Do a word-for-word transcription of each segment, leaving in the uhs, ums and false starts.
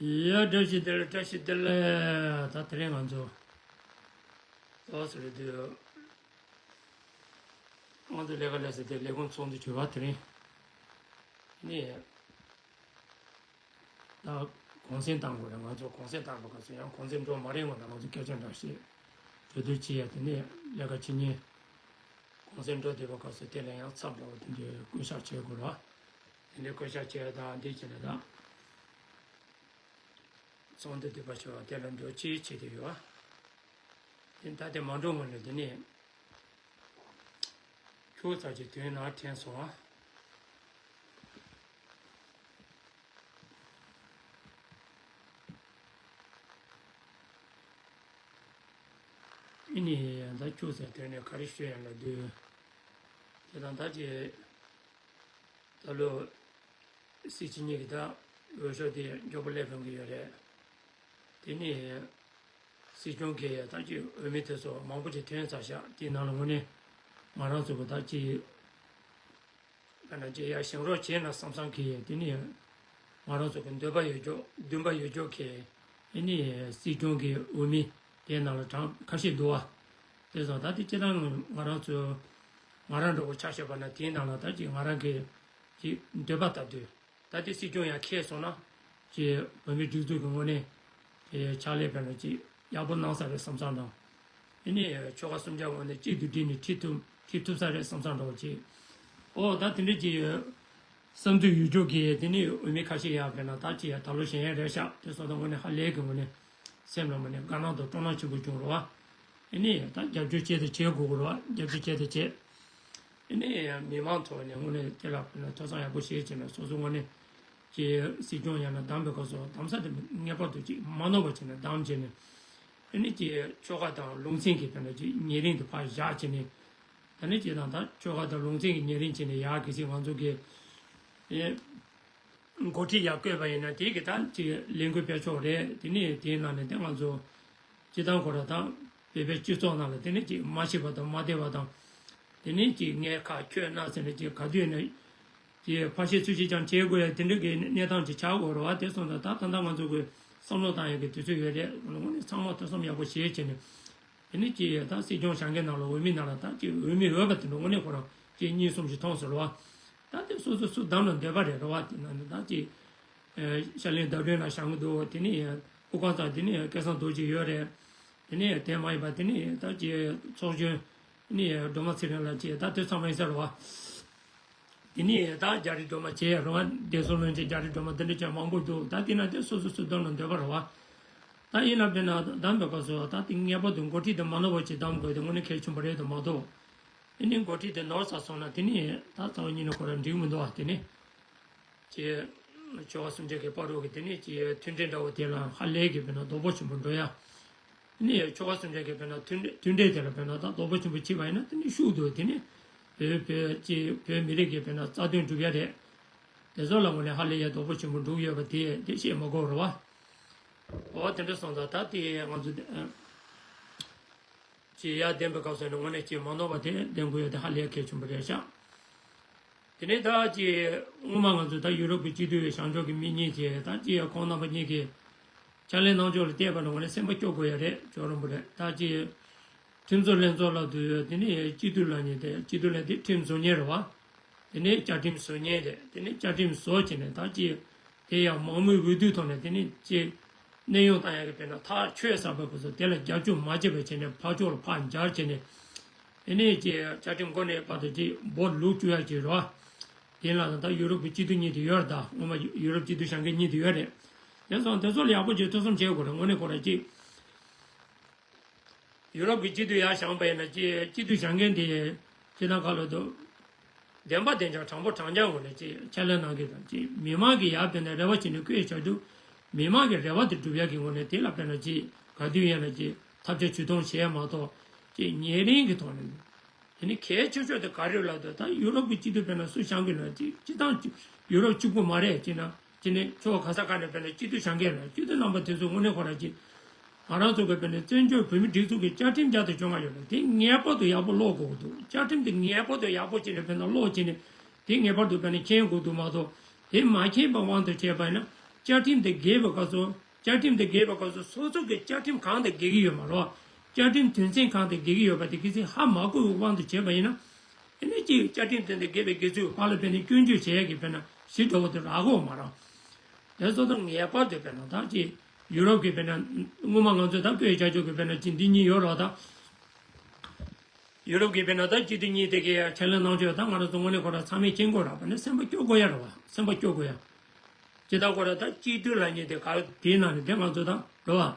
ཡ། བཀྲ་ཤིས་བདེ་ལེགས། བཀྲ་ཤིས་བདེ་ལེགས། ད་དེ་རིང་ང་ཚོ་ཏོག་ཙམ་རེད་དུས། ང་ཚོ་ལས་ཀ་ལས་ཟེར་དེ་ལས་ཁུངས་ཚོགས་འདུ་བྱེད་པ་དེ་རིང་ནི། ད་གུང་སེང་བཏང་དགོས་རེད། ང་ཚོ་གུང་སེང་བཏང་པ་ག་ཚོད་ཡང་གུང་སེང་འགྲོ་མ་རེད། ང་དང་ང་ཚོ་སྐད་ཆ་འདྲ་བཤད་གྲོས་བསྡུར་བྱེད་ཡ་དེ་ནས་ལས་ཀ་བྱེད་ཉིན། གུང་སེང་འགྲོ་བསྡད་པ་ག་ཚོད་དེ་ལ་ཡང་ཚབ་འདྲ་བོ་དེ་འདྲའི་བསྐོ་བཞག་བྱེད་དགོས་ར། དེ་འདྲའི་བསྐོ་བཞག་བྱེད་ཡ་དང་འདི་བྱེད་ན་ད། ཚོགས་འདུ་བསྡུས་པ་ཞུ་བ་དེ་ལ་འགྲོ་ཅི་བྱེད་དེ་ཡོད། དེ་ད་དེ་མ་འགྲོ་སྔོན་ལ་དེ་ནས་ཁྱུག་ཙམ་ཅིག་དོན་ནང་དྲན་སོང་ཨ། ཨི་ནི་ད་ཁྱུག་ཙམ་དོན་ནས་ག་རེ་ཤོད་ཡང་ལ་དུས། དེ་དང་ད་ཅི། ད་ལོ། སྲིད་སྤྱི་གཉིས་ཀྱི་ད་འོས་ཤོག་དེ་མགྱོགས་པོ་སླེབས་ཡོང་གི་ཡོད་རེད། དེ་ནས་སྲིད་སྐྱོང་གི་ད་ཅི་འོས་མི་དེ་ཚོ་མང་པོ་ཅིག་ཐོན་ཚར་ཤག་དེའི་ནང་ལ་དངོས་གནས་ང་རང་ཚོ་གི་ད་ཅི་ད་ན་ཅི་ཡ་བཞེངས་རོགས་བྱས་ན་བསམ་བསམ་གི་དེ་ནས་ང་རང་ཚོ་གི་འདོད་པ་ཡོད་ཅོག་འདུན་པ་ཡོད་ཅོག་གི་ཨེ་ནི་སྲིད་སྐྱོང་གི་འོས་མི་དེའི་ནང་ལ་གྲངས་ཁ་ཤས་འདུག་བ། དེ་སོང་ད་དེ་སྤྱིར་བཏང་ང་རང་ཚོ་ང་རང་འདྲ་བོ་ཆ་བཞག་པ་ན་དེའི་ནང་ལ་ད་ཅི་ང་རང་གི་ཅིག་འདོད་པ་ལྟ་དུས། ད་ལྟའི་སྲིད་སྐྱོང་ཡང་ཁེལ་སོང་ན། ཅེས་བོད་མིའི་སྒྲིག་འཛུགས་ཀྱི་ངོས་ནས་ཕྱག་ལས་དཔེར་ན་ཅིག་ཡག་པོ་གནང་ས་རེད་བསམ་བསམ་དང་། ཨེ་ནས་ཆོལ་ཁ་གསུམ་ཆ་ངོས་ནས་གཅིག་ཏུ་བསྒྲིལ་ནས་ཁྲིད་ཐུབ་ཁྲིད་ཐུབ་ས་རེད་བསམ་བསམ་འདྲ་བོ་ཅིག་ཨོ་ད་དེ་འདྲས་ཅིག་བསམ་ཚུལ་ཡོད་ཅོག་གི་དེ་ནས་འོས་མི་ཁ་ཤས་ཡག་དཔེར་ན་ད་ཅིག་ཡ་ད་ལོ་གཞན་ཡང་རེད་ཤག་དེ་སོང་ད་ངོས་ནས་ཧ་ལས་ཀྱི་ངོས་ནས་སེམས་ལ་ངོས་ནས་དགའ་སྣང་དང་སྤྲོ་སྣང་ཆེན་པོ་བྱུང་རོགས་ཨ། ཨེ་ནས་ད་རྒྱབ་སྐྱོར་བྱས་དང་བྱེད་དགོས་ཀྱི་རོགས་རྒྱབ་སྐྱོར་བྱས་དང་བྱེད། དེ་ནས་མི་མང་ཚོ་ནས་དངོས་གནས་དེ་ལ་དཔེར་ན་ཐོས་བསམ་ཡག་པོ་བྱེད་བྱས་ནས་སོ་སོ་དངོས་གནས་ཀྱི་སྲིད་སྐྱོང་ཡང་ན་བདམས་པའི་སྐབས་སུ་བདམས་ས་དེ་ངེས་པར་དུ་ཅིག་མ་ནོར་བ་བྱས་ནས་བདམས་བྱས་ནས་དེ་ནས་ཀྱི་ཆོལ་ཁ་དང་ལུང་ཚན་གྱི་དཔེར་ན་ཅིག་ཉེ་རིང་དུ་ཕར་བཞག་བྱས་ནས་ད་ནས་ཀྱི་དང་ད་ཆོལ་ཁ་དང་ལུང་ཚན་གྱི་ཉེ་རིང་བྱས་ནས་ཡག་གི་ཅིག་ང་ཚོ་གི་ཨེ། འགོ་ཁྲིད་ཡར་བསྐོས་པ་ཡིན་ན་དེ་གི་ད་ཅིག་ལས་འགུལ་སྤེལ་ཕྱོགས་རེད། དེ་ནས་དེའི་ནང་ནས་དེ་ང་ཚོ་སྤྱི་བཏང་ཁོ་ར་དང་བོད་པའི་སྤྱི་ཚོགས་ནང་ལ་དེ་ནས་ཅིག་མ་ཤེས་པ་དང་མ་བདེ་བ་དང་། དེ་ནས་ཅིག་ངས་ཁ་ཁྱོད་རྣ་ཟེར་ནས་ཅིག་ག་དུས་ནས་ཅིག་ཕར་བཤད་ཚུར་བཤད་ཀྱང་བྱེད་དགོས་ཡ་དེ་འདྲ་གི་གནས་སྟངས་ཅིག་ཆགས་དགོས་རེད་བ། དེ་སོང་ཙང་ད་ད་ལྟ་ང་ཚོ་གི་བསམ་བློ་བཏང་ཡ་གི་དུས་ཚོད་ཡོད་རེད། དངོས་གནས་ཚང་མ་ཐོས་བསམ་ཡག་པོ་བྱེད་བྱས་ནས། དེ་ནས་ཀྱི་ད་སྲིད་སྐྱོང་བཞེངས་མཁན་ནང་ལ་འོས་མི་ནང་ལ་ད་ཀྱི་འོས་མི་འོས་པ་དེ་འདྲ་དངོས་གནས་ཁོ་རང་ཀྱི་གཉིས་གསུམ་ཞིག་མཐོང་ཟེར་བ། ད་དེ་སོ་སོ་སུ་བདམས་ལ་འདོད་པ་རེད་རེད་བ། དེ་ནང་ནས་ད་ཀྱི་ཤར་གླིང་ཟླ་སྒྲོན་ལ་བཞེངས་གི་འདུག་དེ་ནས་སྐུ་ཁམས་བཟང་། དེ་ནས་སྐལ་བཟང་རྡོ་རྗེ་ཡོད་རེད། དེ་ནས་དེ་མ་ཡིན་པ་དེ་ནས་ད་ཀྱི་ཚོགས་གཞོན་ནས་སྒྲོལ་མ་ཚེ་རིང་ལགས་ཀྱི་ད་དེ་ཚང་མ་ཡིན་ས་རེད་བ། དེ་ནས་ད་རྒྱ་རི་སྒྲོལ་མ་བྱས་རོགས་བདེ་སྲུང་བློན་ཆེན་རྒྱ་རི་སྒྲོལ་མ་འདི་འདྲ་ཅན་མང་པོ་འདུག་ད་དེ་ན་དེ་སོ་སོ་སུ་བདམས་ན་འདོད་པ་རེད་བ། ད་ཡིན་ན་དཔེར་ན་བདམས་པའི་སྐབས་སུ་ད་དེ་ངེས་པར་དུ་འགོ་ཁྲིད་དེ་མ་ནོར་བ་ཅིག་བདམས་དགོས་དེ་དངོས་གནས་གལ་ཆེན་པོ་རེད་དོ་མ་གཏོགས། དེ་ནས་འགོ་ཁྲིད་དེ་ནོར་ཚར་སོང་ན་དེ་ནས་ད་རྩ་བ་ཉིད་ནས་ཁོ་རང་འགྲིག་མི་འདུག་བ། དེ་ནས་ཀྱི་ཆོལ་ཁ་གསུམ་ཆ་གི་བར་དུ་གི་དེ་ནས་ཀྱི་མཐུན་སྒྲིལ་འདྲ་བོ་དེ་ལ་ཧ་ལས་ཀྱི་དཔེར་ན་དོ་ཕོག་ཆེན་པོ་འགྲོ་ཡ། ནི་ཆོལ་ཁ་གསུམ་ཆ་གི་དཔེར་ན་མཐུན་མཐུན་སྒྲིལ་དེ་ལ་དཔེར་ན་ད་དོ་ཕོག་ཆེན་པོ་བྱས་པ་ཡིན་ན་དེ་ནི་ཤུགས་འདུག་དེ་ནི་བོད་བོད་ཀྱི་བོད་མི་རིགས་ཀྱི་དཔེར་ན་རྩ་དོན་སྒྲུབ་ཡ་རེད། དེ་ཚོ་ལ་ངོས་ནས་ཧ་ལས་ཡ་དོ་ཕོག་ཆེན་པོ་འགྲོ་གི་ཡོད་པ་དེ་དེ་བཤད་མ་དགོས་རེད་བ། འོ་དེ་འདྲ་སོང་ཙང་ད་དེ་ང་ཚོ་ཅི་ཡ་བདེན་པའི་སྐབས་སུ་ནི་དངོས་གནས་ཅི་མ་ནོར་བ་དེ་བདེན་དགོས་ཡོད་དེ་ཧ་ལས་གལ་ཆེན་པོ་རེད་ཤག་དེ་ནས་ད་ཅི་སྔོན་མ་ང་ཚོ་ད་ཡུ་རོབ་ཀྱི་སྤྱི་འཐུས་བཞེངས་ཕྱོགས་ཀྱི་མི་གཉིས་ཀྱིས་ད་ཅི་ཁོང་རྣམ་པ་གཉིས་ཀྱིས་ཕྱག་ལས་གནང་ཕྱོགས་ལ་བལྟས་པ་ན་ངོ་ནས་སེམས་པ་སྐྱོ་དགོས་ཡ་རེད། སྐྱོ་རུང་པོ་རེད། ད་ཅི་ཁྲིམས་བཟོ་ལྷན་ཚོགས་ལ་དུ་ཡོད་དེ་ནས་སྤྱི་འཐུས་ལ་ཉེ་དེ་སྤྱི་འཐུས་ལ་དེ་ཁྲིམས་བཟོ་མཁན་རེད་བ། དེ་ནས་བཅའ་ཁྲིམས་བཟོ་མཁན་རེད། དེ་ནས་བཅའ་ཁྲིམས་བཟོ་བྱས་ནས་ད་ཅི་དེ་ཡང་མང་མོས་འོས་བསྡུའི་ཐོག་ནས་དེ་ནས་ཅི་གནས་དབྱུང་བཏང་ཡག་གི་དཔེར་ན་ཐག་ཆོད་ཟབ་པའི་སྐབས་སུ་དེ་ལ་རྒྱབ་སྐྱོར་མ་བྱས་པ་བྱས་ནས་ཕར་ཕྱོགས་ལ་ཕར་འབྱར་བྱས་ནས། དེ་ནས་ཀྱི་བཅའ་ཁྲིམས་འགོ་ནས་བར་དུ་ཀྱི་བོད་ལུགས་བཅུག་ཡ་ཀྱི་རོ། དེ་ལ་ད་ཡུ་རོབ་ཀྱི་སྤྱི་འཐུས་གཉིས་དེ་ཡོད་རེད། ད་སྔོན་མ་ཡུ་རོབ་སྤྱི་འཐུས་བཞེངས་མཁན་གཉིས་དེ་ཡོད་རེད། དེ་སོང་དེ་ཚོ་ལ་ཡག་པོ་ཅིག་ཐུགས་བསམ་བྱེད་དགོས་རེད། དངོས་གནས་ཁོ་རང་ཀྱི་ཡུ་རོབ་ཀྱི་སྤྱི་འཐུས་ཡར་བཞེངས་པ་ཡིན་ན་ཀྱི་སྤྱི་འཐུས་བཞེངས་མཁན་དེ་སྤྱི་བཏང་ཁ་ལོ་དུ། བདེན་པ་བདེན་ཀྱང་དྲང་པོ་དྲང་རྐྱང་ངོས་ནས་ཅིག་ཁས་ལེན་གནང་གི་དང་ཅིག་མི་མང་གིས་ཡར་དཔེར་ན་རེ་བ་བྱས་ནས་བསྐོས་བྱ་རྒྱུ། མི་མང་གི་རེ་བ་དེ་སྒྲུབ་ཡག་གི་ངོས་ནས་དེ་ལ་དཔེར་ན་ཅིག་ག་དུས་ཡིན་ན་ཅིག་ཐབས་ཇུས་ཇུས་གཏོང་བྱས་མ་གཏོགས་ཅིག་ཉེ་རིང་གི་ཐོག་ནས། དེ་ནི་གལ་ཆེ་ཤོས་དེ་ག་རེ་ལབ་དུས་ད་ཡུ་རོབ་ཀྱི་སྤྱི་འཐུས་དཔེར་ན་སུ་བཞེངས་གི་ན་ཅིག་སྤྱི་བཏང་ཡུ་རོབ་གཅིག་པུ་མ་རེད། ཅིག་ན། ཅི་ནས་ཕྱོགས་ག་ས་ག་ནས་དཔེར་ན་སྤྱི་འཐུས་བཞེངས་མཁན་ལ་སྤྱི་འཐུས་རྣམ་པ་དེ་ཚོ་དངོས་གནས་ཁོ་རང་ཅིག་ང་རང་ཚོ་གི་དཔེར་ན་བཙན་བྱོལ་བོད་མིའི་སྒྲིག་འཛུགས་ཀྱི་བཅའ་ཁྲིམས་བརྒྱ་དང་བཅོ་ལྔ་ཡོད་ལ་དེ་ངེས་པར་དུ་ཡག་པོ་ཀློག་དགོས་ཀྱི་འདུག་བཅའ་ཁྲིམས་དེ་ངེས་པར་དུ་ཡག་པོ་བྱས་ནས་དཔེར་ན་ཀློག་བྱས་ནས་དེ་ངེས་པར་དུ་དཔེར་ན་མཁྱེན་དགོས་འདུག་མ་གཏོགས་དེ་མ་མཁྱེན་པའི་དབང་དུ་བྱས་པ་ཡིན་ན་ བཅའ་ཁྲིམས་དེ་འགལ་བའི་སྐབས་སུ། བཅའ་ཁྲིམས་དེ་འགལ་བའི་སྐབས་སུ་སོ་སོ་གི་བཅའ་ཁྲིམས་གང་དང་འགལ་གྱི་ཡོད་མ་རེད། བཅའ་ཁྲིམས་དོན་ཚན་གང་དང་འགལ་གྱི་ཡོད་པ་དེ་གལ་སྲིད་ཧ་མ་གོ་བའི་དབང་དུ་བྱས་པ་ཡིན་ན། ཨ་ནི་ཅིག་བཅའ་ཁྲིམས་དེ་དང་འགལ་བའི་འགལ་ཚུལ་ཕར་ལ་དཔེར་ན་སྐྱོན་བརྗོད་བྱེད་ཡག་གི་དཔེར་ན་གཞི་འདྲ་བོ་དེ་རག་གི་ཡོད་མ་རེད། དེ་སོ་སོ་ངེས་པར་དུ་དཔེར་ན་ད་ཅིག་ཡུ་རོབ་ཀྱི་དཔེར་ན་སྔོན་མ་ང་ཚོས་ད་བཀོད་བྱ་ཆོག་གི་དཔེར་ན་ཅིག་འདི་གཉིས་ཡོད་རེད་ད། ཡུ་རོབ་ཀྱི་དཔེར་ན་ད་སྤྱི་འཐུས་གཉིས་དེ་གའི་ཕྱག་ལས་གནང་ཕྱོགས་ད་ང་རང་ཚོ་དངོས་གནས་ཁོ་རང་ཚང་མས་མཁྱེན་དགོས་ར། དཔེར་ན་སེམས་པ་སྐྱོ་དགོས་ཡ་ར་བ། སེམས་པ་སྐྱོ་དགོས་ཡ། ཇི་ལྟར་ཁོ་རང་ད་སྤྱི་འཐུས་ལབ་མཁན་དེ་ག་དེའི་ནང་ནས་དེ་ང་ཚོ་ད་ར་བ།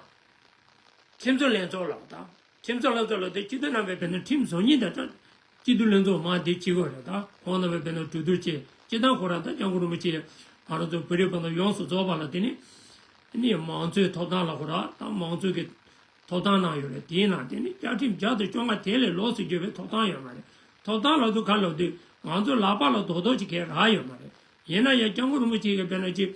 ཁྲིམས་བཟོ་ལྷན་ཚོགས་ལ་ད། ཁྲིམས་བཟོ་ལྷན་ཚོགས་ལ་དེ་སྤྱི་འཐུས་རྣམ་པས་དཔེར་ན་ཁྲིམས་བཟོ་མཁན་དེ་ད། སྤྱི་འཐུས་ལྷན་ཚོགས་མ་དེ་བྱེད་དགོས་རེད་ད། ཁོང་རྣམ་པས་དཔེར་ན་གྲོས་བསྡུར་བྱས་སྤྱི་བཏང་ཁོ་རང་ད་སྐྱབས་མགོན་རིན་པོ་ཆེ་ང་རང་ཚོ་བོད་རིགས་བར་དུ་ཡོངས་སུ་རྫོགས་པ་ལ་དེ་ནི། ནི་མང་གཙོའི་ཐོབ་ཐང་ལ་ཁོ་རང་ད་མང་གཙོའི་གི་ཐོབ་ཐང་གནང་ཡོད་རེད། དེའི་ནང་དེ་ནི་བཅའ་ཁྲིམས་བརྒྱ་དང་བཅོ་ལྔ་དེ་ལས་ལོགས་སུ་གྱུར་པའི་ཐོབ་ཐང་ཡོད་མ་རེད། ཐོབ་ཐང་ལབ་དུས་ག་ལབ་དུས་ང་ཚོ་ལག་པ་ལ་རྡོག་རྡོག་ཅིག་གས་རག་ཡོད་མ་རེད། ཡིན་ན་ཡང་སྐྱབས་མགོན་རིན་པོ་ཆེ་གིས་དཔེར་ན་ཅིག་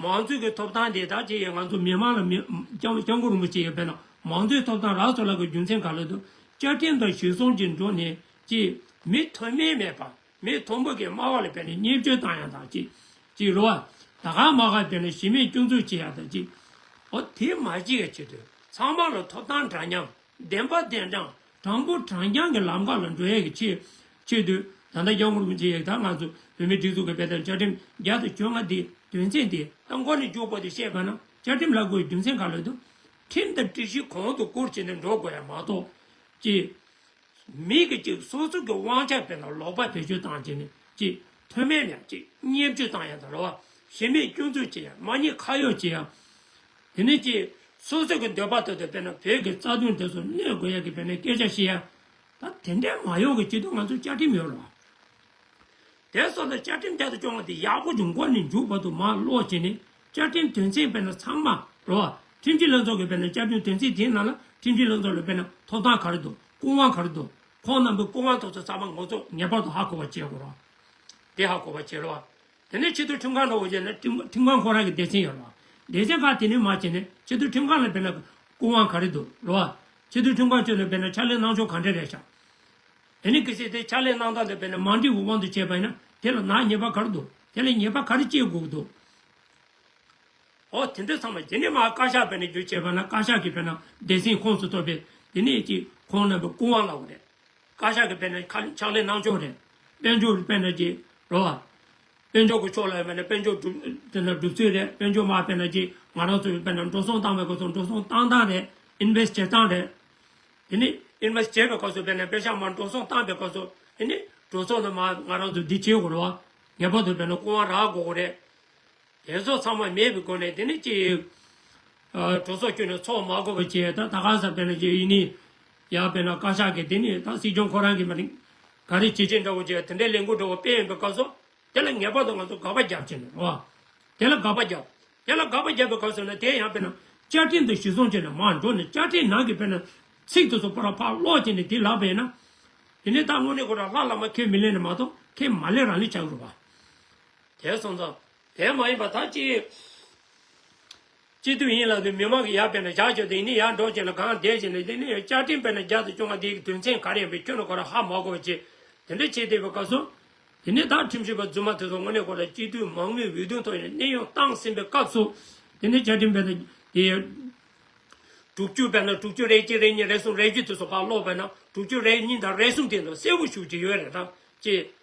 མང་གཙོའི་གི་ཐོབ་ཐང་དེ་དག་ཅིག་ང་ཚོ་མི་མང་ལ་མི་སྐྱབས་སྐྱབས་མགོན་རིན་པོ་ཆེ་གིས་དཔེར་ན་མང་གཙོའི་ཐོབ་ཐང་རག་སོང་ལབ་དགོས་རྒྱུ་མཚན་ག་ལབ་དུས་བཅའ་ཁྲིམས་དང་གཞི་བཟུང་གི་འགྲོ་ནས་ཅིག་མི་མཐོ་དམན་མེད་པ། མི་མཐོན་པོ་གི་དམའ་བ་ལ་དཔེར་ན་བརྙས་བཅོས་བཏང་ཡག་དང་གཅིག་གཅིག་རེད་བ། ད་ག་མ་ག་དཔེར་ན་གཞི་མེད་སྐྱོན་འཛུགས་བྱེད་ཡག་དང་གཅིག་འོ་དེ་མ་བྱེད་ཡག་ཆེད་དུ་ཚང་མ་ལ་ཐོབ་ཐང་འདྲ་མཉམ། བདེན་པ་བདེན་དྲང་། དྲང་པོ་དྲང་རྐྱང་གི་ལམ་ཁ་ལ་འགྲོ་ཡག་གི་ཆེད་ཆེད་དུ་ད་ལྟ་སྐྱབས་མགོན་རིན་པོ་ཆེ་ཡིས་ད་ང་ཚོ་བོད་མིའི་སྒྲིག་འཛུགས་ཀྱི་དཔེ་དེབ་བཅའ་ཁྲིམས་བརྒྱ་དང་བཅོ་ལྔ་དེ་དོན་ཚན་དེ་ད་མགོ་ནས་མཇུག་བར་དུ་བཤད་པ་ན་བཅའ་ཁྲིམས་ལབ་དགོས་རྒྱུ་མཚན་ག་ལ་འདུག་ཁྲིམས་དང་སྒྲིག་གཞི་གོང་དུ་བཀུར་བྱས་ནས་འགྲོ་དགོས་ཡ་མ་གཏོགས་ཀྱི། མི་གི་ཅིག་སོ་སོ་གི་དབང་ཆ་དཔེར་ན་ལོག་པ་བེད་སྤྱོད་བཏང་བྱས་ནས་ཅིག་མཐོ་དམན་ཡང་ཅིག་བརྙས་བཅོས་བཏང་ཡང་དང་རེད་བ། གཞི་མེད་སྐྱོན་འཛུགས་བྱེད་ཡང་མ་ཉེས་ཁ་གཡོགས་བྱེད་ཡང་། དེ་ནས་ཅིག་སོ་སོ་གི་འདོད་པ་ལྟར་དུ་དཔེར་ན་བོད་ཀྱི་རྩ་དོན་དེ་ཚོ་གནོད་དགོས་ཡ་གི་དཔེར་ན་སྐད་ཆ་བཤད་ཡ། ད་དེ་འདྲའི་མ་ཡོང་གི་སྤྱི་འཐུས་ང་ཚོ་བཅའ་ཁྲིམས་ཡོད་རེད་བ། དེ་སོགས་ལ་བཅའ་ཁྲིམས་བརྒྱ་དང་བཅོ་ལྔ་དེ་ཡག་པོ་ཅིག་མགོ་ནས་མཇུག་བར་དུ་མར་ཀློག་བྱས་ནས་བཅའ་ཁྲིམས་དོན་ཚན་དཔེར་ན་ཚང་མ་རོ། ཁྲིམས་ཞིབ་ལྷན་ཚོགས་ཀྱི་དཔེར་ན་བཅའ་ཁྲིམས་དོན་ཚན་དེའི་ནང་ལ་ཁྲིམས་ཞིབ་ལྷན་ཚོགས་ལ་དཔེར་ན་ཐོབ་ཐང་ག་རེ་འདུག་སྐུ་དབང་ག་རེ་འདུག་ཁོང་རྣམ་པའི་སྐུ་དབང་ཐོབ་ཚོད་ཚང་མ་ང་ཚོ་ངེས་པར་དུ་ཧ་གོ་བ་བྱེད་དགོས་རོགས། དེ་ཧ་གོ་བ་བྱེད་རོགས། དེ་ནས་ཆེས་མཐོའི་ཁྲིམས་ཁང་འགྲོ་དགོས་བྱས་ན་ཁྲིམས་ཁྲིམས་ཁང་ཁོ་རང་གི་སྡེ་ཚན་ཡོད་རོགས། སྡེ་ཚན་ཁག་དེ་ནས་མར་བྱས་ནས་ཆེས་མཐོའི་ཁྲིམས་ཁང་ལ་དཔེར་ན་སྐུ་དབང་ག་རེ་འདུག་རོགས། ཆེས་མཐོའི་ཁྲིམས་ཁང་ཁྱོན་ནས་དཔེར་ན་ཕྱག་ལས་གནང་ཕྱོགས་ག་འདྲ་རེད་ཤག་དེ་ནི་གལ་སྲིད་དེ་ཕྱག་ལས་གནང་སྟངས་དེ་དཔེར་ན་མ་འགྲིག་པའི་དབང་དུ་བྱས་པ་ཡིན་ན་དེ་ལ་ནག་ཉེས་པ་ག་རེ་འདུག་དེ་ལ་ཉེས་པ་ག་རེ་བཅད་དགོས་ཀྱི་འདུག་འོ་དེ་འདྲ་ཚང་མ་དེ་ནས་མར་བཀའ་ཤག་དཔེར་ན་བརྒྱུད་བྱས་པ་ན་བཀའ་ཤག་གི་དཔེར་ན་སྡེ་ཚན་ཁོངས་སུ་གཏོགས་པའི་དེ་ནས་ཀྱི་ཁོང་རྣམ་པའི་སྐུ་དབང་ལབ་དགོས་རེད། བཀའ་ཤག་གི་དཔེར་ན་ཁ་ཕྱག་ལས་གནང་ཕྱོགས་རེད། དཔལ་འབྱོར་དཔེར་ན་ཀྱི་རོ་བ། དཔལ་འབྱོར་གྱི་ཕྱོགས་ལ་དཔེར་ན་དཔལ་འབྱོར་སྒྲུབ་དེ་ན་སྒྲུབ་ཚུལ་རེད། དཔལ་འབྱོར་མ་དཔེར་ན་ཀྱི་ང་རང་ཚོའི་དཔེར་ན་འགྲོ་སོང་བཏང་བའི་སྐབས་སུ་འགྲོ་སོང་བཏང་སྟངས་རེད། ཨིན་ཝེ་སི་ཊི་བྱེད་སྟངས་རེད། དེ་ནི་ཨིན་ཝེ་སི་ཊི་བྱེད་པའི་སྐབས་སུ་དཔེར་ན་པེ་ཤག་མར་འགྲོ་སོང་བཏང་པའི་སྐབས་སུ་དེ་ནི་འགྲོ་སོང་དུ་མ་ང་རང་ཚོ་འདི་བྱེད་དགོས་རེད་བ། ངེས་པར་དུ་དཔེར་ན་སྐུ་དབང་རག་དགོས་རེད། དེ་ཚོ་ཚང་མ་མེད་པའི་སྒོ་ནས་དེ་ནི་ཅི། ཨ་གྲོས་ཚོགས་བསྐྱོན་ནས་ཚོགས་མ་དགོས་པ་བྱས་ད་ད་ག་ས་དཔེར་ན་ཅི་ཡིན་ནི། ཡང་དཔེར་ན་བཀའ་ཤག་གིས་དེ་ནི་ད་སྲིད་སྐྱོང་ཁོ་རང་གིས་མ་རེད། ག་རེ་བྱེད་ཆེད་འདྲ་བོ་བྱས་དེ་འདྲའི་ལས་འགུལ་འདྲ་བོ་སྤེལ་ཡོང་པའི་སྐབས་སུ། དེ་ལ་ངེས་པར་དུ་ང་ཚོ་དགག་པ་རྒྱབ་ཆེད་ནས་རོ། དེ་ལ་དགག་པ་རྒྱབ། དེ་ལ་དགག་པ་རྒྱབ་པའི་སྐབས་སུ་ན་དེ་ཡང་དཔེར་ན་བཅའ་ཁྲིམས་དང་གཞི་བཟུང་བྱས་ནས་མར་འགྲོ་ནས་བཅའ་ཁྲིམས་ནང་གི་དཔེར་ན་ཚིག་དེ་ཚོ་པོ་ར་ཕར་ཀློག་བྱས་ནས་དེ་ལབ་པ་ཡིན་ན། དེ་ནི་ད་དངོས་གནས་ཁོ་རང་ལྷ་བླ་མ་ཁས་མི་ལེན་ནས་མ་གཏོགས་ཁས་མ་ལེན་རང་ལེན་བྱ་དགོས་རེད་བ། དེ་སོང་ཙང་། དེ་མ་ཡིན་པ་ད་ཅི། སྤྱི་འཐུས་ཡིན་ལབ་དུས་མི་མང་གི་ཡར་དཔེར་ན་བཞག་བྱས་ཏེ་ཡིན་ནི་ཡར་འགྲོ་བྱས་ན་གང་བསྡད་བྱས་ནས་དེ་ནི་བཅའ་ཁྲིམས་དཔེར་ན་བརྒྱ་དང་བཅོ་ལྔ་དེའི་དོན་ཚན་ག་རེ་ཡིན་པའི་ཁྱོན་ནས་ཁོ་རང་ཧ་མ་གོ་བ་བྱས་དེ་འདྲ་བྱས་བསྡད་པའི་སྐབས་སུ། དེ་ནི་ད་ཁྲིམས་ཞིབ་པ་རྫུན་མ་དེ་ཚོ་དངོས་གནས་ཁོ་རང་སྤྱི་འཐུས་མང་མོས་འོས་བསྡུ་ཐོག་ནས་གནས་དབྱུང་བཏང་ཟིན་པའི་སྐབས་སུ། དེ་ནི་བཅའ་ཁྲིམས་དཔེར་ན་དེ། དྲུག་ཅུ་དཔེར་ན་དྲུག་ཅུ་རེ་གཅིག་རེ་གཉིས་རེ་གསུམ་རེ་བཞི་དེ་ཚོ་ཕར་ཀློག་པ་ན་དྲུག་ཅུ་རེ་གཉིས་དང་རེ་གསུམ་དེ་ཚོ་གསལ་པོ་ཞེ་པོ་ཅིག་ཡོད་རེད་ད། ཅེས།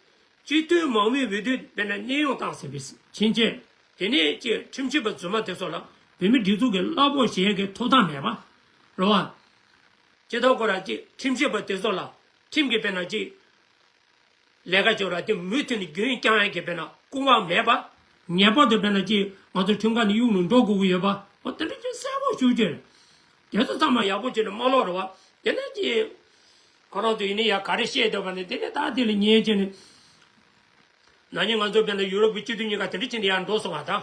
སྤྱི་འཐུས་མང་མོས་འོས་བསྡུ་དཔེར་ན་གནས་དབྱུང་བཏང་ཟིན་པའི་ཕྱིན་ཆད། དེ་ནས་ཅེས་ཁྲིམས་ཞིབ་པ་རྫུན་མ་དེ་ཚོ་ལ་བོད་མིའི་སྒྲིག་འཛུགས་ཀྱི་གླ་ཕོགས་བཞེས་ཡས་ཀྱི་ཐོབ་ཐང་མེད་པ། རེད་བ། ཅེས་ཐོག་ཁོ་ར་ཅེས་ཁྲིམས་ཞིབ་པ་དེ་ཚོ་ལ་ཁྲིམས་ཀྱི་དཔེར་ན་ཅེས། ལས་ཀ་བྱོས་ར་དེ་མུ་མཐུད་ནས་རྒྱུན་བསྐྱང་ཡག་གི་དཔེར་ན་སྐུ་དབང་མེད་པ། ངེས་པར་དུ་དཔེར་ན་ཅིག་ང་ཚོ་ཁྲིམས་ཁང་ནས་གཡུག་ནས་འགྲོ་དགོས་ཀྱི་ཡོད་པ། འོ་དེ་འདྲ་ཅིག་གསལ་པོ་ཞུ་རྒྱུ་རེད། དེ་ཚོ་ཚང་མ་ཡག་པོ་བྱས་ནས་མ་ཀློག་རེད་བ། དེ་ནས་ཅིག་ཁོ་རང་ཚོ་ཡིན་ནའི་ཡ་ག་རེ་བཤད་འདུག་པ་ནི་དེ་ནས་ད་དེ་ལ་ཉན་བྱས་ནས། ན་ནིང་ང་ཚོ་དཔེར་ན་ཡུ་རོབ་ཀྱི་སྤྱི་འཐུས་གཉིས་ཀ་དེ་འདྲ་བྱས་ནས་ཡར་འགྲོ་སོང་བ་དང་།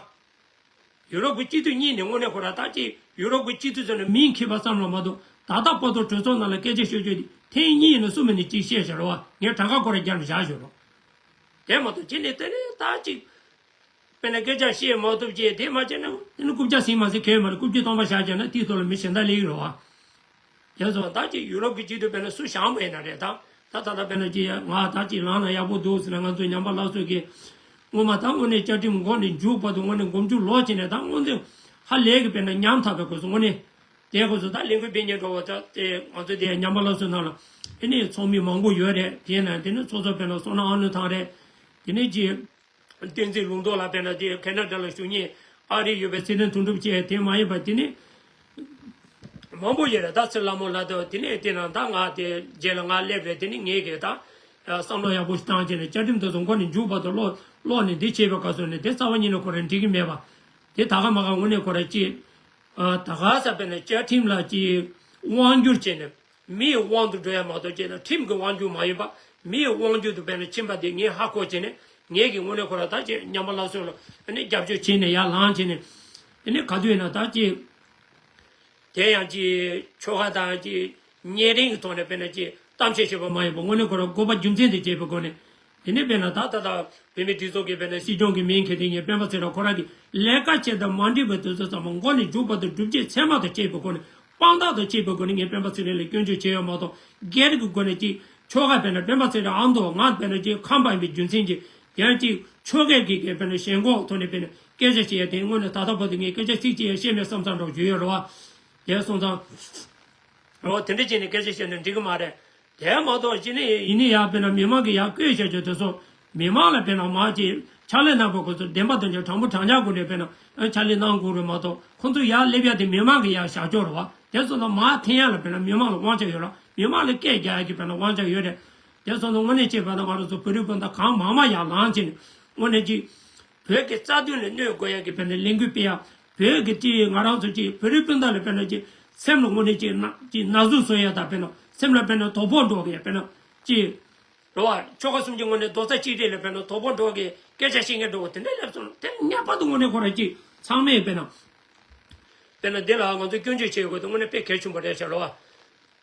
ཡུ་རོབ་ཀྱི་སྤྱི་འཐུས་གཉིས་ནི་དངོས་གནས་ཁོ་རང་ད་ཅིག་ཡུ་རོབ་ཀྱི་སྤྱི་འཐུས་ཚོ་ནི་མིང་འཁྱེར་བ་ཙམ་ལ་མ་གཏོགས་ད་ལྟ་བར་དུ་གྲོས་ཚོགས་ནང་ལ་སྐད་ཆ་ཤོད་རྒྱུ་དེ་ཐེངས་གཉིས་ཡིན་ན་གསུམ་ཡིན་ན་གཅིག་བཤད་བཞག་རེད་བ། ངས་གྲངས་ཀ་ཁོ་རང་རྒྱབ་ནས་བཞག་ཞོར་རོ། དེ་མ་གཏོགས་ཅི་ནས་དེ་ནས་ད་ཅིག་དཔེར་ན་སྐད་ཆ་བཤད་མ་ཐུབ་ཅེས་དེ་མ་བྱས་ན་དེ་ནི་རྐུབ་བཀྱག་ཟིན་མ་ཟིན་གལ་ཡོད་མ་རེད། རྐུབ་ཀྱི་སྟོང་པ་བཞག་བྱས་ན་དེའི་ཐོག་ལ་མི་གཞན་དག་སླེབས་ཀྱི་རེད་བ། དེ་སོང་ད་ཅིག་ཡུ་རོབ་ཀྱི་སྤྱི་འཐུས་དཔེར་ན་སུ་བཞེངས་པ་ཡིན་ན་རེད་ད། ད་ད་ལྟ་དཔེར་ན་ཅིག་ཡ་ང་ད་ཅིག་ལངས་ན་ཡག་པོ་འདུག་ཟེར་ན་ང་ཚོ་ཉམས་པ་སླར་གསོ་གི་ སྔོན་མ་ད་དངོས་གནས་བཅའ་ཁྲིམས་འགོ་ནས་མཇུག་བར་དུ་དངོས་གནས་མགོ་མཇུག་ལོག་བྱས་ནས་ད་དངོས་འཛིན་ཧ་ལས་ཀྱི་དཔེར་ན་ཉམ་ཐག་པའི་སྐབས་སུ་དངོས་གནས། དེའི་སྐབས་སུ་ད་ལས་འགུལ་སྤེལ་མཁན་འགྲོ་བ་ད་དེ་ང་ཚོ་དེ་ཉམས་པ་སླར་གསོ་ནང་ལ་ཨེ་ནི་ཚོགས་མི་མང་པོ་ཡོད་རེད། དེ་ན་དེ་ནི་ཚོགས་གཙོ་དཔེར་ན་བསོད་ནམས་ཨ་ནུ་ཐང་རེད། དེ་ནི་ཅི། བསྟན་འཛིན་ལུང་རྟོགས་ལགས་དཔེར་ན་དེ་ཁེ་ན་ཌ་ལ་བཞུགས་མཁན་ཨ་རི་ཡོད་པའི་ཚེ་བརྟན་དོན་གྲུབ་བཅས་དེ་མ་ཡིན་པ་དེ་ནི་མང་པོ་ཡོད་རེད། ད་ཚེ་ལྷ་མོ་ལགས་དང་དེ་ནས་དེ་ན་ད་ང་དེ་རྗེས་ལ་ང་སླེབས་རེད། དེ་ནི་ངས་གི་ད་བསམ་བློ་ཡག་པོ་ཞིག་བཏང་བྱས་ནས་བཅའ་ཁྲིམས་དེ་ཚོ་མགོ་ནས་མཇུག་བར་དུ་ཀློག་ཀློག་ནས་འདི་བྱས་པའི་སྐབས་སུ་ནི་དེ་རྩ་བ་ཉིད་ནས་ཁོ་རང་འགྲིག་གི་མེད་པ། དེ་ད་ག་མ་ག་དངོས་གནས་ཁོ་རང་ཅིག་ད་ག་ས་དཔེར་ན་བཅའ་ཁྲིམས་ལ་ཅིག་དབང་བསྒྱུར་བྱས་ནས། མིའི་དབང་དུ་འགྲོ་ཡ་མ་གཏོགས་བྱས་ན་ཁྲིམས་ཀྱི་དབང་སྒྱུར་མ་ཡིན་པ། མིའི་དབང་སྒྱུར་དུ་དཔེར་ན་ཕྱིན་པ་དེ་ངས་ཧ་གོ་བྱས་ནས་ངས་ཀྱི་དངོས་གནས་ཁོ་ར་ད་ཅིག་ཉམས་པ་སླར་གསོ་ལ་ཨ་ནི་རྒྱབ་སྐྱོར་བྱས་ནས་ཡར་ལངས་བྱས་ནས། དེ་ནས་ག་དུས་ཡིན་ན་ད་ཅིག་དེ་ཡང་ཅིག་ཆོལ་ཁ་དང་ཅིག་གཉེན་རིང་གི་ཐོག་ནས་དཔེར་ན་ཅིག་གཏམ་བཤད་བྱས་པ་མ་ཡིན་པ་དངོས་གནས་ཁོ་ར་དགོས་པ་རྒྱུ་མཚན་དེ་བྱས་པའི་སྒོ་ནས། དེ་ནས་དཔེར་ན་ད་ད་ལྟ་བོད་མིའི་སྒྲིག་འཛུགས་ཀྱི་དཔེར་ན་སྲིད་སྐྱོང་གི་མིང་འཁྱེར་ཏེ་ངས་སྤེན་པ་ཚེ་རིང་ཁོ་རང་གི་ལས་ཀ་བྱེད་སྟངས་མ་འགྲིག་པའི་དུས་ཚོད་ཚང་མ་མགོ་ནས་མཇུག་བར་དུ་སྒྲུབ་བྱེད་ཚད་མ་དང་བཅས་པའི་སྒོ་ནས་དཔང་རྟགས་དང་བཅས་པའི་སྒོ་ནས་ངས་སྤེན་པ་ཚེ་རིང་ལ་སྐྱོན་བརྗོད་བྱས་ཡོད་མ་གཏོགས་སྒེར་གྱི་སྒོ་ནས་ཅིག་ཆོལ་ཁ་དཔེར་ན་སྤེན་པ་ཚེ་རིང་ཨ་མདོ་ང་དཔེར་ན་ཅིག་ཁམས་པ་ཡིན་པའི་རྒྱུ་མཚན་གྱིས་ཡང་ཅིག་ཆོལ་ཁའི་གི་གི་དཔེར་ན་ཞེན་ཁོག་ཐོག་ནས་དཔེར་ན་སྐད་ཆ་བཤད་ཡ་དེ་དངོས་གནས་ད་ལྟ་བར་དུ་ངས་སྐད་ཆ་ཚིག་གཅིག་ཡང་བཤད་མེད་བསམ་བསམ་འདྲ་བོ་བརྗོད་ཡོད་རེད་བ། དེ་སོང་ཙང་། འོ་དེ་འདྲ་བྱས་ནས་སྐད་ཆ་བཤད་ན་འགྲིག་གི་མ་རེད། དེ་མ་གཏོགས་ཅི་ནས་ཡིན་ནི་ཡ་དཔེར་ན་མི་མང་གི་ཡ་བསྐོས་བྱ་རྒྱུ་དེ་ཚོ་མི་མང་ལ་དཔེར་ན་མ་ཅིག་ཕྱག་ལས་གནང་བ་ཁོ་ཚོ་བདེན་པ་དོན་གྱི་དྲང་པོ་དྲང་འཇགས་སྒོ་ནས་དཔེར་ན་ཕྱག་ལས་གནང་དགོས་རེད་མ་གཏོགས་ཁོ་ཚོ་ཡར་སླེབས་ཡ་དེ་མི་མང་གི་ཡ་བཞག་ཕྱོགས་རེད་བ། དེ་ཚོ་ལ་མ་འཐེན་ཡ་ལ་དཔེར་ན་མི་མང་ལ་དབང་ཆ་ཡོད་ར་མི་མང་ལ་སྐད་རྒྱག་ཡ་གི་དཔེར་ན་དབང་ཆ་ཡོད་རེད། དེ་ཚོ་ལ་དངོས་གནས་བྱས་པ་ན་ང་རང་ཚོ་བོད་རིགས་སྤུན་ཟླ་གང་མང་མང་ཡར་ལངས་བྱས་ནས་དངོས་གནས་ཅིག་བོད་ཀྱི་རྩ་དོན་ལ་གནོད་དགོས་ཡ་གི་དཔེར་ན་ལས་འགུལ་སྤེལ་ཡ། བོད་ཀྱི་ཅིག་ང་རང་ཚོ་ཅིག་བོད་རིགས་སྤུན་ཟླ་ལ་དཔེར་ན་ཅིག་སེམས་ལ་དངོས་གནས་ཅིག་ན་ཅིག་ན་ཟུག་བཟོ་ཡ་དང་དཔེར་ན་སེམས་ལ་དཔེར་ན་དོ་ཕོག་འགྲོ་གི་ཡ་དཔེར་ན་ཅིག་རེད་བ། ཆོལ་ཁ་གསུམ་གྱི་ངོས་ནས་རྡོག་རྩ་གཅིག་སྒྲིལ་ལ་དཔེར་ན་དོ་ཕོག་འགྲོ་གི་སྐད་ཆ་བཤད་མཁན་འགྲོ་བ་དེ་འདྲ་སླེབས་སོང་། དེ་ངེས་པར་དུ་དངོས་གནས་ཁོ་རང་གཅིག་ཚང་མས་དཔེར་ན། དཔེར་ན་འདི་ལ་ང་ཚོས་སྐྱོན་བརྗོད་བྱེད་དགོས་དེ་དངོས་གནས་དཔེ་གལ་ཆེན་པོ་རེད་ཤག་རེད་བ།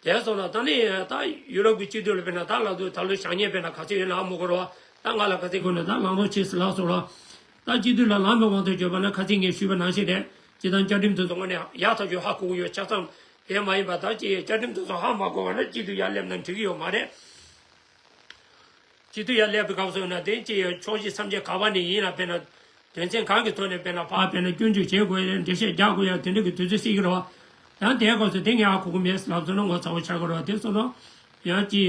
དེ་སོང་ན་ད་ནི་ད་ཡུ་རོབ་ཀྱི་སྤྱི་འཐུས་ལ་དཔེར་ན་ད་ལབ་དུས་ད་ལོ་བྱ་ངན་དཔེར་ན་ག་ཚོད་ཡོད་ན་ཧ་མ་གོ་རེད་བ། ད་ང་ལ་ག་ཚོད་དགོས་ན་ད་ལངས་རོགས་བྱེད་ཟེར་ལབ་སོང་རེད་བ། ད་སྤྱི་འཐུས་ལ་ལངས་པའི་དབང་དུ་བྱས་པ་ན་ཁ་སང་ངས་ཞུས་པ་ནང་བཞིན་རེད། སྤྱི་བཏང་བཅའ་ཁྲིམས་དེ་ཚོ་དངོས་གནས་ཡག་ཐག་ཆོད་ཧ་གོ་གི་ཡོད་ཆ་ཚང་། དེ་མ་ཡིན་པ་ད་ཅི་བཅའ་ཁྲིམས་དེ་ཚོ་ཧ་མ་གོ་བ་ན་སྤྱི་འཐུས་ཡར་སླེབས་ན་འགྲིག་གི་ཡོད་མ་རེད། སྤྱི་འཐུས་ཡར་སླེབས་པའི་སྐབས་སུ་ཡིན་ན་དེ་ཅི་ཕྱོགས་བཞི་མཚམས་བརྒྱད་ག་པ་ནས་ཡིན་ལ་དཔེར་ན་དོན་ཚན་གང་གི་ཐོག་ནས་དཔེར་ན་ཕར་དཔེར་ན་སྐྱོན་བརྗོད་བྱེད་དགོས་ཡ་འགྲེལ་བཤད་རྒྱག་དགོས་ཡ་དེ་འདྲ་གི་དུས་ཚོད་སྲིད་ཀྱི་རེད་བ། ཡང་དེའི་སྐབས་སུ་དེ་ངས་ཧ་གོ་གི་མེད་ལབ་སོང་ན་ངོ་ཚ་བོ་ཆགས་ཀྱི་རེད་བ། དེ་སོང་ན་ཡང་ཅི།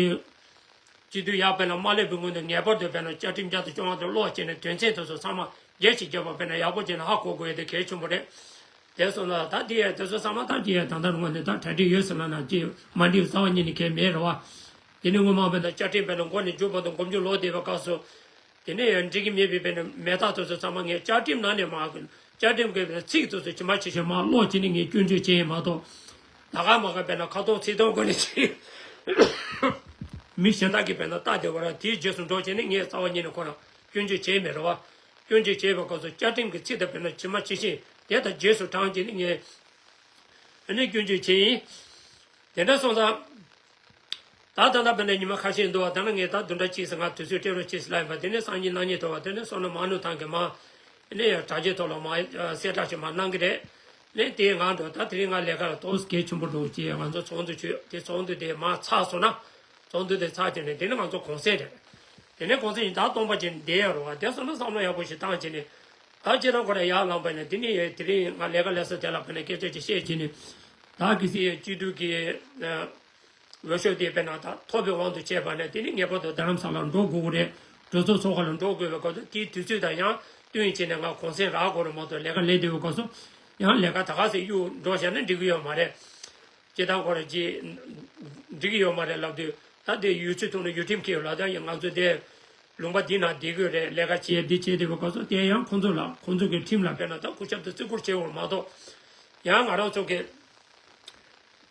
སྤྱི་འཐུས་ཡར་དཔེར་ན་མ་སླེབས་པའི་སྔོན་དུ་ངེས་པར་དུ་དཔེར་ན་བཅའ་ཁྲིམས་བརྒྱ་དང་བཅོ་ལྔ་དེ་ཀློག་བྱས་ནས་དོན་ཚན་དེ་ཚོ་ཚང་མ་རྒྱས་ཤིག་བརྒྱབ་པ་དཔེར་ན་ཡག་པོ་བྱས་ནས་ཧ་གོ་དགོས་ཡ་དེ་གལ་ཆེན་པོ་རེད། དེ་སོང་ན་ད་དེ་ཡ་དེ་ཚོ་ཚང་མ་ད་དེ་ཡ་ད་ལྟ་ངོས་ནས་ད་གྲ་སྒྲིག་ཡོད་ཟེར་ལབ་ན་ཅི་མ་འགྲིག་རྩ་བ་ཉིད་ནས་གལ་མེད་རེད་བ། དེ་ནས་སྔོན་མ་དཔེར་ན་བཅའ་ཁྲིམས་དཔེར་ན་མགོ་ནས་མཇུག་བར་དུ་མགོ་མཇུག་ལོག་བསྡད་པའི་སྐབས་སུ། དེ་ནས་ཡང་འགྲིག་གི་མེད་པའི་དཔེར་ན་མེད་རྟགས་དེ་ཚོ་ཚང་མ་ངས་བཅའ་ཁྲིམས་ནང་ནས་མར་བཅའ་ཁྲིམས་ཀྱི་ཚིག་དེ་ཚོ་ཇི་མ་ཇི་བཞིན་མར་ཀློག་བྱས་ནས་ངས་སྐྱོན་བརྗོད་བྱས་ཡིན་མ་གཏོགས། ད་ག་མ་ག་དཔེར་ན་ཁ་སྟོང་ཚིག་སྟོང་སྒོ་ནས་ཅི། མི་གཞན་དག་གིས་དཔེར་ན་ལྟ་བསྡད་པ་ར་དེའི་རྗེས་སུ་འགྲོ་བྱས་ནས་ངས་རྩ་བ་ཉིད་ནས་ཁོ་རང་སྐྱོན་བརྗོད་བྱས་མེད་རེད་བ། སྐྱོན་བརྗོད་བྱས་པའི་སྐབས་སུ་བཅའ་ཁྲིམས་ཀྱི་ཚིག་དང་དཔེར་ན་ཇི་མ་ཇི་བཞིན་དེ་དང་རྗེས་སུ་འབྲངས་བྱས་ནས་ངས། ཨ་ནི་སྐྱོན་བརྗོད་བྱས་ཡིན། དེ་འདྲ་སོང་ཙང་། ད་ད་ལྟ་དཔེར་ན་ཉི་མ་ཁ་ཤས་འདུག་བ། ད་ནི་ངས་ད་བདུན་ཕྲག་གཅིག་ཙམ་ང་དུས་ཚོད་སྤྲད་རོགས་བྱེད་ཟེར་ལབ་ཡིན་པ། དེ་ནས་སང་ཉིན་གནངས་ཉིན་འདུག་བ། དེ་ནས་སོང་ན་མ་ནུ་ཐང་གི་མ། ཨ་ནི་དྲ་རྒྱའི་ཐོག་ལ་མ་གསལ་བསྒྲགས་ཤིག་མ་གནང་གི་རེད། ནས་དེ་ང་འགྲོ་ད་དེ་རིང་ང་ལས་ཀ་ལ་ཏོག་ཙམ་གལ་ཆེན་པོ་འགྲོ་ཅེས་ང་ཚོ་ཚོགས་འདུ་བྱོས་དེ་ཚོགས་འདུ་དེ་མ་ཚར་སོང་ན། ཚོགས་འདུ་དེ་ཚར་བྱས་ནས་དེ་ནི་ང་ཚོ་གུང་སེང་རེད། དེ་ནས་གུང་སེང་ཡིན་ད་སྟོང་པ་ཅིག་བསྡད་ཡོད་རེད་བ། དེ་སོང་ན་བསམ་བློ་ཡག་པོ་ཞིག་བཏང་བྱས་ནས། ད་སྤྱིར་བཏང་ཁོ་རང་ཡར་ལངས་པ་ཡིན་ན་དེ་ནི་དེ་རིང་ང་ལས་ཀ་ལས་ས་དེ་ལ་ཕེབས་ནས་སྐད་ཆ་ཅིག་བཤད་བྱས་ནས། ད་གལ་སྲིད་སྤྱི་འཐུས་ཀྱི་འོས་ཤོག་དེ་དཔེར་ན་ད་ཐོབ་པའི་དབང་དུ་བྱས་པ་ན་དེ་ནི་ངེས་པར་དུ་རྡ་རམ་ས་ལར་འགྲོ་དགོས་ཀྱི་རེད། གྲོས་ཚོགས་ཚོགས་ཁང་ལ་འགྲོ་དགོས་པའི་སྐབས་སུ་དེའི་དུས་ཚོད་དང་ཡང་བསྟུན་བྱས་ནས་ང་གུང་སེང་རག་དགོས་རེད་མ་གཏོགས་ལས་ཀ་ལས་བསྡད་པའི་སྐབས་སུ་ཡང་ལས་ཀ་ད་ག་ཚོད་གཡུག་འགྲོ་བཞག་ན་འགྲིག་གི་ཡོད་མ་རེད། སྤྱིར་བཏང་ཁོ་རང་ཅིག་འགྲིག་གི་ཡོད་མ་རེད་ལབ་དུས་ད་དེ་ཡུལ་ཚོའི་ཐོག་ནས་ཡུལ་ཁྲིམས་འཁེལ་ཡོད་ལ་ད་ཡང་ང་ཚོ་དེ་ལུང་པ་འདི་ནང་བསྡད་དགོས་རེད། ལས་ཀ་བྱེད་འདི་བྱེད་དེ་བའི་སྐབས་སུ་དེ་ཡང་ཁོང་ཚོ་ལ་ཁོང་ཚོ་གི་ཁྲིམས་ལ་དཔེར་ན་ད་སྐུ་ཞབས་དུ་བརྩི་བཀུར་བྱེད་འོང་མ་གཏོགས་ཡང་ང་རང་ཚོ་གི་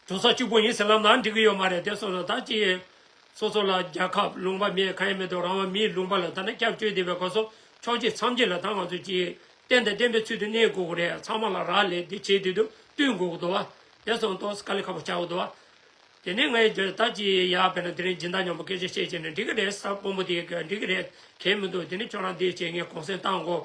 གྲོས་ཚོགས་གཅིག་པོ་ཡིན་ཟེར་ལབ་ན་འགྲིག་གི་ཡོད་མ་རེད། དེ་སོང་ན་ད་ཅི་སོ་སོ་ལ་རྒྱལ་ཁབ་ལུང་པ་མེད་གང་ཡང་མེད་དུ་རང་དབང་མིའི་ལུང་པ་ལ་ད་ནི་སྐྱབས་བཅོལ་བསྡད་པའི་སྐབས་སུ་ཕྱོགས་གཅིག་མཚམས་གཅིག་ལ་ད་ང་ཚོ་ཅི་གཏན་དང་བརྟན་པའི་ཚུལ་དུ་གནས་དགོས་ཀྱི་རེད། ཚང་མ་ལ་རག་ལས་འདི་བྱེད་དུས་དུ་བསྟུན་དགོས་ཀྱི་འདུག་བ། དེ་སོང་ཏོག་དཀའ་ལས་ཁག་པོ་ཆགས་ཀྱི་འདུག་བ། དེ་ནས་ངའི་ད་ཅི་ཡག་དཔེར་ན་དེ་རིང་སྦྱིན་བདག་མཉམ་པོ་སྐད་ཆ་བཤད་བྱས་ནས་འགྲིག་གི་རེད་ས་དཔོན་པོ་དེ་འགྲིག་གི་རེད་གལ་མི་འདུག་དེ་ནས་ཁྱོད་རང་འདི་བྱས་ངས་གུང་སེང་བཏང་དགོས།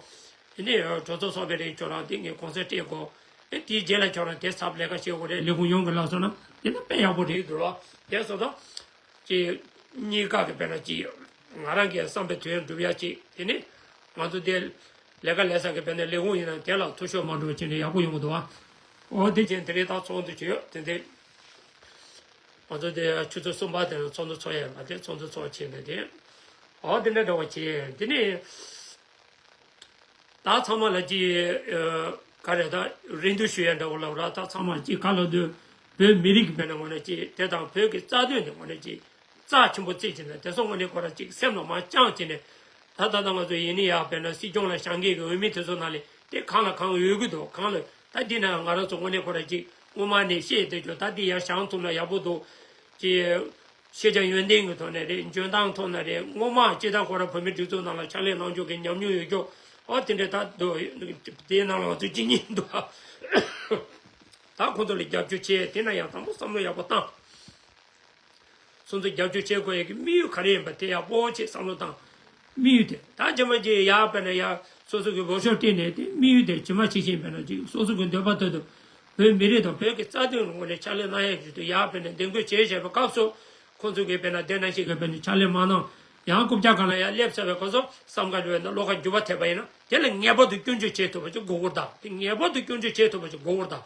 དེ་ནས་གྲོས་ཚོགས་ཚོགས་པའི་རིང་ཁྱོད་རང་དེ་ངས་གུང་སེང་སྤྲད་དགོས། ཨེ་དེའི་རྗེས་ལ་ཁྱོད་རང་དེ་ཚབ་ལས་ཀ་བྱེད་དགོས་རེད། ལས་ཁུངས་ཡོངས་ཀྱི་ལབ་སོང་ན་དེ་ནི་དཔེ་ཡག་པོ་རེད་འདུག་ལ། དེ་སོང་ཙང་ཅི་གཉིས་ཀ་གི་དཔེར་ན་ཅི་ང་རང་གི་བསམ་པའི་དོན་འགྲུབ་ཡ་ཅིག་དེ་ནི་ ང་ཚོ་དེ་ལས་ཀ་ལས་ས་གི་དཔེར་ན་ལས་ཁུངས་ཡིན་ན་དེ་ལ་འཐུས་ཤོར་མ་འགྲོ་བ་བྱས་ནས་ཡག་པོ་ཡོང་གི་འདུག་ཨ། འོ་དེ་བྱས་དེ་རིང་ད་ཚོགས་འདུ་བྱས་ཡོད་དེ་འདི། ང་ཚོ་དེ་ཆུ་ཚོད་གསུམ་པ་དེ་ནང་ཚོགས་འདུ་ཚོགས་ཡས་ལ་དེ་ཚོགས་འདུ་ཚོགས་བྱས་ནས་དེ། འོ་དེ་འདྲ་འདྲ་བ་བྱས་དེ་ནས། ད་ཚང་མ་ལ་ཅིག་ག་རེ་ད་རེ་འདུན་ཞུ་ཡས་འདྲ་བོ་ལབ་ར། ད་ཚང་མ་ཅིག་ག་ལ་འདུག་བོད་མི་རིགས་ཀྱི་དཔེར་ན་ངོས་ནས་ཅིག་དེ་དང་བོད་ཀྱི་རྩ་དོན་དེ་ངོས་ནས་ཅིག་རྩ་ཆེན་པོ་བརྩིས་བྱས་ནས་དེ་ཚོ་ངོས་ནས་ཁོ་ར་ཅིག་སེམས་ལ་མར་བཅངས་བྱས་ནས། ད་ད་ལྟ་ང་ཚོ་ཡིན་ནི་ཡག་དཔེར་ན་སྲིད་སྐྱོང་ལ་བཞེངས་མཁན་གྱི་འོས་མི་དེ་ཚོ་ནང་ལས་དེ་གང་ལ་གང་འོས་ཀྱི་འདུག་གང་ལ་ད་འདི་ན་ང་རང་ཚོ་ངོས་ནས་ཁོ་ར་ཅིག་སྔོན་མ་ནས་བཤད་བསྡད་ཆོག་ད་འདི་ཡར་བཞེངས་ཐུབ་ན་ཡག་པོ་འདུག་ཅེས། ཤེས་བྱ་ཡོན་ཏན་གྱི་ཐོག་ནས་རེད། འཇོན་ཐང་ཐོག་ནས་རེད། སྔོན་མ་སྤྱི་བཏང་ཁོ་རང་བོད་མི་སྒྲིག་འཛུགས་ནང་ལ་ཕྱག་ལས་གནང་ཕྱོགས་ཀྱི་ཉམས་མྱོང་ཡོད་ཀྱོག་ཨོ་དེ་འདྲས་ད་འདུག་དེའི་ནང་ལ་ང་ཚོ་གཅིག་གཉིས་འདུག་ད་ཁོང་ཚོ་ལ་རྒྱབ་སྐྱོར་བྱས་དེ་ན་ཡང་དང་པོ་བསམ་བློ་ཡག་པོ་བཏང་། སོ་སོ་རྒྱབ་སྐྱོར་བྱེད་དགོས་ཡ་གི་དམིགས་ཡུལ་ག་རེ་ཡིན་པ་དེ་ཡག་པོ་བྱས་བསམ་བློ་བཏང་། དམིགས་ཡུལ་དེ་ད་རྗེས་མ་ཅིག་ཡར་དཔེར་ན་ཡར་སོ་སོ་གི་འོས་ཤོག་སྤྲད་ནས་དེ་དམིགས་ཡུལ་དེ་ཇི་མ་ཇི་བཞིན་དཔེར་ན་ཅིག་སོ་སོ་གི་འདོད་པ་ལྟར་དུ་བོད་མི་རིགས་དང་བོད་ཀྱི་རྩ་དོན་ངོས་ནས་ཕྱག་ལས་གནང་ཡ་ཞིག་ཏུ་ཡར་དཔེར་ན་འདེམས་བསྐོ་བྱས་བཞག་པའི་སྐབས་སུ་ཁོང་ཚོ་གིས་དཔེར་ན་དེ་ནང་བཞིན་གྱི་དཔེར་ན་ཕྱག་ལས་མ་གནང་། ཡང་རྐུབ་བཀྱག་སྒང་ལ་ཡར་སླེབས་ཚར་བའི་སྐབས་སུ་བསམ་དཀའ་འགྲོ་བས་ན་བློ་ཁ་འགྱུར་བ་ཐེབས་པ་ཡིན་ན་དེ་ལ་ངེས་པར་དུ་སྐྱོན་བརྗོད་བྱེད་ཐུབ་པ་ཅིག་དགོས་སྐོར་དང་། དེ་ངེས་པར་དུ་སྐྱོན་བརྗོད་བྱེད་ཐུབ་པ་ཅིག་དགོས་སྐོར་དང་།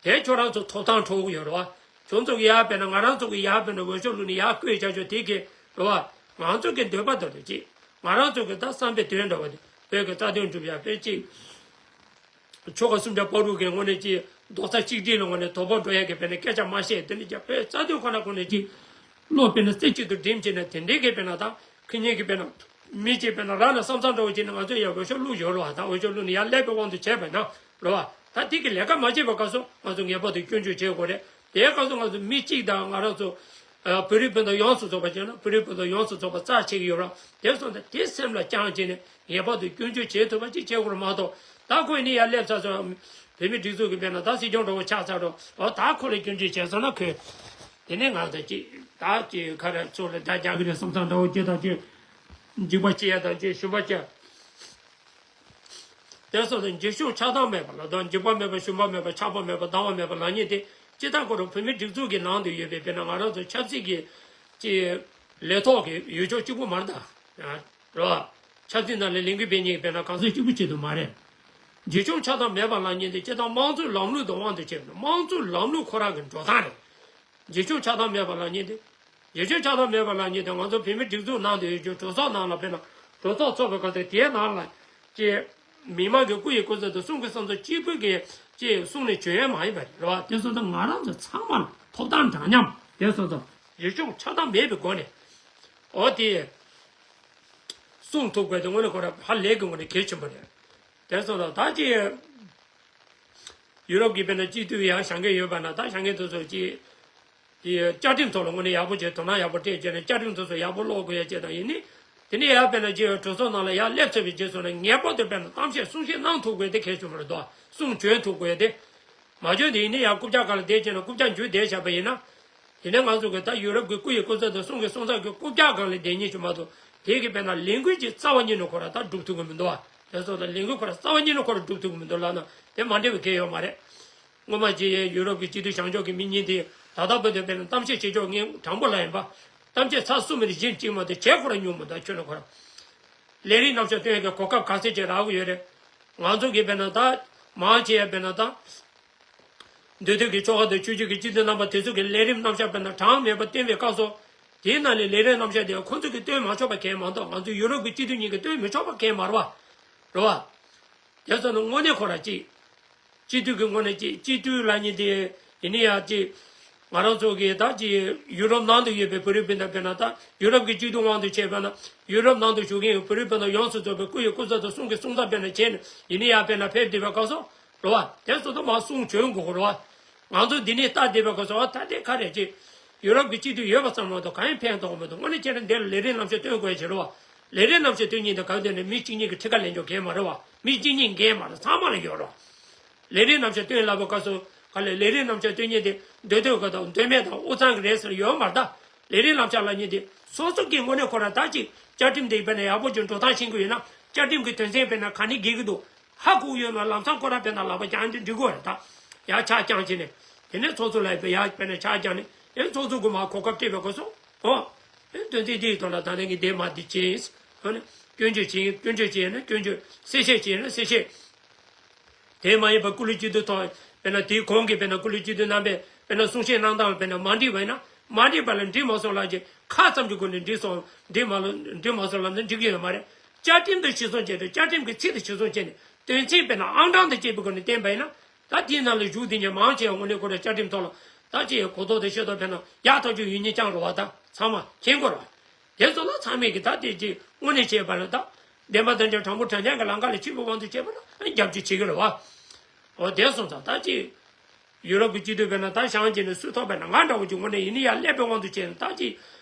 དེ་ཁྱོད་རང་ཚོ་ཐོབ་ཐང་འཕྲོག་གི་ཡོད་རེད་བ། ཁྱོད་ཚོ་གི་ཡར་དཔེར་ན་ང་རང་ཚོ་གི་ཡར་དཔེར་ན་འོས་ཤོག་བླུགས་ནས་ཡར་བསྐོས་བྱ་ཆོག་དེ་གི་རེད་བ། ང་ཚོ་གི་འདོད་པ་ལྟར་དུ་ཅིག་ང་རང་ཚོ་གི་ད་བསམ་པའི་དོན་འདྲ་བ་དེ་བོད་ཀྱི་རྩ་དོན་སྒྲུབ་ཡ་དཔེ་ཅིག་ཆོལ་ཁ་སུམ་བརྒྱ་བར་དུ་གི་ངོས་ནས་ཅིག་རྡོག་རྩ་གཅིག་སྒྲིལ་ལ་ངོས་ནས་དོ་ཕོག་འགྲོ་ཡ་གི་དཔེར་ན་སྐད་ཆ་མ་བཤད་དེ་ནི་ཀྱང་བོད་རྩ་དོན་ཁོ་ན་ཁོ་ནས་ཅིག་བློ་དཔེར་ན་རྩེ་གཅིག་ཏུ་སྒྲིམ་བྱས་ནས་དེ་འདྲའི་གི་དཔེར་ན་ད། ཁེ་ཉིན་གྱི་དཔེར་ན། མི་གཅིག་དཔེར་ན་རང་ལ་བསམ་བསམ་འདྲ་བོ་བྱས་ནས་ང་ཚོ་ཡར་འོས་ཤོག་བླུགས་ཡོད་རེད་བ། ད་འོས་ཤོག་བླུགས་ནས་ཡར་སླེབས་པའི་དབང་དུ་བྱས་པ་ན་རེད་བ། ད་དེ་གི་ལས་ཀ་མ་བྱས་པའི་སྐབས་སུ་ང་ཚོ་ངེས་པར་དུ་སྐྱོན་བརྗོད་བྱེད་དགོས་རེད། དེའི་སྐབས་སུ་ང་ཚོ་མི་གཅིག་དང་ང་རང་ཚོ། བོད་རིགས་སྤུན་ཟླ་ཡོངས་སུ་རྫོགས་པ་བྱས་ན་བོད་རིགས་སྤུན་ཟླ་ཡོངས་སུ་རྫོགས་པ་རྩ་ཆེ་གི་ཡོད་རེད། དེ་སོང་ཙང་དེ་སེམས་ལ་བཅངས་བྱས་ནས་ངེས་པར་དུ་སྐྱོན་བརྗོད་བྱེད་ཐུབ་པ་ཅིག་བྱེད་དགོས་རེད་མ་གཏོགས། ད་ཁོས་ནི་ཡར་སླེབས་ཚར་སོང་། བོད་མི་སྒྲིག་འཛུགས་ཀྱི་དཔེར་ན་ད་སྲིད་སྐྱོང་འདྲ་བོ་ཆགས་ཚར་འགྲོ། འོ་ད་ཁོ་ལ་སྐྱོན་བརྗོད་བྱས་སོང་ན་ཁོས། དེ་ནས་ང་ཚོ་ཅིག་ད་ཅིག་ཁ་ར་ཚུར་ལ་ད་རྒྱག་གི་རེད་བསམ་བསམ་འདྲ་བོ་ཅིག་དང་ཅིག་འཇིགས་པ་སྐྱེ་ཡ་དང་ཅིག་ཞུམ་པ་སྐྱེ། དེ་སོང་ཙང་འཇིགས་ཤུགས་ཆགས་སྡང་མེད་པ་ལ་དང་འཇིགས་པ་མེད་པ་ཞུམ་པ་མེད་པ་ཆགས་པ་མེད་པ་སྡང་བ་མེད་པ་ལབ་མཁན་དེ་སྤྱིར་བཏང་ཁོ་རང་བོད་མི་སྒྲིག་འཛུགས་ཀྱི་ནང་དུ་ཡོད་པའི་དཔེར་ན་ང་རང་ཚོ་ཆབ་སྲིད་ཀྱི་ཅིག་ལས་ཐོག་གི་ཡུལ་ཕྱོགས་གཅིག་པུ་མ་རེད་ད། རེད་བ། ཆབ་སྲིད་ནང་ལ་ལས་འགུལ་སྤེལ་མཁན་གྱི་དཔེར་ན་གང་ཟག་གཅིག་པུ་ཆེད་དུ་མ་རེད། འཇིགས་ཤུགས་ཆགས་སྡང་མེད་པ་ལབ་མཁན་དེ་སྤྱིར་བཏང་དམངས་གཙོའི་ལམ་ལུགས་དང་དབང་དུ་བྱས་པ་ན་དམངས་གཙོའི་ལམ་ལུགས་ཁོ་རང་གི་འགྲོ་སྟངས་རེད། འཇིགས་ཤུགས་ཆགས་སྡང་མེད་པ་ལབ་མཁན་དེ། འཇིགས་ཤུགས་ཆགས་སྡང་མེད་པ་ལབ་མཁན་དེ་ང་ཚོ་བོད་མི་སྒྲིག་འཛུགས་ནང་དུ་ཡོད་རྒྱུ་གྲོས་ཚོགས་ནང་ལ་དཔེར་ན་གྲོས་ཚོགས་ཚོགས་པའི་སྐབས་དེ་དེའི་ནང་ལ་ཅེས། མི་མང་གི་སྐུ་ཡི་སྐུ་ཚབ་དང་གསུང་གི་གསུང་ཚབ་གཅིག་པུ་གིས་ཅེས་གསུང་ནས་བྱོན་ཡ་མ་ཡིན་པ་རེད་བ། དེ་སོང་ཙང་ང་རང་ཚོ་ཚང་མ་ལ་ཐོབ་ཐང་འདྲ་མཉམ་དེ་སོང་ཙང་འཇིགས་ཤུགས་ཆགས་སྡང་མེད་པའི་སྒོ་ནས་འོ་དེ་གསུང་ཐུབ་དགོས་དེ་དངོས་གནས་ཁོ་རང་ཧ་ལས་ཀྱི་ངོས་ནས་གལ་ཆེན་པོ་རེད། དེ་སོང་ཙང་ད་ཅེས་ཡུ་རོབ་ཀྱི་དཔེར་ན་སྤྱི་འཐུས་ཡང་བཞེངས་མཁན་ཡོད་པ་ན་ད་བཞེངས་མཁན་དེ་ཚོ་ཅེས། དེ་བཅའ་ཁྲིམས་ཐོག་ལ་དངོས་གནས་ཡག་པོ་བྱས་དོ་སྣང་ཡག་པོ་སྤྲད་བྱས་ནས་བཅའ་ཁྲིམས་དེ་ཚོ་ཡག་པོ་ཀློག་དགོས་ཡ་བཅས་དང་ཡིན་ནི། དེ་ནས་ཡར་དཔེར་ན་རྗེས་གྲོས་ཚོགས་ནང་ལ་ཡར་སླེབས་ཚར་བའི་རྗེས་སུ་ནས་ངེས་པར་དུ་དཔེར་ན་གཏམ་བཤད་གསུང་བཤད་གནང་ཐུབ་དགོས་དེ་གལ་ཆེན་པོ་རེད་དོ། གསུང་བྱོན་ཐུབ་དགོས་དེ། མ་བྱོན་དེ་ཡིན་ནི་ཡར་རྐུབ་བཀྱག་སྒང་ལ་བསྡད་བྱས་ན་རྐུབ་བཀྱག་འཇུས་བསྡད་བཞག་པ་ཡིན་ན། དེ་ནས་ང་ཚོ་གི་ད་ཡུ་རོབ་ཀྱི་སྐུ་ཡི་སྐུ་ཚབ་དང་གསུང་གི་གསུང་ཚབ་ཀྱི་རྐུབ་བཀྱག་སྒང་ལ་བསྡད་མཁན་ཞིག་མ་གཏོགས་དེ་གི་དཔེར་ན་ལས་འགུལ་གྱི་རྩ་བ་ཉིད་ནས་ཁོ་ར་ད་སྒྲུབ་ཐུབ་ཀྱི་མི་འདུག་བ། དེ་ཚོ་ད་ལས་འགུལ་ཁོ་ར་རྩ་བ་ཉིད་ནས་ཁོ་ར་སྒྲུབ་ཐུབ་ཀྱི་མི་འདུག་ལབ་ན་དེ་མ་འགྲིག་པའི་གལ་ཡོད་མ་རེད། སྔོན་མ་ཅིག་ཡུ་རོབ་ཀྱི་སྤྱི་འཐུས་བཞེངས་ཕྱོགས་ཀྱི་མི་གཉིས་དེ་ད་ལྟ་བར་དུ་དཔེར་ན་གཏམ་བཤད་བྱེད་ཕྱོགས་ངས་དྲང་པོ་ལ་ཡིན་པ། གཏམ་བཤད་ཚར་གསུམ་མིན་གཞན་གཅིག་མ་གཏོགས་བྱས་ཁོ་ར་མྱོང་མི་འདུག་ཁྱོད་ནི་ཁོ་ར། ལས་རིགས་རྣམ་གཞག་སྟོན་ཡག་གི་གོ་སྐབས་ག་ཚད་ཅིག་རག་གི་ཡོད་རེད། ང་ཚོ་གིས་དཔེར་ན་ད་མང་ཆེ་བ་དཔེར་ན་ད། འདོད་འདོད་ཀྱི་ཆོལ་ཁ་དང་ཆོས་བརྒྱུད་ཀྱི་སྤྱི་འཐུས་རྣམ་པ་དེ་ཚོ་གི་ལས་རིམ་རྣམ་གཞག་དཔེར་ན་གྲངས་མེད་པ་བཏོན་པའི་སྐབས་སུ། དེའི་ནང་ནས་ལས་རིམ་རྣམ་གཞག་དེ་ཁོ་ཚོ་གིས་བཏོན་མ་ཆོག་པ་གང་ཡང་མ་གཏོགས་ང་ཚོ་ཡུ་རོབ་ཀྱི་སྤྱི་འཐུས་གཉིས་ཀྱིས་བཏོན་མི་ཆོག་པ་གང་ཡང་མ་རེད་བ། རེད་བ། དེ་ཚོ་ནི་དངོས་གནས་ཁོ་ར་ཅིག་སྤྱི་འཐུས་ཀྱི་ངོས་ནས་ཅིག་སྤྱི་འཐུས་ལབ་མཁན་དེ་ཡིན་ནི་ཡང་ཅིག་ང་རང་ཚོ་གི་ད་ཅིག་ཡུ་རོབ་ནང་དུ་ཡོད་པའི་བོད་རིགས་སྤུན་ཟླ་དཔེར་ན་ད་ཡུ་རོབ་ཀྱི་སྤྱི་འཐུས་དབང་དུ་བྱས་པ་ན་ཡུ་རོབ་ནང་དུ་བཞུགས་མཁན་གྱི་བོད་རིགས་སྤུན་ཟླ་ཡོངས་སུ་རྫོགས་པའི་སྐུ་ཡི་སྐུ་ཚབ་དང་གསུང་གི་གསུང་ཚབ་དཔེར་ན་བྱས་ནས་ཡིན་ནི་ཡང་དཔེར་ན་ཕེབས་བསྡད་པའི་སྐབས་སུ། རེད་བ། དེ་ཚོ་ད་མར་གསུང་བྱོན་དགོས་རེད་བ། ང་ཚོ་འདི་ནས་ལྟ་བསྡད་པའི་སྐབས་སུ་ཨ་ད་དེ་ག་རེ་ཅིག་ཡུ་རོབ་ཀྱི་སྤྱི་འཐུས་ཡོད་པ་ཙམ་མ་གཏོགས་གང་ཡང་ཕན་ཐོགས་མི་འདུག་དངོས་གནས་བྱས་ན་འདིར་ལས་རིམ་རྣམ་གཞག་སྟོན་དགོས་ཡ་ཆེ་རེད་བ། ལས་རིམ་རྣམ་གཞག་སྟོན་མཁན་དེ་ག་དུས་ནས་མི་གཅིག་གཉིས་ཀྱི་ཁྲི་ཁ་ལེན་ཆོག་གང་མ་རེད་བ། མི་གཅིག་གཉིས་འགན་མ་རེད། ཚང་མ་ལ་ཡོད་རེད་བ། ལས་རིམ་རྣམ་གཞག་སྟོན་ལབ་པའི་སྐབས་སུ་ག་ལས་ལས་རིམ་རྣམ་གཞག་སྟོན་མཁན་དེ་འདོད་འདོད་ག་དང་འདོད་མེད་དང་དབུ་གཙང་གི་རེད་ཟེར་ཡོད་མ་རེད་ད། ལས་རིམ་རྣམ་གཞག་ལབ་མཁན་དེ་སོ་སོ་གི་ངོས་ནས་ཁོ་རང་ད་ཅིག་བཅའ་ཁྲིམས་དེ་དཔེར་ན་ཡག་པོ་ཅིག་འགྲོ་སྟངས་ཤེས་ཀྱི་ཡོད་ན་བཅའ་ཁྲིམས་ཀྱི་དོན་ཚན་དཔེར་ན་ག་ནས་འགལ་གྱི་འདུག་ཧ་གོ་ཡོད་ན་ལམ་སང་ཁོ་རང་དཔེར་ན་ལག་པ་བརྐྱངས་ཏེ་འགྲིག་གི་རེད་ད། ཡར་ཕྱག་བརྐྱངས་བྱས་ནས། དེ་ནས་ཚོགས་གཙོ་ལ་ཡར་དཔེར་ན་ཕྱག་བརྐྱངས་ནས་ཨེ་ཚོགས་གཙོ་གིས་མར་གོ་སྐབས་སྤྲད་པའི་སྐབས་སུ། ཨོ། ཨེ་དོན་ཚན་འདིའི་ཐོག་ལ་ད་ལན་གྱི་འདས་མ་འདི་བྱས། ཨ་ནི། སྐྱོན་བརྗོད་བྱེད་སྐྱོན་བརྗོད་བྱས་ན་སྐྱོན་བརྗོད། གསལ་བཤད་བྱས་ན་གསལ་བཤད། དེ་མ་ཡིན་པར་སྐུ་ལུས་སྤྱི་འཐུས་ཐོག་དཔེར་ན་དེའི་གོང་གི་དཔེར་ན་སྐུ་ལུས་སྤྱི་འཐུས་རྣམ་པས་དཔེར་ན་གསུང་བཤད་གནང་སྟངས་དཔེར་ན་མ་འགྲིག་པ་ཡིན་ན་མ་འགྲིག་པ་ལ་འགྲིག་མ་སོང་ལབ་ཀྱི་ཁ་ཙམ་གྱི་སྒོ་ནས་འགྲིག་སོང་འགྲིག་མ་ལོ་འགྲིག་མ་སོང་ལབ་ན་འགྲིག་གི་ཡོད་མ་རེད། བཅའ་ཁྲིམས་དང་གཞི་བཟུང་བྱས་ཏེ་བཅའ་ཁྲིམས་ཀྱི་ཚིག་དང་གཞི་བཟུང་བྱས་ནས་དོན་ཚན་དཔེར་ན་ཨང་གྲངས་དང་བཅས་པའི་སྒོ་ནས་བསྟན་པ་ཡིན་ན། ད་དེའི་ནང་ལ་བཞུགས་དེ་ཉིད་མང་ཆེ་བ་དངོས་གནས་ཁོ་རང་བཅའ་ཁྲིམས་ཐོག་ལ་ད་ཅི་གོ་རྟོགས་དང་ཤེས་རྟོགས་དཔེར་ན་ཡག་ཐག་ཆོད་ཡོད་མཁན་རྐྱང་རེད་བ། ད་ཚང་མ་མཁྱེན་དགོས་རེད་བ། དེ་ཚོ་ལ་ཚང་མས་ཀྱི་ད་དེ་ཅི་དངོས་གནས་བྱས་པ་ལ་ད་བདེན་པ་དོན་ཆེན་དྲང་པོ་དྲང་རྐྱང་གི་ལམ་ཁ་ལ་ཆིབས་པའི་དབང་དུ་བྱས་པ་ལ་རྒྱབ་སྐྱོར་བྱེད་ཀྱི་རེད་བ། འོ་དེ་སོང་ཙང་ད་ཅི་ཡུ་རོབ་ཀྱི་སྤྱི་འཐུས་དཔེར་ན་ད་བཞེངས་བྱས་ནས་སུས་ཐོབ་པས་ན་ང་འདྲ་བོ་ཅིག་དངོས་གནས་ཡིན་ན་ཡང་སླེབས་པའི་དབང་དུ་བྱས་ནས་ད་ཅི་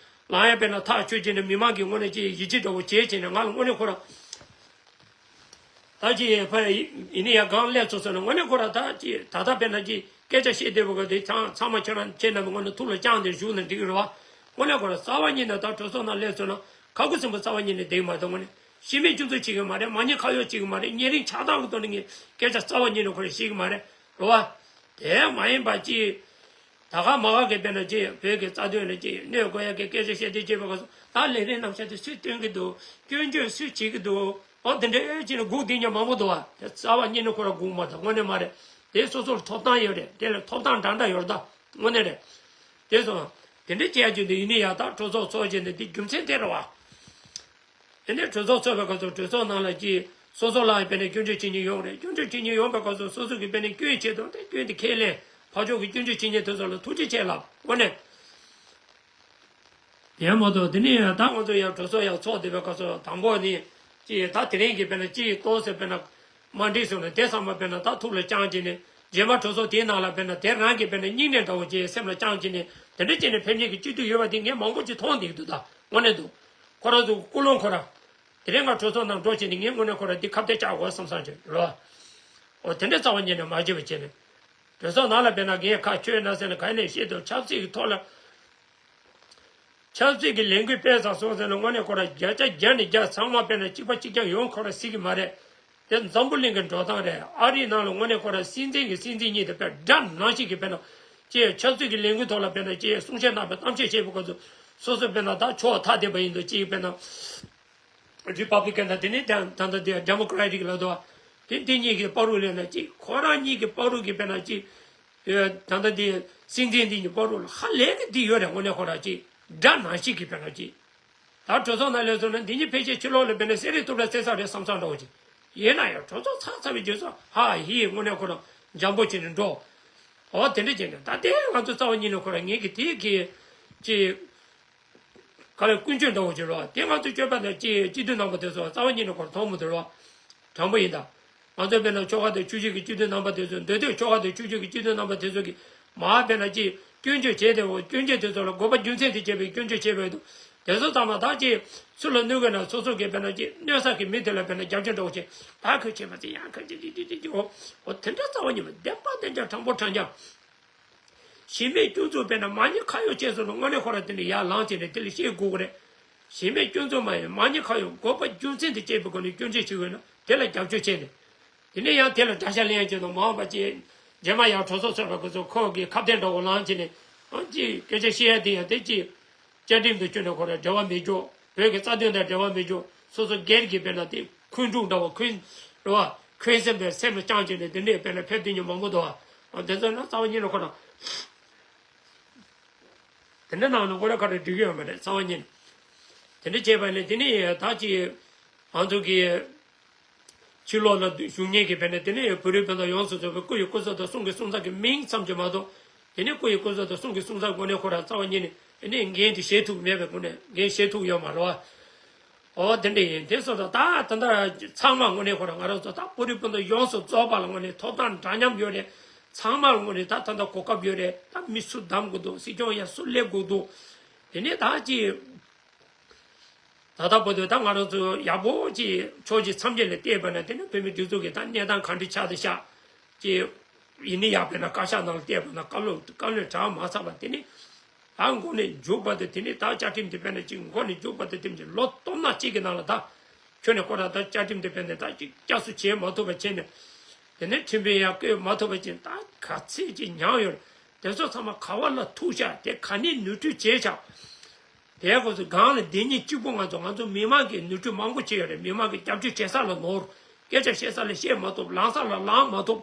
ལངས་ཡ་དཔེར་ན་ཐག་ཆོད་བྱས་ནས་མི་མང་གིས་དངོས་གནས་ཅི་ཡིད་ཆེས་འདྲ་བོ་བྱས་བྱས་ནས་ང་ལ་དངོས་གནས་ཁོ་རང་ད་ཅི་ཕ་ཡིན་ནི་ཡ་གང་སླེབས་སོང་ཟེར་ན་དངོས་གནས་ཁོ་ར་ད་ཅི་ད་ལྟ་དཔེར་ན་ཅི་སྐད་ཆ་བཤད་བསྡད་པ་ག་དེ་ཚང་ཚང་མ་ཁྱེད་རང་ཁྱེད་རྣམས་དངོས་གནས་ཐུགས་ལ་བཅངས་ཏེ་བཞུགས་ན་འགྲིག་གི་རེད་བ། དངོས་གནས་ཁོ་ར་རྩ་བ་ཉིད་ནས་ད་གྲོས་ཚོགས་ནང་སླེབས་སོང་ན་ཁ་ཁུ་སིམ་པོ་རྩ་བ་ཉིད་ནས་བསྡད་མ་ཐུབ་དངོས་གནས་ཤི་མེད་སྐྱོན་འཛུགས་བྱེད་ཀྱི་མ་རེད། མ་ཉེས་ཁ་གཡོག་བྱེད་ཀྱི་མ་རེད། ཉེ་རིང་ཆགས་སྡང་གི་ཐོག་ནས་ངས་སྐད་ཆ་རྩ་བ་ཉིད་ནས་ཁོ་ར་བཤད་ཀྱི་མ་རེད་རེད་བ། དེ་མ་ཡིན་པ་ཅི། ད་ག་མ་ག་གི་དཔེར་ན་ཅི་བོད་ཀྱི་རྩ་དོན་ལ་ཅི་གནོད་དགོས་ཡ་གི་སྐད་ཆ་བཤད་དེ་བྱེད་པ་ག་སོ་ད་ལས་རིམ་རྣམ་གཞག་དེ་སུས་སྟོན་གི་འདུག་སྐྱོན་བརྗོད་སུས་བྱེད་གི་འདུག་འོ་དེ་འདྲའི་ཨེ་ཅི་ནས་སྒུག་བསྡད་མཁན་མང་པོ་འདུག་བ། དེ་རྩ་བ་ཉིད་ནས་ཁོ་ར་སྒུག་མ་ཐག་དངོས་གནས་མ་རེད། དེ་སོ་སོར་ཐོབ་ཐང་ཡོད་རེད། དེ་ལ་ཐོབ་ཐང་འདྲ་འདྲ་ཡོད་རེད་ད་དངོས་གནས་རེད། དེ་སོང་དེ་འདྲའི་བྱེད་ཡ་ཅིག་འདི་ཡིན་ནི་ཡ་ད་གྲོས་ཚོགས་ཚོགས་བྱས་ནས་དེ་རྒྱུ་མཚན་དེ་རེད་བ། དེ་ནས་གྲོས་ཚོགས་ཚོགས་པའི་སྐབས་སུ་གྲོས་ཚོགས་ནང་ལ་ཅིག་སོ་སོ་ལ་དཔེར་ན་སྐྱོན་བརྗོད་བྱེད་མཁན་ཡོང་རེད། སྐྱོན་བརྗོད་བྱེད་མཁན་ཡོང་པའི་སྐབས་སུ་སོ་སོ་གིས་དཔེར་ན་སྐྱོན་བྱེད་དང་དེ་སྐྱོན་དེ་ཁས་ལེན་ཕར་ཕྱོགས་ཀྱི་སྐྱོན་བརྗོད་བྱེད་མཁན་དེ་ཚོ་ལ་ཐུགས་རྗེ་ཆེ་ལབ་དངོས་གནས། དེ་མ་གཏོགས་དེ་ནས་ད་ང་ཚོ་ཡང་གྲོས་ཚོགས་ཡང་ཚོགས་བསྡད་པའི་སྐབས་སུ་དང་པོ་ནི་ཅིག་ད་དེ་རིང་གི་དཔེར་ན་ཅིག་ཏོག་ཙམ་དཔེར་ན་མ་འགྲིག་སོང་ན་དེ་ཚང་མ་དཔེར་ན་ད་ཐུགས་ལ་བཅངས་བྱས་ནས་རྗེས་མ་གྲོས་ཚོགས་དེའི་ནང་ལ་དཔེར་ན་དེ་རང་གི་དཔེར་ན་སྙིང་ནད་འདྲ་བོ་ཅིག་སེམས་ལ་བཅངས་བྱས་ནས་དེ་འདྲ་བྱས་ནས་ཕེབས་མཁན་གྱི་སྤྱི་འཐུས་ཡོད་པ་དེ་ངས་མང་པོ་ཅིག་མཐོང་བསྡད་ཀྱི་འདུག་ད་དངོས་གནས་འདུག་ཁོ་རང་ཚོ་ཀུན་སློང་ཁོ་རང་། དེ་རིང་ང་གྲོས་ཚོགས་ནང་འགྲོ་བྱས་ནས་ངས་དངོས་གནས་ཁོ་ར་འདི་ཁ་གཏད་བཅག་དགོས་བསམ་བསམ་བྱས་རོ། འོ་དེ་འདྲ་རྩ་བ་ཉིད་ནས་མ་བྱེད་པ་བྱས་ནས། གྲོས་ཚོགས་ནང་ལ་དཔེར་ན་ངས་ཁ་ཆོས་ན་ཟེར་ན་ག་ནས་བཤད་དུ་ཆབ་སྲིད་ཀྱི་ཐོག་ལ། ཆབ་སྲིད་ཀྱི་ལས་འགུལ་སྤེལ་ཚར་སོང་ཟེར་ན་དངོས་གནས་ཁོ་ར་བརྒྱ་ཆ་བརྒྱ་ནས་བརྒྱ་ཚང་མ་དཔེར་ན་གཅིག་པ་གཅིག་རྐྱང་ཡོང་ཁོ་ར་སྲིད་ཀྱི་མ་རེད། དེ་འཛམ་བུ་གླིང་གི་འགྲོ་སྟངས་རེད། ཨ་རིའི་ནང་ལ་དངོས་གནས་ཁོ་ར་སྲིད་འཛིན་གྱི་སྲིད་འཛིན་གཉིས་དེ་དཔེ་དགྲ་ནང་བཞིན་གྱི་དཔེར་ན། ཅེས་ཆབ་སྲིད་ཀྱི་ལས་འགུལ་ཐོག་ལ་དཔེར་ན་ཅེས་གསུང་བཤད་གནང་བའི་གཏམ་བཤད་བྱེད་པའི་སྐབས་སུ་སོ་སོ་དཔེར་ན་ད་ཕྱོགས་ཐ་དད་པ་ཡིན་འདུག་ཅེས་དཔེར་ན། རི་པབ་ལི་ཀན་དང་དེ་ནས་ད་ད་ལྟ་དེ་ཌེ་མོ་ཀྲེ་ཊིག་ལ་འདུག་བ། དེ་འདི་གཉིས་ཀྱི་བར་དུ་ལས་ན་ཅིག་ཁོ་རང་གཉིས་ཀྱི་བར་དུ་གི་དཔེར་ན་ཅིག་ད་ལྟ་དེ་སྲིད་འཛིན་འདི་གཉིས་བར་དུ་ལ་ཧ་ལས་ཀྱི་འདི་ཡོད་རེད། དངོས་གནས་ཁོ་རང་ཅིག་དགྲ་ནང་བཞིན་གྱི་དཔེར་ན་ཅིག་ད་གྲོས་ཚོགས་ནང་སླེབས་སོང་ན་འདི་གཉིས་ཕལ་ཆེར་ཕྱི་ལོགས་ལ་དཔེར་ན་སེ་རེ་ཐུབ་ར་སེ་ས་རེད་བསམ་བསམ་འདྲ་བོ་ཅིག་ཡིན་ན་ཡང་གྲོས་ཚོགས་ཚར་ཚར་བའི་རྗེས་སུ་ཧ་ཧི་དངོས་གནས་ཁོ་རང་འཇམ་པོ་བྱས་ནས་འགྲོ། འོ་དེ་འདྲ་བྱས་ནས་ད་ལྟའི་ང་ཚོ་རྩ་བ་ཉིད་ནས་ཁོ་རང་ངེད་ཀྱི་དེ་གི་ཅིག་ག་ལེར་ཀུན་སྤྱོད་འདྲ་བོ་ཅིག་རེད་བ། དེ་ང་ཚོ་སྤྱོད་པ་དང་ཅིག་སྤྱི་འཐུས་རྣམ་པ་དེ་ཚོ་རྩ་བ་ཉིད་ནས་ཁོ་རང་མཐོང་མི་འདུག་རེད་བ། དྲང་པོ་ཡིན་ད། ང་ཚོ་དཔེར་ན་ཆོལ་ཁ་དང་ཆོས་བརྒྱུད་ཀྱི་སྤྱི་འཐུས་རྣམ་པ་དེ་ཚོ་འདོད་འདོད་ཆོལ་ཁ་དང་ཆོས་བརྒྱུད་ཀྱི་སྤྱི་འཐུས་རྣམ་པ་དེ་ཚོ་གིས་མ་དཔེར་ན་ཅིག་སྐྱོན་བརྗོད་བྱས་ཏེ་འོ་སྐྱོན་བརྗོད་དེ་ཚོ་ལ་དགོས་པ་རྒྱུ་མཚན་དེ་བྱས་པའི་སྐྱོན་བརྗོད་བྱས་པའི་འདུག་དེ་ཚོ་ཚང་མ་ད་ཅིག་སུ་ལ་གནོད་གི་ན་སོ་སོ་གིས་དཔེར་ན་ཅིག་གནོད་ས་གི་མི་དེ་ལ་དཔེར་ན་རྒྱབ་སྐྱོར་འདྲ་བོ་བྱས་ད་ཁོས་བྱས་མ་ཚད་ཡང་ཁོས་ཅིག་ཅིག་ཅིག་ཅིག་འོ་འོ་དེ་འདྲ་རྩ་བ་ཉིད་མ་བདེན་པ་བདེན་རྐྱང་དྲང་པོ་དྲང་རྐྱང་། གཞན་པའི་སྐྱོན་འཛུགས་དཔེར་ན་མ་ཉེས་ཁ་གཡོག་བྱས་སོང་ན་དངོས་གནས་ཁོ་རང་དེ་འདྲ་ཡར་ལངས་བྱས་ནས་དེ་ལ་བཤད་དགོས་ཀྱི་རེད། གཞན་པའི་སྐྱོན་འཛུགས་མ་ཡིན་མ་ཉེས་ཁ་གཡོག་དགོས་པ་རྒྱུ་མཚན་དེ་བཅད་པའི་སྒོ་ནས་སྐྱོན་བརྗོད་བྱེད་དགོས་ན་དེ་ལ་རྒྱབ་སྐྱོར་བྱས་ནས། དེ་ནས་ཡང་དེ་ལ་དགྲ་ཤ་ལེན་ཡ་བྱས་ན་མ་འོངས་པ་ཅིག་རྗེས་མ་ཡང་གྲོས་ཚོགས་ཚོགས་པའི་སྐབས་སུ་ཁོ་གི་ཁ་གཏད་འདྲ་བོ་ལངས་བྱས་ནས་ཨང་ཅིག་སྐད་ཆ་བཤད་ཡ་དེ་ཡང་དེ་ཅིག་བཅའ་ཁྲིམས་དང་བསྐྱོན་ནས་ཁོ་རང་འབྲེལ་བ་མེད་རྒྱུ། བོད་ཀྱི་རྩ་དོན་དང་འབྲེལ་བ་མེད་རྒྱུ། སོ་སོ་སྒེར་གྱི་དཔེར་ན་དེ་འཁོན་འཁྲུག་འདྲ་བོ་འཁོན་རེད་བ། འཁོན་སེམས་དང་སེམས་ལ་བཅངས་བྱས་ནས་དེ་འདྲའི་དཔེར་ན་ཕེབས་དུས་ཉིན་མང་པོ་འདུག་བ། དེ་ཚོ་ན་རྩ་བ་ཉིད་ནས་ཁོ་རང་། དེ་འདྲ་ནང་ལ་ཁོ་རང་ཁ་ར་འགྲིག་གི་ཡོད་མ་རེད་རྩ་བ་ཉིད་ནས། དེ་འདྲ་བྱས་པ་ནས་དེ་ནས་ད་ཅི། ང་ཚོ་གི་ཕྱི་ལོགས་ལ་བཞུགས་མཁན་གྱི་དཔེར་ན་དེ་ནས་བོད་རིགས་སྤུན་ཟླ་ཡོངས་སུ་རྫོགས་པའི་སྐུ་ཡི་སྐུ་ཚབ་དང་གསུང་གི་གསུང་ཚབ་ཀྱི་མིང་ཙམ་གྱིས་མ་གཏོགས། དེ་ནས་སྐུ་ཡི་སྐུ་ཚབ་དང་གསུང་གི་གསུང་ཚབ་ངོ་ནས་ཁོ་རང་རྩ་བ་ཉིད་ནས་དེ་ནས་འགན་དེ་བཞེས་ཐུབ་མེད་པའི་སྒོ་ནས་འགན་བཞེས་ཐུབ་ཡོད་མ་རེད་བ། ཨོ་དེ་འདྲ་ཡིན་དེ་སོང་ཙང་ད་ད་ལྟ་ཚང་མ་དངོས་གནས་ཁོ་རང་ང་རང་ཚོ་ད་བོད་རིགས་སྤུན་ཟླ་ཡོངས་སུ་རྫོགས་པ་ལ་དངོས་གནས་ཐོབ་ཐང་འདྲ་མཉམ་ཡོད་རེད། ཚང་མ་ལ་དངོས་གནས་ད་ད་ལྟ་གོ་སྐབས་ཡོད་རེད། ད་མི་སུ་བདམས་དགོས་འདུག་སྲིད་སྐྱོང་ཡང་སུ་སླེབས་དགོས་འདུག་དེ་ནས་ད་ཅི། ད་ལྟ་བར་དུ་ད་ང་རང་ཚོ་ཡག་པོ་ཅིག་ཕྱོགས་ཀྱི་མཚམས་ཆད་ལ་བལྟས་པ་ན་དེ་ནི་བོད་མི་སྒྲིག་འཛུགས་ཀྱི་ད་གནས་སྟངས་ག་འདྲ་ཆགས་བསྡད་ཤག་ཅིག་ཡིན་ནི་ཡག་པས་ན་བཀའ་ཤག་ནང་ལ་བལྟས་པ་ན་བཀའ་བློན་བཀའ་བློན་དྲག་མ་ཚར་བ་དེ་ནི་ད་མགོ་ནས་མཇུག་བར་དུ་དེ་ནི་ད་བཅའ་ཁྲིམས་དེ་བས་ན་ཅིག་མགོ་ནས་མཇུག་བར་དུ་དེ་ནི་ལོ་སྟོང་ཕྲག་གཅིག་གི་ནང་ལ་ད་ཁྱོད་ནས་ཁོ་རང་ད་བཅའ་ཁྲིམས་དེ་བས་ན་ད་ཅིག་བསྐྱར་གསོ་བྱེད་མ་ཐུབ་པ་བྱས་ནས་དེ་ནི་ཁྲིམས་དཔོན་ཡང་བསྐོས་མ་ཐུབ་པ་བྱས་ད་ག་ཚད་ཅིག་མྱངས་ཡོད་རེད། དེ་ཚོ་ཚང་མ་ག་བ་ལ་ཐུག་ཤག་དེ་ག་ནས་ནོར་འཁྲུལ་བྱས་ཤག་དེའི་སྐབས་སུ་སྒང་ལ་སྡོད་མཁན་གཅིག་པུ་ང་ཚོ་ང་ཚོ་མི་མང་གིས་ནོར་འཁྲུལ་མང་པོ་བྱས་ཡོད་རེད། མི་མང་གིས་སྐྱབས་བཅོལ་བྱེད་ས་ལ་ནོར། སྐད་ཆ་བཤད་ས་ལ་བཤད་མ་ཐུབ། ལངས་ས་ལ་ལངས་མ་ཐུབ།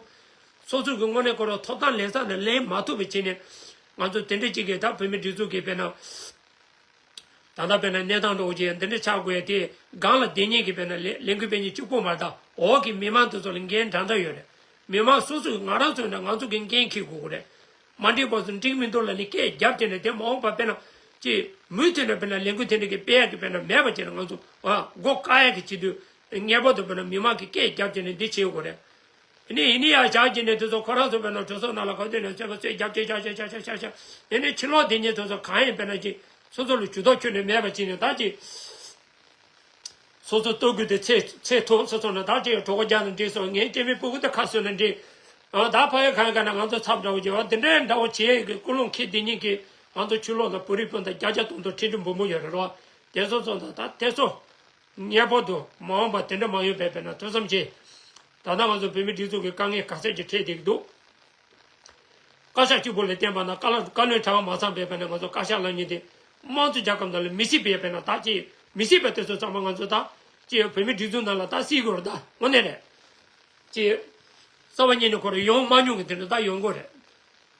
སོ་སོ་གི་དངོས་གནས་ཁོ་རང་ཐོབ་ཐང་ལེན་ས་ལ་ལེན་མ་ཐུབ་པའི་ཆེད་ནས། ང་ཚོ་དེ་འདྲ་ཅིག་གིས་ད་བོད་མི་སྒྲིག་འཛུགས་ཀྱི་དཔེར་ན། ད་ལྟ་དཔེར་ན་གནས་སྟངས་འདྲ་བོ་ཅིག་འདི་འདྲ་ཆགས་དགོས་ཡ་དེ། སྒང་ལ་སྡོད་མཁན་གྱི་དཔེར་ན་ལས་ལས་འགུལ་སྤེལ་མཁན་གཅིག་པོ་མ་རེད། ད་འོག་གི་མི་མང་དེ་ཚོ་ལ་འགན་འདྲ་འདྲ་ཡོད་རེད། མི་མང་སོ་སོ་གི་ང་རང་ཚོ་ཡིན་ན་ང་ཚོ་གི་འགན་འཁྱེར་དགོས་ཀྱི་རེད། མ་འགྲིག་པ་ཚོ་འགྲིག་མི་འདུག་ལབ་ནས་སྐད་རྒྱབ་བྱས་ནས། དེ་མ་འོངས་པ་དཔེར་ན་ཅིག་མུ་མཐུད་ནས་དཔེར་ན་ལས་འགུལ་དེ་འདྲ་གི་སྤེལ་ཡག་གི་དཔེར་ན་མེད་པ་བྱས་ནས། ང་ཚོ་ཨ་མགོ་བཀག་ཡག་གི་བྱེད་དུས་ངེས་པར་དུ་དཔེར་ན་མི་མང་གིས་སྐད་རྒྱབ་བྱས་ནས་འདི་བྱེད་དགོས་རེད། དེ་ནས་ཡིན་ནི་ཡག་བཞག་གི་ནས་དེ་ཚོ་ཁོ་རང་ཚོ་དཔེར་ན་གྲོས་ཚོགས་ནང་ལ་ག་དུས་ནས་ཚོད་པ་ཚོད་རྒྱབ་ཅེས་བྱ་བྱ་བྱ་བྱ་བྱ་བྱ། དེ་ནས་ཕྱི་ལོགས་དེ་ཉིད་དེ་ཚོ་གང་ཡིན་དཔེར་ན་ཅིག་སོ་སོ་ལ་ཇུས་གཏོགས་ཁྱོན་ནས་མེད་པ་ཅིག་ནས། ད་ཅིག་སོ་སོ་ལྟོ་གོས་དེ་ཚེ་ཚེ་ཐུང་སོ་སོ་ན་ད་ཅིག་གྲོད་ཁོག་རྒྱགས་ན་འགྲིག་སོང་། ངའི་སྐྱེ་དམན་སྤུ་གུ་དེ་ཁ་གསོས་ན་འགྲིག། ཨ་ད་ཕ་ཡུལ་གང་ག་ན་ང་ཚོ་ཚབ་འདྲ་བོ་བྱེད་པ་དེ་འདྲའི་འདྲ་བོ་བྱེད་ཀྱི་ཀུན་སློང་འཁྱེར། དེ་ཉིད་ཀྱིས་ང་ཚོ་ཕྱི་ལོགས་ལ་བོད་རིགས་སྤུན་ཟླ་བརྒྱ་ཆ་དང་དུ་ཁྲི་ཁྲི་འབུམ་འབུམ་ཡོད་རེད་རོ། དེ་ཚོ་ཚོ་ད་ད་དེ་ཚོ། ངེས་པར་དུ་མ་འོངས་པ་དེ་འདྲ་མ་ཡོང་བའི་དཔེར་ན་ཐུགས་བསམ་བྱེད། ད་ལྟ་ང་ཚོ་བོད་མི་སྒྲིག་འཛུགས་ཀྱི་དཀའ་ངལ་ག་ཚད་ཅིག་འཕྲད་བསྡད་ཀྱི་འདུག། བཀའ་ཤག་གཅིག་པུ་ལ་བརྟེན་པ་ན། བཀའ་བློན་བཀའ་བློན་གྲྭ་པ་མ་ཚང་བའི་དཔེར་ན་ང་ཚོ་བཀའ་ཤག་ལབ་མཁན་དེ་དམངས་གཙོ་རྒྱལ་ཁབ་ནང་ལ་མི་སྲིད་པའི་དཔེར་ན་ད་ཅིག་མི་སྲིད་པ་དེ་ཚོ་ཚང་མ་ང་ཚོ་ད་ཅིག་བོད་མི་སྒྲིག་འཛུགས་ནང་ལ་ད་སྲིད་དགོས་རེད། ད་དངོས་གནས་རེད། ཅིག་རྩ་བ་ཉིད་ནས་ཁོ་རང་ཡོང་མ་མྱོང་གི་དེ་འདྲ་ད་ཡོང་དགོས་རེད།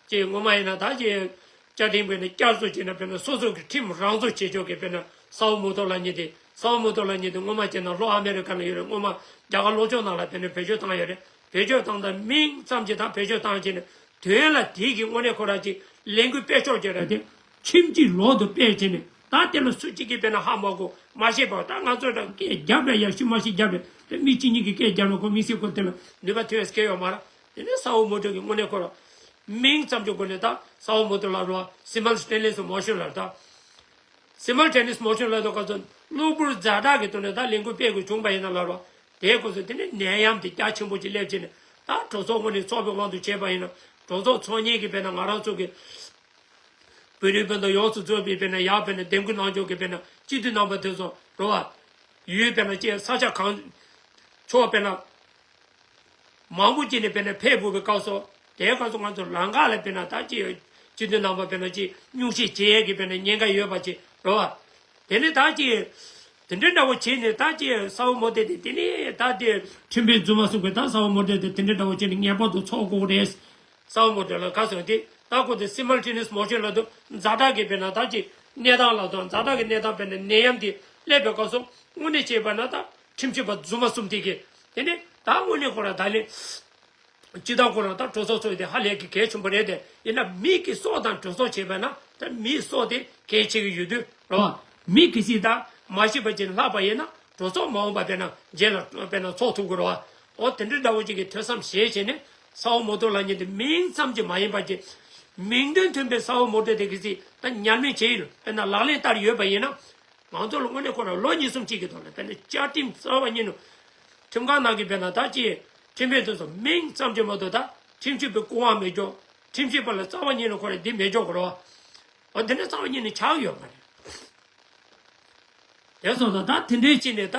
ཅེས་སྔོན་མ་ཡིན་ན་ད་ཅེས་བཅའ་ཁྲིམས་པས་ནི་བསྐྱར་གསོ་བྱས་ན། དཔེར་ན་སོ་སོ་གི་ཁྲིམས་རང་བཟོ་བྱེད་ཆོག་གི། དཔེར་ན་ས་ཨོ་མོ་ཏོ་ལབ་མཁན་དེ། ས་ཨོ་མོ་ཏོ་ལབ་མཁན་དེ་སྔོན་མ་བྱས་ན་ལྷོ་ཨ་མེ་རི་ཀ་ལ་ཡོད་རེད། སྔོན་མ་རྒྱ་གར་ལྷོ་ཕྱོགས་ནང་ལ་དཔེར་ན་བེད་སྤྱོད་བཏང་ཡོད་རེད། བེད་སྤྱོད་བཏང་དང་མིང་ཙམ་གྱིས་ད་བེད་སྤྱོད་བཏང་བྱས་ནས། དོན་ལ་དེ་གི་དངོས་གནས་ཁོ་རང་ཅིག་ལས་འགུལ་སྤེལ་ཕྱོགས་ཀྱི་ར་དེ་ཁྱིམ་གྱི་ལོག་ཏུ་སྤེལ་བྱས་ནས། ད་དེ་ལ་སུ་གཅིག་གིས་དཔེར་ན་ཧ་མ་གོ་མ་ཤེས་པར། ད་ང་ཚོ་རང་སྐད་རྒྱབ་རེད། ཡ་ཤི་མ་ཤི་རྒྱབ་རེད། དེ་མི་གཅིག་གཉིས་ཀྱིས་སྐད་རྒྱབ་ན་ཁོ་མི་སྲིད་ཁོ་དེ་ལ་ནུས་པ་ཐོན་ཡས་སྐད་ཡོད་མ་རེད། དེ་ནས་ས་ཨོ་མོ་ཏོ་གི་དངོས་གནས་ཁོ་རང་མིང་ཙམ་གྱི་སྒོ་ནས། ད་ས་ཨོ་མོ་ཏོ་ལ་རོ། Simultaneous Motion ལ་ད། Simultaneous Motion ལ་དོ་ག་ཚོད་གློ་བུར་ཛ་དྲག་གི་ཐོག་ནས་ད་ལས་འགུལ་སྤེལ་དགོས་བྱུང་བ་ཡིན་ན་ལ་རོ། དེའི་སྐབས་སུ་དེ་ནས་ནད་ཡམས་དེ་རྒྱ་ཆེན་པོ་ཅིག་སླེབས་བྱས་ནས། ད་གྲོས་ཚོགས་དངོས་གནས་ཚོགས་པའི་དབང་དུ་བྱས་པ་ཡིན་ན། གྲོས་ཚོགས་ཚོགས་མཁན་གྱི་དཔེར་ན་ང་རང་ཚོ་གི་བོད་རིགས་སྤུན་ཟླ་ཡོངས་སུ་རྫོགས་པའི་དཔེར་ན་ཡར་དཔེར་ན་འདེམས་བསྐོ་གནང་ཕྱོགས་ཀྱི་དཔེར་ན་སྤྱི་འཐུས་རྣམ་པ་དེ་ཚོ་རོ། ཡུལ་དཔེར་ན་ཅིག་ས་ཆ་གང་ཕྱོགས་དཔེར་ན་མང་པོ་ཅིག་ནས་དཔེར་ན་ཕེབས་དགོས་པའི་སྐབས་སུ། དེའི་སྐབས་སུ་ང་ཚོ་ལམ་ཁ་ལ་དཔེར་ན་ད་ཅིག་སྤྱི་འཐུས་རྣམ་པ་དཔེར་ན་ཅིག་སྙུང་གཞི་བྱེད་ཡས་ཀྱི་དཔེར་ན་ཉེན་ཁ་ཡོད་པ་ཅིག་རོ། དེ་ནས་ད་ཅིག་དེ་འདྲ་འདྲ་བོ་བྱས་ནས། ད་ཅིག་ས་བོ་མོ་ཏེ་དེ་དེ་ནས་ད་དེ་ཁྲིམས་དཔོན་རྫུན་མ་གསུང་གི། ད་ས་བོ་མོ་ཏེ་དེ་དེ་འདྲ་འདྲ་བོ་བྱས་ནས་ངེས་པར་དུ་ཚོགས་དགོས་རེད། ས་བོ་མོ་ཏེ་ལ་ག་ཟེར་དེ། ད་ཁོ་དེ་Simultaneous Motion ལ་དུ་ཛ་དྲག་གི་དཔེར་ན་ད་ཅིག་གནས་སྟངས་ལ་དུ་ཛ་དྲག་གི་གནས་སྟངས་དཔེར་ན་ནད་ཡམས་དེ་སླེབས་པའི་སྐབས་སུ་དངོས་གནས་བྱས་པ་ན། ད་ཁྲིམས་ཞིབ་པ་རྫུན་མ་གསུམ་དེ་གི་དེ་ནས་ད་དངོས་གནས་ཁོ་རང་ད་ལས། སྤྱི་བཏང་ཁོ་རང་ད་གྲོས་ཚོགས་ཚོགས་དེ་ཧ་ལས་ཀྱི་གལ་ཆེན་པོ་རེད་དེ། ཡིན་ན་མི་གི་སྲོག་དང་གྲོས་ཚོགས་བྱས་པ་ན། ད་མིའི་སྲོག་དེ་གལ་ཆེ་གི་ཡོད་དུས་རོ། མི་གི་སྲིད་ད་མ་ཤི་བ་ཅིག་ལྷག་པ་ཡིན་ན་གྲོས་ཚོགས་མ་འོངས་པ་དཔེར་ན་རྗེས་ལ་དཔེར་ན་ཚོགས་ཐུབ་ཀྱི་རོ། འོ་དེ་འདྲའི་འདྲ་བོ་ཅིག་གི་ཐོས་བསམ་བྱས་བྱས་ནས། ས་བོ་མོ་ཏོ་ལབ་མཁན་དེ་མིང་ཙམ་གྱིས་མ་ཡིན་པ་ཅིག་མིང་དོན་མཐུན་པའི་ས་བོ་མོ་ཏོ་དེ་གི་སྲིད་ད་ཉར་མེད་བྱས་ཡོད། དཔེར་ན་ལག་ལེན་བསྟར་ཡོད་པ་ཡིན་ན། ང་ཚོ་ལ་དངོས་གནས་ཁོ་རང་ལོ་གཉིས་གསུམ་གཅིག་གི་ཐོག་ལ་དཔེར་ན་བཅའ་ཁྲིམས་རྩ་བ་ཉིད་ནས་ཁྲིམས་ཁང་ནང་གི་དཔེར་ན་ད་ཅི་ཁྲིམས་དཔོན་དེ་ཚོ་མིང་ཙམ་གྱིས་མ་གཏོགས། ད་ཁྲིམས་ཞིབ་པའི་སྐུ་དབང་མེད་ཀྱོག། ཁྲིམས་ཞིབ་པ་ལ་རྩ་བ་ཉིད་ནས་ཁོ་རང་འདི་མེད་ཀྱོག་གི་རོ། འོ་འདི་འདྲ་རྩ་བ་ཉིད་ནས་ཆགས་ཡོད་མ་རེད། དེ་སོང་ཙང་ད་དེ་འདྲའི་ཅི་ནས་ད་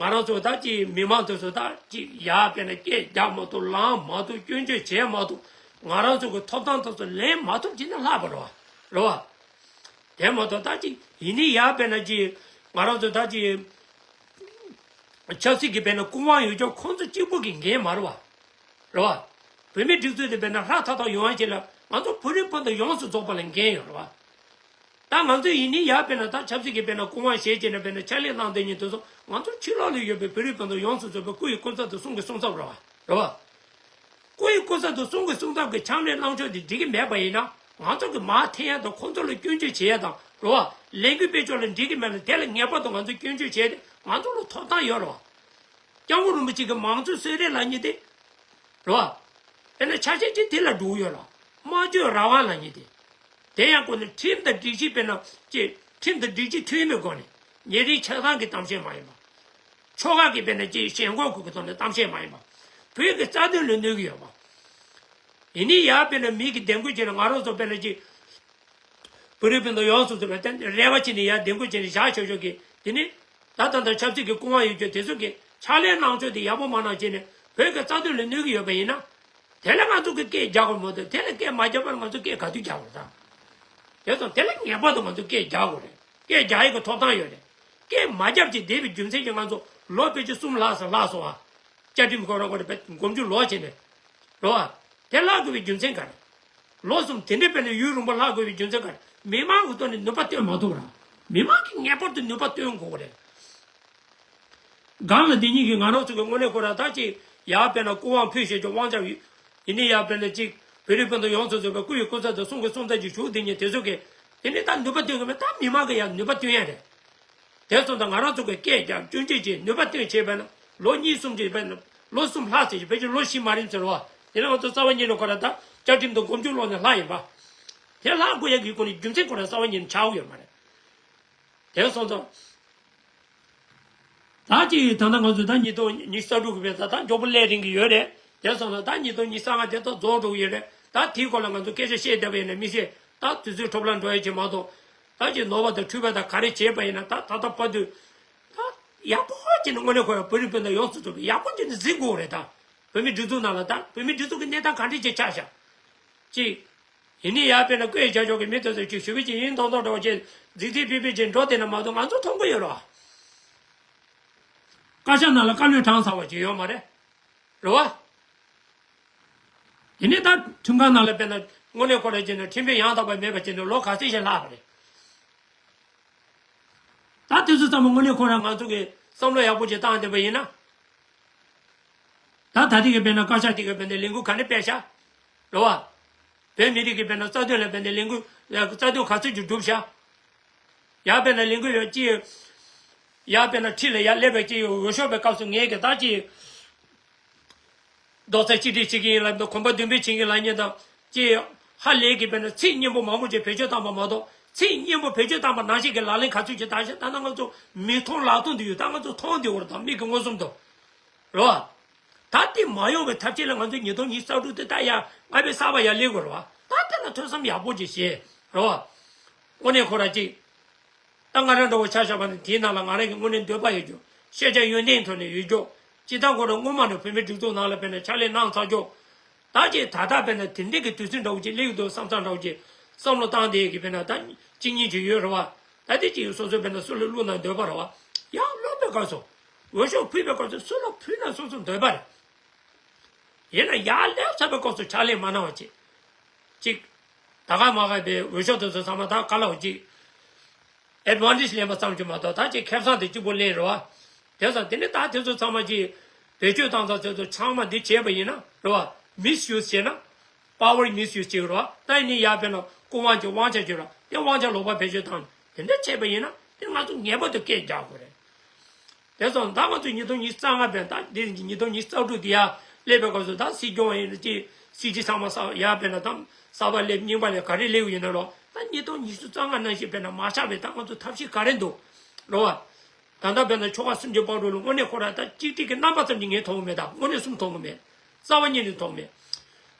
ང་རང་ཚོ་ད་ཅི་མི་མང་དེ་ཚོ་ད་ཅི་ཡར་དཔེར་ན་སྐད་རྒྱག་མ་ཐུབ། ལངས་མ་ཐུབ། སྐྱོན་བརྗོད་བྱས་མ་ཐུབ། ང་རང་ཚོ་གི་ཐོབ་ཐང་དེ་ཚོ་ལེན་མ་ཐུབ་ཅི་ན་ལྷག་པ་རེད་བ། རེད་བ། དེ་མ་གཏོགས་ད་ཅི་ཡིན་ནི་ཡ་དཔེར་ན་ཅི་ང་རང་ཚོ་ད་ཅི་ཆབ་སྲིད་ཀྱི་དཔེར་ན་སྐུ་དབང་ཡོད་ཀྱང་ཁོང་ཚོ་གཅིག་པུ་གི་འགན་མ་རེད་བ། རེད་བ། བོད་མིའི་སྒྲིག་འཛུགས་དེ་དཔེར་ན་ཧྲ་ཐག་ཐག་ཡོང་བ་ཅིག་ལ་ང་ཚོ་བོད་རིགས་སྤུན་ཟླ་ཡོངས་སུ་རྫོགས་པ་ལ་འགན་ཡོད་རེད་བ། ད་ང་ཚོ་ཡིན་ནི་ཡ་དཔེར་ན་ད་ཆབ་སྲིད་ཀྱི་དཔེར་ན་སྐུ་དབང་བཞེས་བྱས་ན་དཔེར་ན་ཕྱག་ལས་གནང་སྡོད་མཁན་དེ་ཚོ་ང་ཚོ་ཕྱི་ལོགས་ལ་ཡོད་པའི་བོད་རིགས་སྤུན་ཟླ་ཡོངས་སུ་རྫོགས་པའི་སྐུ་ཡི་སྐུ་ཚབ་དང་གསུང་གི་གསུང་ཚབ་རེད་བ། རེད་བ། སྐུ་ཡི་སྐུ་ཚབ་དང་གསུང་གི་གསུང་ཚབ་ཀྱི་ཕྱག་ལས་གནང་ཕྱོགས་དེ་འགྲིག་གི་མེད་པ་ཡིན་ན། ང་ཚོ་གི་མར་འཐེན་ཡ་དང་ཁོང་ཚོ་ལ་སྐྱོན་བརྗོད་བྱེད་ཡ་དང་རེད་བ། ལས་འགུལ་སྤེལ་ཕྱོགས་ལ་འགྲིག་གི་མེད་ན་དེ་ལ་ངེས་པར་དུ་ང་ཚོ་སྐྱོན་བརྗོད་བྱས་ཏེ་ང་ཚོ་ལ་ཐོབ་ཐང་ཡོད་རེད་བ། སྐྱབས་མགོན་རིན་པོ་ཆེ་གི་མང་གཙོ་གསོལ་རས་ལབ་མཁན་དེ། རེད་བ། དེ་ནས་ཆ་ཤས་ཅིག་དེ་ལ་འགྲོ་གི་ཡོད་རེད། སྨྲ་བརྗོད་རང་དབང་ལབ་མཁན་དེ། དེ་ཡང་ཁོ་ནི་ཁྲིམས་དང་སྒྲིག་གཞི་དཔེར་ན་ཅེས་ཁྲིམས་དང་སྒྲིག་གཞི་མཐུན་པའི་སྒོ་ནས་ཉེ་རིང་ཆགས་སྡང་གི་གཏམ་བཤད་མ་ཡིན་པ། ཕྱོགས་ཁག་གི་དཔེར་ན་ཅེས་ཞེན་ཁོག་གི་ཐོག་ནས་གཏམ་བཤད་མ་ཡིན་པ། བོད་ཀྱི་རྩ་དོན་ལ་གནོད་ཀྱི་ཡོད་པ། ཡིན་ནི་ཡ་དཔེར་ན་མི་གི་འདེམས་བསྐོ་བྱས་ན་ང་རང་ཚོ་དཔེར་ན་ཅེས། བོད་རིགས་སྤུན་ཟླ་ཡོངས་སུ་རྫོགས་པའི་རྟེན་རེ་བ་བྱས་ནས་ཡར་འདེམས་བསྐོ་བྱས་ནས་བཞག་ཆོག་ཆོག་གི་དེ་ནི། ད་ད་ལྟ་ཆབ་སྲིད་ཀྱི་སྐུ་དབང་ཡོད་རྒྱུ་དེ་ཚོ་གི་ཕྱག་ལས་གནང་ཕྱོགས་དེ་ཡག་པོ་མ་གནང་བྱས་ནས་བོད་ཀྱི་རྩ་དོན་ལ་གནོད་ཀྱི་ཡོད་པ་ཡིན་ན། དེ་ལ་ང་ཚོ་གི་སྐད་རྒྱག་དགོས་མ་གཏོགས་དེ་ལ་སྐད་མ་རྒྱག་པར་ང་ཚོ་སྐད་ག་དུས་རྒྱག་དགོས་རེད་ད། དེ་ཚོ་དེ་ལ་ངེས་པར་དུ་ང་ཚོ་སྐད་རྒྱག་དགོས་རེད། སྐད་རྒྱག་ཡས་ཀྱི་ཐོབ་ཐང་ཡོད་རེད། སྐད་མ་བརྒྱབ་ཅིག་བསྡད་པའི་རྒྱུ་མཚན་གྱིས་ང་ཚོ་ལོ་ཕལ་ཆེར་གསུམ་ལྷག་ཙམ་ལྷག་སོང་ཨ། བཅའ་ཁྲིམས་ཁོ་རང་ཁོ་རེ་བེད་འགོ་མཇུག་ལོག་བྱས་ནས། རེད་བ། དེ་ལྷག་དགོས་པའི་རྒྱུ་མཚན་ག་རེ། ལོ་གསུམ་དེ་འདྲའི་བེད་ནས་ཡུན་རིང་པོ་ལྷག་དགོས་པའི་རྒྱུ་མཚན་ག་རེ། མི་མང་གི་ཐོག་ནས་ནུས་པ་བཏོན་མ་ཐུབ་ར། མི་མང་གིས་ངེས་པར་དུ་ནུས་པ་བཏོན་དགོས་རེད། སྒང་ལ་འདི་གཉིས་ཀྱིས་ང་རང་ཚོ་གི་དངོས་གནས་ཁོ་ར་ད་ཅིག་ཡར་བེད་ན་སྐུ་དབང་ཕུལ་བྱས་ཀྱི་དབང་ཆ་ཡོད། ཡིན་ནའི་ཡར་བེད་ན་ཅིག་བོད་རིགས་སྤུན་ཟླ་ཡོངས་སུ་རྫོགས་པའི་སྐུ་ཡི་སྐུ་ཚབ་དང་གསུང་གི་གསུང་ཚབ་ཀྱི་བཞུགས་འདི་གཉིས་དེ་ཚོ་གིས་དེ་ནི་ད་ནུས་པ་བཏོན་གི་མེད། ད་མི་མང་གིས་ཡར་ནུས་པ་བཏོན་ཡ་རེད། དེ་སོང་ཙང་ང་རང་ཚོ་གི་སྐད་རྒྱག་སྐྱོན་བརྗོད་བྱས་ནུས་པ་བཏོན་བྱས་པ་ན་ལོ་གཉིས་གསུམ་བྱས་པ་ན་ལོ་གསུམ་ལྷག་ཙམ་བྱས་ཕལ་ཆེར་ལོ་བཞི་མ་རིམ་ཟེར་བ། དེ་ནི་ང་ཚོ་རྩ་བ་ཉིད་ནས་ཁོ་ར་ད་བཅའ་ཁྲིམས་དང་སྒོ་མཇུག་ལོག་ནས་ལྷག་ཡིན་པ། དེ་ལྷག་དགོས་ཡ་གི་སྒོ་ནས་རྒྱུ་མཚན་ཁོ་ར་རྩ་བ་ཉིད་ནས་ཆགས་ཡོད་མ་རེད། དེ་སོང་ཙང་། ད་ཅིག་ད་ལྟ་ང་ཚོ་ད་ཉིས་སྟོང་ཉི་ཤུ་རྩ་དྲུག་གི་བར་ད་ད་མགྱོགས་པོ་སླེབས་རན་གི་ཡོད་རེད། དེ་སོང་ཙང་ད་ཉིས་སྟོང་ཉི་ཤུ་རྩ་ལྔ་དེ་ད་རྫོགས་འགྲོ་གི་ཡོད་རེད། ད་དེའི་སྐོར་ལ་ང་ཚོ་སྐད་ཆ་བཤད་བསྡད་པ་ཡིན་ན་མི་ཤེས། ད་དུས་ཚོད་འཕྲོ་བརླག་འགྲོ་ཡ་ཅིག་མ་གཏོགས། ད་ཅིག་ནོར་བ་དང་འཁྲུལ་པ་དང་ག་རེ་བྱས་པ་ཡིན་ན་ད་ད་ལྟ་བར་དུ། ད་ཡག་པོ་བྱས་ནས་དངོས་གནས་ཁོ་ཡང་བོད་རིགས་སྤུན་ཟླ་ཡོངས་སུ་རྫོགས་པའི་ཡག་པོ་བྱས་ནས་གཟིགས་དགོས་རེད་ད། བོད་མིའི་སྒྲིག་འཛུགས་ནང་ལ་ད་བོད་མིའི་སྒྲིག་འཛུགས་ཀྱི་གནས་སྟངས་ག་འདྲས་ཅིག་ཆགས་ཤག་ཅིག་ཡིན་ནའི་ཡར་བེད་ན་བཀོད་བྱ་ཆོག་གི་མི་དེ་ཚོས་ཅིག་ཞུ་གི་ཅིག་ཡིན་མདོག་མདོག་འདྲ་བོ་ཅིག་རྫིག་རྫིག་ཕིག་ཕིག་ཅིག་འགྲོ་བསྡད་ན་མ་གཏོགས་ང་ཚོ་མཐོང་གི་ཡོད་རོ། བཀའ་ཤག་ནང་ལ་བཀའ་བློན་གྲངས་ཚང་བ་ཅིག་ཡོད་མ་རེད། རེད་བ། དེ་ནས་ད་ཁྲིམས་ཁང་ནང་ལ་བེད་ན་དངོས་གནས་ཁོ་རང་ཅིག་ན་ཁྲིམས་དཔོན་ཡང་དག་པ་མེད་པ་ཅིག་ན་ལོ་ག་ཚོད་ཞིག་ལྷག་པ་རེད། ད་དེ་ཚོ་ཚང་མ་དངོས་གནས་ཁོ་རང་ང་ཚོ་གི་བསམ་བློ་ཡག་པོ་ཅིག་བཏང་བསྡད་པ་ཡིན་ན། ད་ད་ཐེངས་ཀྱི་བེད་ན་བཀའ་ཤག་དེ་གི་བེད་ན་ལས་འགུལ་ག་འདྲ་སྤེལ་ཤག་རེད་བ། བོད་མི་རིགས་ཀྱི་བེད་ན་རྩ་དོན་ལ་བེད་ན་ལས་འགུལ་རྩ་དོན་ག་ཚོད་ཅིག་བསྒྲུབས་ཤག་ཡར་བེད་ན་ལས་འགུལ་ཡོད་ཅི། ཡར་བེད་ན་ཁྲི་ལ་ཡར་སླེབས་པའི་ཅི་འོས་ཤོག་པའི་སྐབས་སུ་ངས་ཀྱི་ད་ཅི། རྡོག་རྩ་གཅིག་སྒྲིལ་བྱེད་ཀྱི་ཡིན་ལབ་དང་གོམ་པ་མདུན་སྤོས་བྱེད་ཀྱི་ལབ་མཁན་དང་ཅི། ཧ་ལས་ཀྱི་བེད་ན་ཚིག་སྙན་པོ་མང་པོ་ཅིག་བེད་སྤྱོད་བཏང་པ་མ་གཏོགས་ཚིག་སྙན་པོ་བེད་སྤྱོད་བཏང་པ་ནང་བཞིན་གྱི་ལག་ལེན་ག་ཚོད་ཅིག་བསྟར་ཤག་ད་ལྟ་ང་ཚོ་མིག་མཐོང་ལག་མཐོང་དུ་ཡོད། ད་ང་ཚོ་མཐོང་བསྡད་ཡོད་རེད་ད་མིག་གིས་མངོན་སུམ་དུ། རེད་བ། ད་དེ་མ་ཡོང་བའི་ཐབས་ཤེས་ལ་ང་ཚོས་ཉིས་སྟོང་ཉི་ཤུ་རྩ་དྲུག་དེ་ད་ཡ་ང་པའི་གསར་པ་ཡར་སླེབས་དགོས་རེད་བ། ད་དེ་ལ་ཐོས་བསམ་ཡག་པོ་ཅིག་བྱེད། རེད་བ། དངོས་གནས་ཁོ་ར་ཅིག་ད་ང་རང་འདྲ་བོ་ཆ་བཞག་པ་ན་དེའི་ནང་ལ་ང་རང་གི་དངོས་གནས་འདོད་པ་ཡོད་རྒྱུ། ཤེས་བྱ་ཡོན་ཏན་ཐོག་ནས་ཡོད་རྒྱུ། སྤྱིར་བཏང་ཁོ་རང་སྔོན་མ་ནས་བོད་མིའི་སྒྲིག་འཛུགས་ནང་ལ་བེད་ན་ཕྱག་ལས་གནང་ཚར་རྒྱུ། ད་ཅིག་ད་ལྟ་བེད་ན་དེ་འདྲས་ཀྱི་དུས་ཚོད་འདྲ་བོ་ཅིག་སླེབས་ཡོད་འདུག་བསམ་བསམ་འདྲ་བོ་ཅིག་བསམ་བློ་བཏང་བསྡད་ཀྱི་བེད་ན་ད་གཅིག་གཉིས་ཅིག་ཡོད་རེད་བ། ད་དེ་ཅིག་སོ་སོ་བེད་ན་སུ་ལ་བླུགས་ན་འདོད་པ་རེད་བ། ཡང་སློབ་པའི་སྐབས་སུ། འོས་ཤོག་ཕུལ་བའི་སྐབས་སུ་སུ་ལ་ཕུལ་ན་སོ་སོ་འདོད་པ་རེད། ཡིན་ན་ཡར་སླེབས་ཚར་བའི་སྐབས་སུ་ཕྱག་ལས་མ་གནང་བ་ཅིག་ཅིག་ད་ག་མ་ག་པའི་འོས་ཤོག་དེ་ཚོ་ཚང་མ་ད་ག་ལ་བ་ཅིག་ཨེ་ཌི་ཝན་ཊེ་ཇི་ལེན་པ་ཙམ་གྱིས་མ་གཏོགས་ད་ཅིག་ཁེ་བཟང་དེ་གཅིག་པོ་ལེན་རེད་བ། དེ་ཙང་དེ་ནི་ད་དེ་ཚོ་ཚང་མ་ཅིག་བེད་སྤྱོད་བཏང་ཙང་དེ་ཚོ་ཚང་མ་འདི་བྱས་པ་ཡིན་ན་རེད་བ། མིས་ཡུ་སི་བྱས་ན། པ་ཝར་མིས་ཡུ་སི་བྱས་རེད་བ། ད་ཡིན་ནི་ཡར་བེད་ན་སྐུ་དབང་གི་དབང་ཆ་བརྗོད་ར་དེ་དབང་ཆ་ལོག་པ་བེད་སྤྱོད་བཏང་དེ་འདྲ་བྱས་པ་ཡིན་ན་དེ་ང་ཚོ་ངེས་པར་དུ་སྐད་རྒྱག་དགོས་རེད། དེ་སོང་ད་ང་ཚོ་ཉིས་སྟོང་ཉི་ཤུ་རྩ་ལྔ་བེད་ད་འདི་ཉིས་སྟོང་ཉི་ཤུ་རྩ་དྲུག་དེ་ཡར་སླེབས་པའི་སྐབས་སུ་ད་སྲིད་སྐྱོང་ཡིན་ན་ཅི་སྲིད་སྤྱི་ཚང་མ་ས་ཡར་བེད་ན་ད་གསར་པ་སླེབས་རྙིང་པ་སླེབས་ག་རེ་སླེབས་ཡིན་ན་རོ། ད་ཉིས་སྟོང་ཉི་ཤུ་རྩ་ལྔ་ནང་བཞིན་བེད་ན་མ་ཆགས་པའི་ད་ང་ཚོ་ཐབས་ཤེས་ག་རེ་འདུག་རོ་བ། ད་ལྟ་བེད་ན་ཆོལ་ཁ་གསུམ་གྱི་བར་དུ་ལ་དངོས་གནས་ཁོ་ར་ད་གཅིག་སྒྲིལ་གྱི་རྣམ་པ་ཙམ་གྱིས་ངས་མཐོང་གི་མེད། ད་དངོས་གནས་གསུམ་མཐོང་གི་མེད། རྩ་བ་ཉིད་ནས་མཐོང་གི་མེད།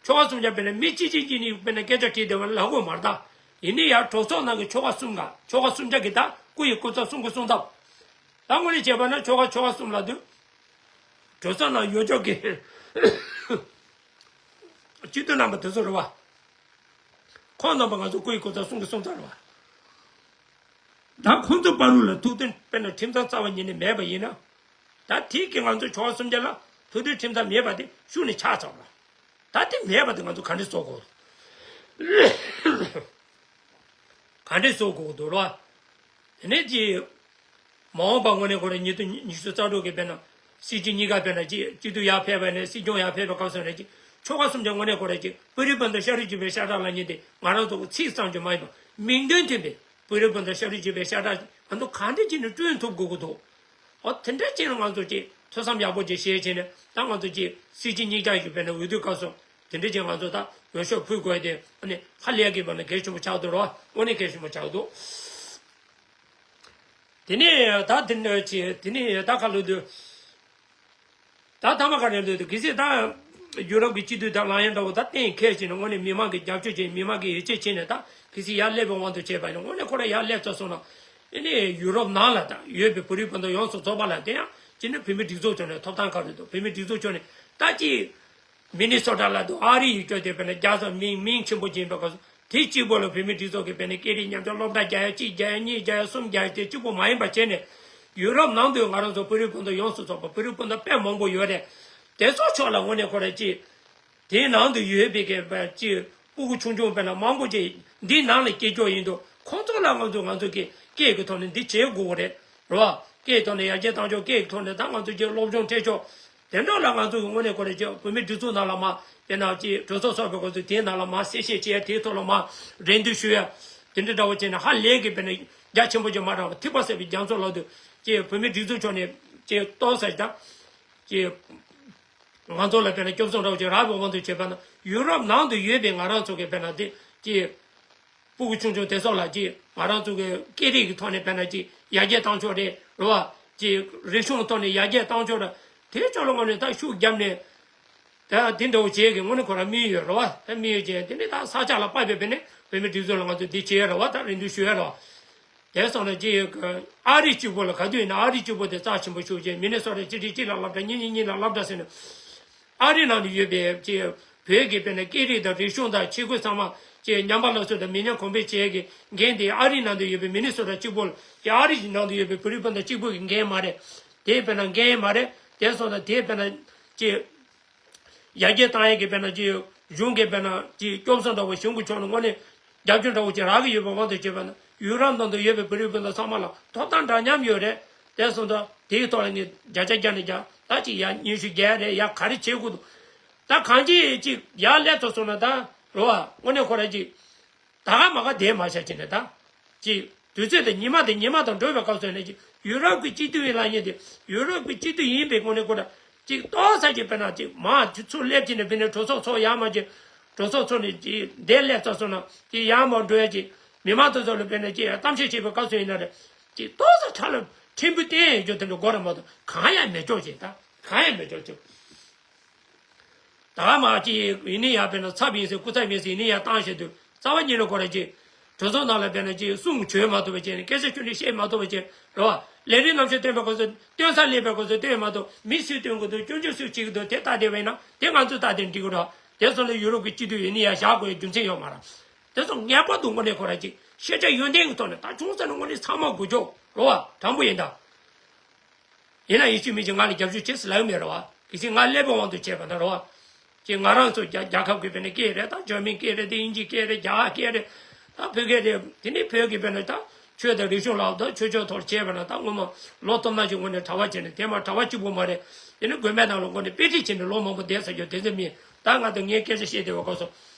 ཆོལ་ཁ་གསུམ་ཆ་བེད་ན་མི་གཅིག་གཅིག་གཉིས་གཉིས་བེད་ན་སྐད་ཆ་དྲིས་བསྡད་པ་ལ་ལབ་དགོས་མ་རེད་ད། ཡིན་ནའི་ཡར་གྲོས་ཚོགས་ནང་གི་ཆོལ་ཁ་གསུམ་ག་ཆོལ་ཁ་གསུམ་ཆ་གི་ད་སྐུ་ཡི་སྐུ་ཚབ་གསུང་གི་གསུང་ཐབས། ད་དངོས་གནས་བྱས་པ་ན་ཆོལ་ཁ་ཆོལ་ཁ་གསུམ་ལབ་དུས། གྲོས་ཚོགས་ནང་ཡོད་ཆོག་གི་སྤྱི་འཐུས་རྣམ་པ་དེ་ཚོ་རེད་བ། ཁོང་རྣམ་པ་ང་ཚོ་སྐུ་ཡི་སྐུ་ཚབ་གསུང་གི་གསུང་ཐབས་རེད་བ། ད་ཁོང་ཚོ་བར་དུ་ལ་ཐུག་དོན་དཔེར་ན་ཁྲིམས་གཙང་རྩ་བ་ཉིད་ནས་མེད་པ་ཡིན་ན། ད་དེ་གི་ང་ཚོ་ཆོལ་ཁ་གསུམ་ཆ་ལ་ཐུག་དོན་ཁྲིམས་གཙང་མེད་པ་དེ་ཤུགས་ནས་ཆགས་ཚར་བ། ད་དེ་མེད་པ་དེ་ང་ཚོ་ག་འདྲས་བཟོ་དགོས། ག་འདྲས་བཟོ་དགོས་འདུག་རོ། དེ་ནས་ཀྱི། མ་འོངས་པ་དངོས་གནས་ཁོ་རང་ཉིས་སྟོང་ཉི་ཤུ་རྩ་དྲུག་གི་བེད་ན། སྲིད་སྤྱི་གཉིས་ཀ་བེད་ན་ཀྱི་སྤྱི་འཐུས་ཡར་ཕེབས་པ་ནས་སྲིད་སྐྱོང་ཡར་ཕེབས་པའི་སྐབས་སུ་ནས་ཀྱི་ཆོལ་ཁ་གསུམ་ཆ་དངོས་གནས་ཁོ་རང་ཀྱི་བོད་རིགས་སྤུན་ཟླ་ཤ་རུས་གཅིག་པའི་ཤ་ཁྲག་ལབ་མཁན་དེ་ང་རང་ཚོ་གི་ཚིག་ཙམ་གྱིས་མ་ཡིན་པ་མིང་དོན་མཐུན་པའི་བོད་རིགས་སྤུན་ཟླ་ཤ་རུས་གཅིག་པའི་ཤ་ཁྲག་ང་ཚོ་ག་འདྲས་བྱས་ནས་བསྐྲུན་ཐུབ་དགོས་ཀྱི་འདུག་ཨོ་དེ་འདྲ་བྱས་ན་ང་ཚོ་ཀྱི་ཐོས་བསམ་ཡག་པོ་ཅིག་བྱས་བྱས་ནས་ད་ང་ཚོ་ཀྱི་སྲིད་སྤྱི་གཉིས་ཆ་ཞིག་བེད་ན་འོས་བསྡུ་སྐབས་སུ་དེ་འདྲ་བྱས་ང་ཚོ་ད་འོས་ཤོག་ཕུལ་དགོས་ཏེ་ཨ་ནི་ཧ་ལས་ཀྱི་བར་ན་གལ་ཆེན་པོ་ཆགས་འདུག་རོ། དངོས་གནས་གལ་ཆེན་པོ་ཆགས་འདུག་དེ་ནས་ད་དེ་འདྲ་བྱས་དེ་ནས་ད་ཁ་ལོ་དུ། ད་ཐ་མ་ག་རེ་འདོད་དུ་གལ་སྲིད་ད་ཡུ་རོབ་ཀྱི་སྤྱི་འཐུས་དང་ལངས་ཡ་འདྲ་བོ་ད་གཏན་འཁེལ་བྱས་ནས་དངོས་གནས་མི་མང་གི་རྒྱབ་སྐྱོར་བྱས་མི་མང་གི་ཡིད་ཆེས་བྱས་ནས་ད་གལ་སྲིད་ཡར་སླེབས་པའི་དབང་དུ་བྱས་པ་ཡིན་ན་དངོས་གནས་ཁོ་རང་ཡར་སླེབས་ཚར་སོང་ན་ཨེ་ནས་ཡུ་རོབ་ནང་ལ་ད་ཡོད་པའི་བོད་རིགས་སྤུན་ཟླ་ཡོངས་སུ་རྫོགས་པ་ལ་དེ་ཡང་སྤྱི་ནས་བོད་མི་སྒྲིག་འཛུགས་ཐོག་ནས་ཐོབ་ཐང་ག་རེ་འདུག་བོད་མི་སྒྲིག་འཛུགས་ཕྱོགས་ནས་ད་ཅི་མི་ནི་སོ་ཊ་ལ་འདུག་ཨ་རི་ཡི་སྐྱོ་དེ་བས་ན་རྒྱ་ཚ་མིང་མིང་ཆེན་པོ་ཅིག་ཡིན་པའི་སྐབས་སུ། དེ་གཅིག་པོ་ལ་བོད་མི་སྒྲིག་འཛུགས་ཀྱི་བོད་ནས་སྐད་རིགས་མཉམ་སྦྱོར་སློབ་གྲྭ་རྒྱག་ཡ་གཅིག་རྒྱག་ཡ་གཉིས་རྒྱག་ཡ་གསུམ་རྒྱག་ཡ་དེ་གཅིག་པོ་མ་ཡིན་པ་བྱས་ནས་ཡུ་རོབ་ནང་དུ་ང་རང་ཚོ་བོད་རིགས་སྤུན་ཟླ་ཡོངས་སུ་རྫོགས་པ་བོད་རིགས་སྤུན་ཟླ་དཔེ་མང་པོ་ཡོད་རེད། དེ་ཚོ་ཕྱོགས་ལ་དངོས་གནས་ཁོ་རང་གཅིག་དེའི་ནང་དུ་ཡོད་པའི་གི་ཅིག་སྤུ་གུ་ཆུང་ཆུང་དཔེར་ན་མང་པོ་ཅིག་འདིའི་ནང་ལ་སྐྱེས་ཀྱོག་ཡིན་དུས་ཁོང་ཚོ་ལ་ང་ཚོ་ང་ཚོ་གི་སྐད་ཀྱི་ཐོག་ནས་འདི་བྱེད་དགོས་ཀྱི་རེད། རེད་བ། སྐད་ཐོག་ནས་ཡར་རྒྱས་བཏང་ཕྱོགས་སྐད་ཀྱི་ཐོག་ནས་ད་ང་ཚོ་ཅིག་སློབ་སྦྱོང་སྤྲད་ཕྱོགས་དེ་འདྲ་ལ་ང་ཚོ་གི་དངོས་གནས་ཁོ་རེ་ཅིག་བོད་མི་སྒྲིག་འཛུགས་ནང་ལ་མ་དཔེར་ན་ཅིག་གྲོས་ཚོགས་ཚོགས་པའི་སྐབས་སུ་དེའི་ནང་ལ་མ་གསལ་བཤད་བྱས་དེའི་ཐོག་ལ་མ་རེ་འདུན་ཞུ་ཡ་དེ་འདྲ་འདྲ་བོ་བྱས་ནས་ཧ་ལས་ཀྱི་དཔེར་ན་རྒྱ་ཆེན་པོ་ཅིག་མ་དྲངས་པ་ཐིགས་པ་བསྲེགས་པའི་རྒྱ་མཚོ་ལ་དུ་ཅིག་བོད་མི་སྒྲིག་འཛུགས་ཕྱོགས་ནས་ཅིག་གཏོང་ས་ཞིག་དང་ཅིག་ང་ཚོ་ལ་དཔེར་ན་སྐྱོབ་གསོ་འདྲ་བོ་ཅིག་རག་པའི་དབང་དུ་བྱས་པ་ན་ཡུ་རོབ་ནང་དུ་ཡོད་པའི་ང་རང་ཚོ་གི་དཔེར་ན་དེ་ཅིག་སྤུ་གུ་ཆུང་ཆུང་དེ་ཚོ་ལ་ཅིག་ང་རང་ཚོ་གི་སྐད་རིགས་ཀྱི་ཐོག་ནས་དཔེར་ན་ཅིག་ཡར་རྒྱས་བཏང་ཕྱོགས་རེད་རེད་བ། ཅིག་རིག་གཞུང་ཐོག་ནས་ཡར་རྒྱས་བཏང་ཕྱོགས་ར་དེ་ཕྱོགས་ལ་དངོས་གནས་ད་ཤུགས་བརྒྱབ་ནས་ད་དེ་འདྲ་བོ་བྱས་གི་དངོས་གནས་ཁོ་རང་དམིགས་ཡུལ་ཡོད་རེད་བ། ད་དམིགས་ཡུལ་བྱས་དེ་ནས་ད་ས་ཆ་ལ་དཔག་པའི་དཔེར་ན་བོད་མི་སྒྲིག་འཛུགས་ལ་ང་ཚོ་འདི་བྱས་ཡོད་རེད་བ། ད་རེ་འདུན་ཞུ་ཡོད་རེད་བ། དེ་སོང་ན་ཅི་ཡོད་གི། ཨ་རི་གཅིག་པོ་ལ་ག་དུས་ཡིན་ན་ཨ་རི་གཅིག་པོ་དེ་རྩ་ཆེན་པོ་ཤོད་ཅེས་མི་ནི་སོ་ཊ་གཅིག་ཁྲི་གཅིག་ལ་སློབ་གྲྭ་གཉིས་གཉིས་གཉིས་ལ་སློབ་གྲྭ་ཟེར་ནས། ཨ་རི་ནང་དུ་ཡོད་པའི་ཅི་བོད་ཀྱི་དཔེར་ན་སྐད་རིགས་དང་རིག་གཞུང་དང་ཆས་གོས་ཚང་མ་ཅི་ཉམས་པ་སླར་གསོ་དང་མི་ཉམས་གོང་འཕེལ་བྱེད་ཀྱི་འགན་དེ་ཨ་རི་ནང་དུ་ཡོད་པའི་མི་ནི་སོ་ཊ་གཅིག་པོ་ལ་ཅི་ཨ་རི་ནང་དུ་ཡོད་པའི་བོད་རིགས་སྤུན་ཟླ་གཅིག་པོ་གི་འགན་མ་རེད། དེ་དཔེར་ན་འགན་མ་རེད། དེ་སོང་ཙང་དེ་དཔེར་ན་ཅི། ཡར་རྒྱས་བཏང་ཡས་ཀྱི་དཔེར་ན་ཅིག་གཞུང་གི་དཔེར་ན་ཅིག་སྐྱོབ་གསོ་འདྲ་བོ་གཞུང་གི་ཕྱོགས་ནས་དངོས་གནས་རྒྱབ་སྐྱོར་འདྲ་བོ་ཅིག་རག་གི་ཡོད་པའི་དབང་དུ་བྱས་པ་ན་ཡུ་རོབ་ནང་དུ་ཡོད་པའི་བོད་རིགས་སྤུན་ཟླ་ཚང་མ་ལ་ཐོབ་ཐང་འདྲ་མཉམ་ཡོད་རེད། དེ་སོང་ཙང་དེའི་ཐོག་ལ་ངས་བརྒྱ་ཆ་བརྒྱ་ནས་བརྒྱ་ད་ཅིག་ཡ་ཉི་ཤུ་བརྒྱད་རེད། ཡ་ག་རེ་བྱེད་དགོས་འདུག་ད་གང་ཅི་ཅིག་ཡར་སླེབས་ཐུབ་སོང་ན་ད་རོ་བ་དངོས་གནས་ཁོ་རང་ཅིག་ད་ག་མ་ག་དེ་མ་བྱ་ཅི་ནས་ད། ཅིག་དུས་ཚོད་དེ་ཉི་མ་དེ་ཉི་མ་དང་འགྲོ་བའི་སྐབས་སུ་ནས་ཅིག་ཡུ་རོབ་ཀྱི་སྤྱི་འཐུས་ཡིན་ལ་ཉེ་དེ་ཡུ་རོབ་ཀྱི་སྤྱི་འཐུས་ཡིན་པའི་སྒོ་ནས་ཁོ་ད་ཅིག་ཏོག་ཙམ་ཅིག་དཔེར་ན་ཅིག་མ་ཅིག་ཚུར་སླེབས་ཀྱི་ནས་དཔེར་ན་གྲོས་ཚོགས་ཚོགས་ཡག་མ་ཅིག་གྲོས་ཚོགས་ཚོགས་ནས་ཅིག་འདས་སླེབས་ཚར་སོང་ན་ཅིག་ཡག་མ་འགྲོ་ཡ་ཅིག་མི་མང་དེ་ཚོ་ལ་དཔེར་ན་ཅིག་གཏམ་བཤད་བྱེད་པའི་སྐབས་སུ་ཡིན་ན་རེད། ཅིག་ཏོག་ཙམ་ཁྲ་ལ་ཕྲན་བུ་བསྟན་ཡོད་རྒྱུ་དེ་འདྲ་དགོས་རེད་མ་གཏོགས་གང་ཡང་མེད་ཀྱོག་ཅིག་ད་གང་ཡང་མེད་ཀྱོག་ཅིག་ད་མ་ཅི་ཡིན་ནི་ཡ་དཔེར་ན་ཚབ་ཡིན་ཟེར་སྐུ་ཚབ་ཡིན་ཟེར་ཡིན་ནི་ཡ་བཏང་བྱེད་དུས་རྩ་བ་ཉིད་ནས་ཁོ་ར་ཅི་གྲོས་ཚོགས་ནང་ལ་དཔེར་ན་ཅི་གསུང་བྱོན་མ་ཐུབ་པ་བྱས་ནས་སྐད་ཆ་ཁྱོན་ནས་བཤད་མ་ཐུབ་པ་བྱས་རེད་བ། ལས་རིམ་རྣམ་གཞག་སྟོན་པའི་སྐབས་སུ་སྟོན་ས་སླེབས་པའི་སྐབས་སུ་སྟོན་མ་ཐུབ་མི་སུས་སྟོན་དགོས་འདུག་སྐྱོན་བརྗོད་སུས་བྱེད་ཀྱི་འདུག་དེ་ལྟ་བསྡད་པ་ཡིན་ན་དེ་ང་ཚོས་ལྟ་བསྡད་འགྲིག་གི་རེད། དེ་སོང་ལ་ཡུ་རོབ་ཀྱི་སྤྱི་འཐུས་ཡིན་ནི་ཡ་བཞག་དགོས་ཡ་རྒྱུ་མཚན་ཡོད་མ་རེད། དེ་སོང་ངེས་པར་དུ་དངོས་གནས་ཁོ་ར་ཅི་ཤེས་བྱ་ཡོན་ཏན་གྱི་ཐོག་ནས་ད་ཆུང་ས་ནས་དངོས་གནས་ཚང་མ་དགོས་ཆོག་རེད་བ། དྲང་པོ་ཡིན་ད། ཡིན་ན་ཡིན་གཅིག་མིན་གཅིག་ང་ལ་རྒྱབ་སྐྱོར་བྱེད་ཟེར་ལབ་ཡོད་མེད་རེད་བ། གལ་སྲིད་ང་སླེབས་པའི་དབང་དུ་བྱས་པ་ན་རེད་བ། ཅིག་ང་རང་ཚོ་རྒྱ་རྒྱལ་ཁབ་ཀྱི་དཔེར་ན་སྐད་རེད་ད་འཇར་མན་སྐད་རེད་དེ་དབྱིན་ཇིའི་སྐད་རེད་རྒྱ་གར་སྐད་རེད། ད་བོད་སྐད་རེད་དེ་ནི་བོད་ཀྱི་དཔེར་ན་ད་ཆོས་དང་རིག་གཞུང་ལ་ད་ཆོས་ཕྱོགས་ཐོག་བྱས་པ་ན་ད་སྔོན་མ་ལོ་སྟོང་ཕྲག་ཅིག་སྔོན་ནས་གྲྭ་པ་བྱས་ནས་དེ་མ་གྲྭ་པ་གཅིག་པུ་མ་རེད། དེ་ནི་དགོན་པའི་ནང་ལ་སྔོན་ནས་དཔེ་ཁྲིད་བྱས་ནས་ལོ་མང་པོ་བསྡད་ཚར་རྒྱུ་དེ་ཚོ་མིན་ད་ང་དང་ངའི་སྐད་ཆ་བཤད་བསྡད་པའི་སྐབས་སུ་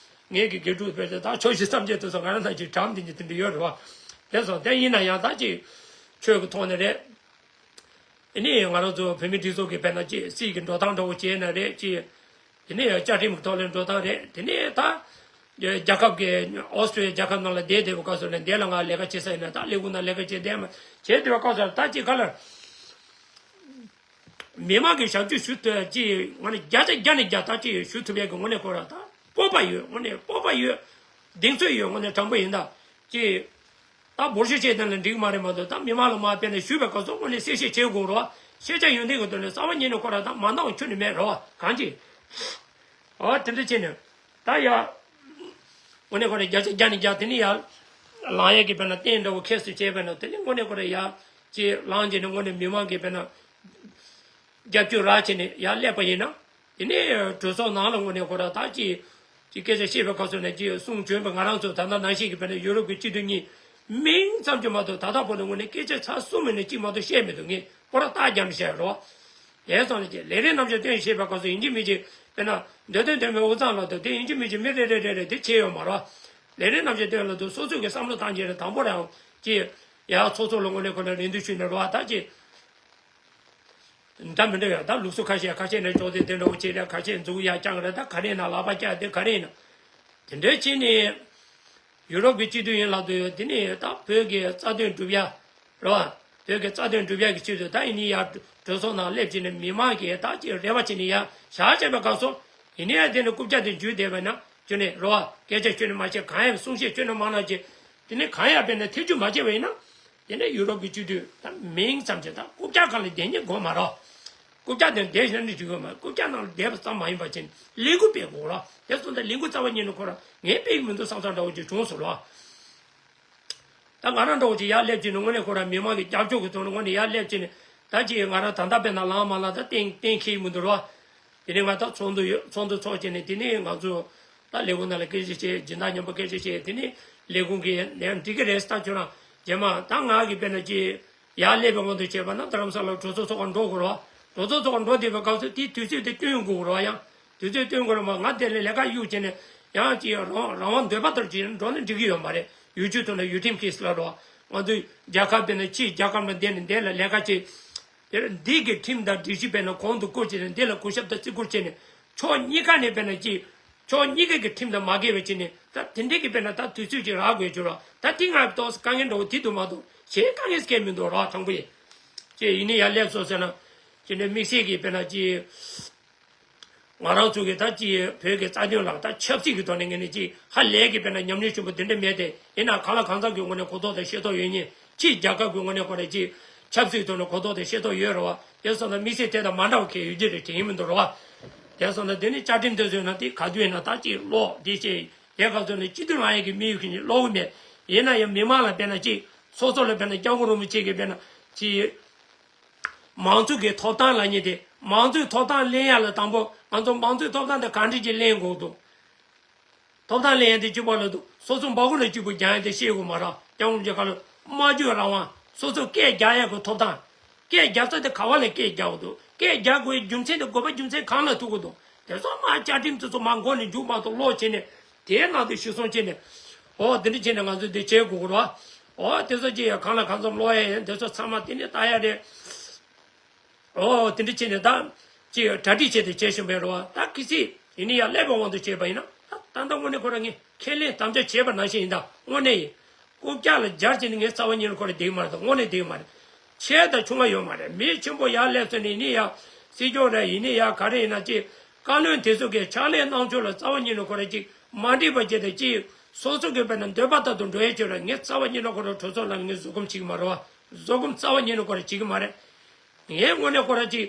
ངའི་གི་དགེ་ཕྲུག་དཔེར་ན་ད་ཆོས་ཀྱི་སེམས་བསྐྱེད་དེ་ཚོ་ང་རང་ཚོ་ཅིག་གྲམ་དེ་ཉིད་དེ་འདྲ་ཡོད་རེད་བ། དེ་སོང་དེ་ཡིན་ན་ཡང་ད་ཅིག་ཆོས་ཀྱི་ཐོག་ནས་རེད། དེ་ནས་ང་རང་ཚོ་བོད་མི་སྒྲིག་འཛུགས་ཀྱི་དཔེར་ན་ཅིག་སྲིད་ཀྱི་འགྲོ་སྟངས་འདྲ་བོ་བྱས་ན་རེད་ཅིག་དེ་ནས་བཅའ་ཁྲིམས་ཀྱི་ཐོག་ལ་འགྲོ་སྟངས་རེད། དེ་ནས་ད་རྒྱལ་ཁབ་ཀྱི་ཨོ་སི་ཀྲི་ལི་ཡ་རྒྱལ་ཁབ་ནང་ལ་བསྡད་བསྡད་པའི་སྐབས་སུ་ལ་འདི་ལ་ང་ལས་ཀ་བྱེད་ས་ཡིན་ན་ད་ལས་ཁུངས་ནང་ལས་ཀ་བྱེད་བསྡད་མ་བྱེད་བསྡད་པའི་སྐབས་སུ་ལ་ད་ཅིག་ག་ལ་མི་མང་གི་ཞབས་ཕྱི་ཞུ་ཐུབ་ཅིག་ངོ་ནས་བརྒྱ་ཆ་བརྒྱ་ནས་བརྒྱ་ད་ཅིག་ཞུ་ཐུབ་ཡས་ཀྱི་ངོ་ནས་ཁོ་ར་ད་སྤོབས་པ་ཡོད། ངོ་ནས་སྤོབས་པ་ཡོད། གདེང་ཚོད་ཡོད། ངོ་ནས་དྲང་པོ་ཡིན་ད་ཅིག་ད་འབོར་ཤོག་བྱས་དོན་ལ་འགྲིག་མ་རེད་མ་གཏོགས་ད་མི་མང་ལ་མ་དཔེར་ན་ཞུས་པའི་སྐབས་སུ་དངོས་གནས་གསལ་བཤད་བྱེད་དགོས་རོ། ཤེས་བྱ་ཡོན་ཏན་གྱི་དོན་ལ་རྩ་བ་ཉིད་ནས་ཁོ་རང་ད་མ་གནང་བ་ཁྱོན་ནས་མེད་རོ། གང་ཅི། ཨོ་དེ་འདྲ་བྱས་ནས་ད་ཡ། དངོས་གནས་ཁོ་རང་བརྒྱ་ཆ་བརྒྱ་ནས་བརྒྱ་དེ་ནི་ཡ། ལངས་ཡས་ཀྱི་དཔེར་ན་རྟེན་འདྲ་བོ་ཁྱེར་སོ་བྱས་པས་ན་དེ་ནི་དངོས་གནས་ཁོ་རང་ཡ། ཅེས་ལངས་བྱས་ནས་དངོས་གནས་མི་མང་གི་དཔེར་ན། རྒྱབ་སྐྱོར་རག་བྱས་ནས་ཡར་སླེབས་པ་ཡིན་ན། དེ་ནས་གྲོས་ཚོགས་ནང་ལ་དངོས་གནས་ཁོ་རང་ད་ཅི། ཅི་སྐད་ཆ་བཤད་པའི་སྐབས་སུ་ནས་ཅི་གསུང་བྱོན་པའི་ང་རང་ཚོ་ད་ལྟ་ནང་བཞིན་གྱི་དཔེར་ན་ཡུ་རོབ་ཀྱི་སྤྱི་འཐུས་གཉིས་མིང་ཙམ་གྱིས་མ་གཏོགས་ད་ལྟ་བར་དུ་དངོས་གནས་སྐད་ཆ་ཚར་གསུམ་མིན་ན་གཅིག་མ་གཏོགས་བཤད་མི་འདུག་ངས་ཁོ་རང་རྟགས་རྒྱབ་ནས་བཤད་རོགས། དེ་སོང་ནས་ཅི་ལས་རིགས་རྣམ་གཞག་སྟོན་ཞེས་པའི་སྐབས་སུ་ཡིན་གཅིག་མིན་གཅིག་དཔེར་ན་འདོད་དོན་སྟོན་པའི་དབུས་གཙང་ལགས་དང་དེ་ཡིན་གཅིག་མིན་གཅིག་མི་རེ་རེ་རེ་རེ་དེ་བྱས་ཡོད་མ་རེད། ལས་རིགས་རྣམ་གཞག་སྟོན་ལགས་དང་སོ་སོ་གི་བསམ་བློ་བཏང་རྗེས་ལ་དང་པོ་རང་ཅི་ཡར་ཚོགས་གཙོ་ལ་དངོས་གནས་ཁོ་ལ་རེ་འདུན་ཞུས་ནས་རོགས་ད་ཅི། འདྲ་མི་འདྲ་ཡོད་ད་ལུགས་སྲོལ་ཁ་ཤས་ཁ་ཤས་ནས་ཅོག་ཙེ་དེ་འདྲ་བོ་བྱས་རེད། ཁ་ཤས་མཛུབ་ཡར་བརྐྱངས་རེད། ད་ག་རེ་ཡིན་ན་ལག་པ་བཀྱག་དེ་ག་རེ་ཡིན་ན། དེ་འདྲ་བྱས་ནས་ཡུ་རོབ་ཀྱི་སྤྱི་འཐུས་ཡིན་ལབ་དུས་དེ་ནས་ད་བོད་ཀྱི་རྩ་དོན་སྒྲུབ་ཡ་རེད་བ། བོད་ཀྱི་རྩ་དོན་སྒྲུབ་ཡ་གི་ཆེད་དུ་ད་ཡིན་ནི་ཡར་གྲོས་ཚོགས་ནང་སླེབས་བྱས་ནས་མི་མང་གིས་ད་ཅིག་རེ་བ་བྱས་ནས་ཡར་བཞག་བྱས་པའི་སྐབས་སུ་ཡིན་ནི་ཡར་དེ་ནས་རྐུབ་བཀྱག་དེ་འཇུས་བསྡད་པ་ན་ཁྱོད་ནས་རེད་བ། སྐད་ཆ་ཁྱོད་ནས་མ་བཤད་གང་ཡང་གསུང་བཤད་ཁྱོད་ནས་མང་ན་ཅིག་དེ་ནས་གང་ཡང་དཔེར་ན་ཐེ་ཇུས་མ་བྱས་པ་ཡིན་ན། དེ་ནས་ཡུ་རོབ་ཀྱི་སྤྱི་འཐུས་ད་མིང་ཙམ་ཅིག་ད་རྐུབ་བཀྱག་སྒང་ལ་བསྡད་མཁན་དགོས་མ་རེད། རྐུབ་བཀྱག་དེ་བསྡད་བཞག་ན་འགྲིག་གི་མ་རེད། རྐུབ་བཀྱག་ནང་ལ་བསྡད་པ་ཙམ་མ་ཡིན་པ་བྱས་ནས་ལས་འགུལ་སྤེལ་དགོས་ར། དེ་སོང་ཙང་ལས་འགུལ་རྩ་བ་ཉིད་ནས་ཁོ་རང་ངས་སྤེལ་གི་མི་འདུག་བསམ་བསམ་འདྲ་བོ་ཅིག་བྱུང་སོང་ར། ད་ང་རང་འདྲ་བོ་ཅིག་ཡར་སླེབས་བྱས་ནས་དངོས་གནས་ཁོ་རང་མི་མང་གི་རྒྱབ་སྐྱོར་གི་ཐོག་ནས་དངོས་གནས་ཡར་སླེབས་བྱས་ནས་ད་ཅིག་ང་རང་ད་ལྟ་དཔེར་ན་ལངས་མ་ལངས་ད་གཏན་གཏན་འཁེལ་གི་མི་འདུག་ར། དེ་ནས་ང་ད་ཚོགས་འདུ་ཡོད། ཚོགས་འདུ་ཚོགས་བྱས་ནས་དེ་ནས་ང་ཚོ་ད་ལས་ཁུངས་ནང་ལ་སྐད་ཆ་བཤད། སྦྱིན་བདག་མཉམ་པོ་སྐད་ཆ་བཤད། དེ་ནས་ལས་ཁུངས་ཀྱི་ནས་འགྲིག་གི་རེད་ཟེར། ད་ཁྱོད་རང་རྗེས་མ་ད་ང་གི་དཔེར་ན་ཅིག་ཡར་སླེབས་པའི་དབང་དུ་བྱས་པ་ན་རྡ་རམ་ས་ལ་གྲོས་ཚོགས་ཚོགས་ཁང་འགྲོ་དགོས་རེད་བ། གྲོས་ཚོགས་ཚོགས་ཁང་འགྲོ་བསྡད་པའི་སྐབས་སུ་དེའི་དུས་ཚོད་དེ་བསྟུན་དགོས་རེད་བ། ཡང་དུས་ཚོད་བསྟུན་དགོས་རེད་བ། ང་དེ་ལས་ལས་ཀ་གཡུག་བྱས་ནས་ཡང་ཅིག་རང་རང་དབང་འདོད་པ་ལྟར་ཅིག་འགྲོ་ན་འགྲིག་གི་ཡོད་མ་རེད། ཡུལ་ཆུ་དུ་ན་ཡུལ་ཁྲིམས་ཀྱིས་ལབ་རེད་བ། ང་ཚོའི་རྒྱལ་ཁབ་དཔེར་ན་ཕྱིའི་རྒྱལ་ཁབ་ལ་བསྡད་ནས་འདི་ལ་ལས་ཀ་བྱེད། དེར་འདི་གི་ཁྲིམས་དང་སྒྲིག་གཞི་དཔེར་ན་གོང་དུ་བཀུར་བྱས་ནས་འདི་ལ་གུས་ཞབས་དང་བརྩི་བཀུར་བྱས་ནས་ཕྱོགས་གཉིས་ཀ་ནས་དཔེར་ན་ཅིག་ཕྱོགས་གཉིས་ཀ་གི་ཁྲིམས་དང་མ་འགལ་བ་བྱས་ནས་ད་དེ་འདྲའི་གི་དཔེར་ན་ད་དུས་ཚོད་ཅིག་རག་དགོས་བྱུང་ར། ད་དེ་ང་ཏོག་ཙམ་དཀའ་ངལ་འདྲ་བོ་དེ་འདུག་མ་གཏོགས་གཞན་དཀའ་ངལ་སྐད་མི་འདུག་ར། དྲང་པོ་ཡིན། ཅེས་ཡིན་ནི་ཡར་སླེབས་སོང་ཟེར་ན་ཅི་ནས་དམིགས་བསལ་གྱི་དཔེར་ན་ཅི། ང་རང་ཚོ་གི་ད་ཅི་བོད་ཀྱི་རྩ་དོན་ལ་ད་ཆབ་སྲིད་ཀྱི་ཐོག་ནས་ངས་ནས་ཅི་ཧ་ལས་ཀྱི་དཔེར་ན་ཉམས་མྱོང་ཆེན་པོ་དེ་འདྲ་མེད་དེ། ཡིན་ན་གང་ལ་གང་འཚམ་གྱི་ངོས་ནས་གོ་རྟོགས་དང་ཤེས་རྟོགས་ཡོད་མཁན། ཕྱིའི་རྒྱལ་ཁབ་ཀྱི་ངོས་ནས་ཁོ་རང་ཅི་ཆབ་སྲིད་ཐོག་ནས་གོ་རྟོགས་དང་ཤེས་རྟོགས་ཡོད་རེད་བ། དེ་སོང་ན་དམིགས་བསལ་དེ་དང་མ་འདྲ་བ་གང་ཡོད་ཀྱི་རེད་དྲན་གྱི་མི་འདུག་རེད་བ། དེ་སོང་ན་དེ་ནི་བཅའ་ཁྲིམས་དེ་ཚོའི་ནང་དེ་ག་དུས་ཡིན་ན་ད་ཅི་ཀློག་འདི་བྱས། དེ་ག་ཚོད་ནས་སྤྱི་འཐུས་ལངས་ཡས་ཀྱི་དམིགས་ཡུལ་གྱི་ནི་ཀློག་གི་མེད། ཡིན་ན་ཡང་མི་མང་ལ་དཔེར་ན་ཅི་སོ་སོ་ལ་དཔེར་ན་སྐྱབས་མགོན་རིན་པོ་ཆེ་གིས་དཔེར་ན་ཅི། མང་གཙོ་གི་ཐོབ་ཐང་ལབ་མཁན་དེ། མང་གཙོའི་ཐོབ་ཐང་ལེན་ཡ་ལ་དང་པོ་ང་ཚོ་མང་གཙོའི་ཐོབ་ཐང་དེ་ག་འདྲ་ཅིག་ལེན་དགོས་འདུག་ཐོབ་ཐང་ལེན་ཡ་དེ་གཅིག་པ་ལ་འདུག་སོ་སོ་འབའ་ཁུག་ལ་གཅིག་པུ་རྒྱག་ཡ་དེ་ཤེས་དགོས་མ་རེད། སྐྱབས་མགོན་རིན་པོ་ཆེ་ཁ་ལ་སྨྲ་བརྗོད་རང་དབང་། སོ་སོ་སྐད་རྒྱག་ཡ་གི་ཐོབ་ཐང་། སྐད་རྒྱག་ས་དེ་ག་བ་ལ་སྐད་རྒྱག་དགོས་འདུག་སྐད་རྒྱག་དགོས་པའི་རྒྱུ་མཚན་དེ་དགོས་པ་རྒྱུ་མཚན་གང་ལ་ཐུག་གི་འདུག་དེ་ཚོ་མ་བཅའ་ཁྲིམས་དེ་ཚོ་མ་མགོ་ནས་མཇུག་བར་དུ་ཀློག་བྱས་ནས། དེའི་ནང་དུ་ཞིག་སོང་བྱས་ནས། ཨོ་དེ་འདྲ་བྱས་ནས་ང་ཚོས་འདི་བྱེད་དགོས་ཀྱི་རེད་བ། ཨོ་དེ་ཚོ་ཅི་ཡང་གང་ལ་གང་འཚམ་ཀློག་ཡ་ཡིན། དེ་ཚོ་ཚང་མ་དེ་ནས་ལྟ་ཡ་རེད། ཨོ་དེ་འདྲ་བྱས་ནས་ད་ཅི་ཡང་གྲ་སྒྲིག་བྱས་ཏེ་བྱེད་བཞིན་པའི་རེད་བ། ད་གི་སི་ཡིན་ནི་ཡ་ཀླད་པའི་དབང་དུ་བྱས་པ་ཡིན་ན་ད་ད་ལྟ་དངོས་གནས་ཁོ་རང་ངས་ཁས་ལེན་དམ་བཅའ་བྱས་པ་ནང་བཞིན་ཡིན། ད་དངོས་གནས་ཡིན། རྐུབ་བཀྱག་ལ་སྦྱར་བྱས་ནས་ངས་རྩ་བ་ཉིད་ནས་ཁོ་རང་བསྡད་ཀྱི་མ་རེད། ད་དངོས་གནས་བསྡད་ཀྱི་མ་རེད། ཆེ་དང་ཆུང་ང་ཡོད་མ་རེད། མི་ཆེན་པོ་ཡར་སླེབས་སོང་ནས་ཡིན་ནི་ཡ། སྲིད་སྐྱོང་རེད། ཡིན་ནི་ཡ་ག་རེ་ཡིན་ན་ཅི། བཀའ་བློན་དེ་ཚོ་གི་ཕྱག་ལས་གནང་ཕྱོགས་ལ་རྩ་བ་ཉིད་ནས་ཁོ་རང་ཅིག་མ་འགྲིག་པ་བྱས་ཏེ་ཅིག་སོ་སོ་གི་དཔེར་ན་འདོད་པ་ལྟར་དུ་འགྲོ་ཡས་ཅིག་རེད། ངས་རྩ་བ་ཉིད་ནས་ཁོ་རང་གྲོས་ཚོགས་ནང་ངས་བཟོད་སྒོམ་བྱེད་ཀྱི་མ་རེད་བ། བཟོད་སྒོམ་རྩ་བ་ཉིད་ནས་ཁོ་རང་བྱེད་ཀྱི་མ་རེད། ངས་དངོས་གནས་ཁོ་རང་ཅིག་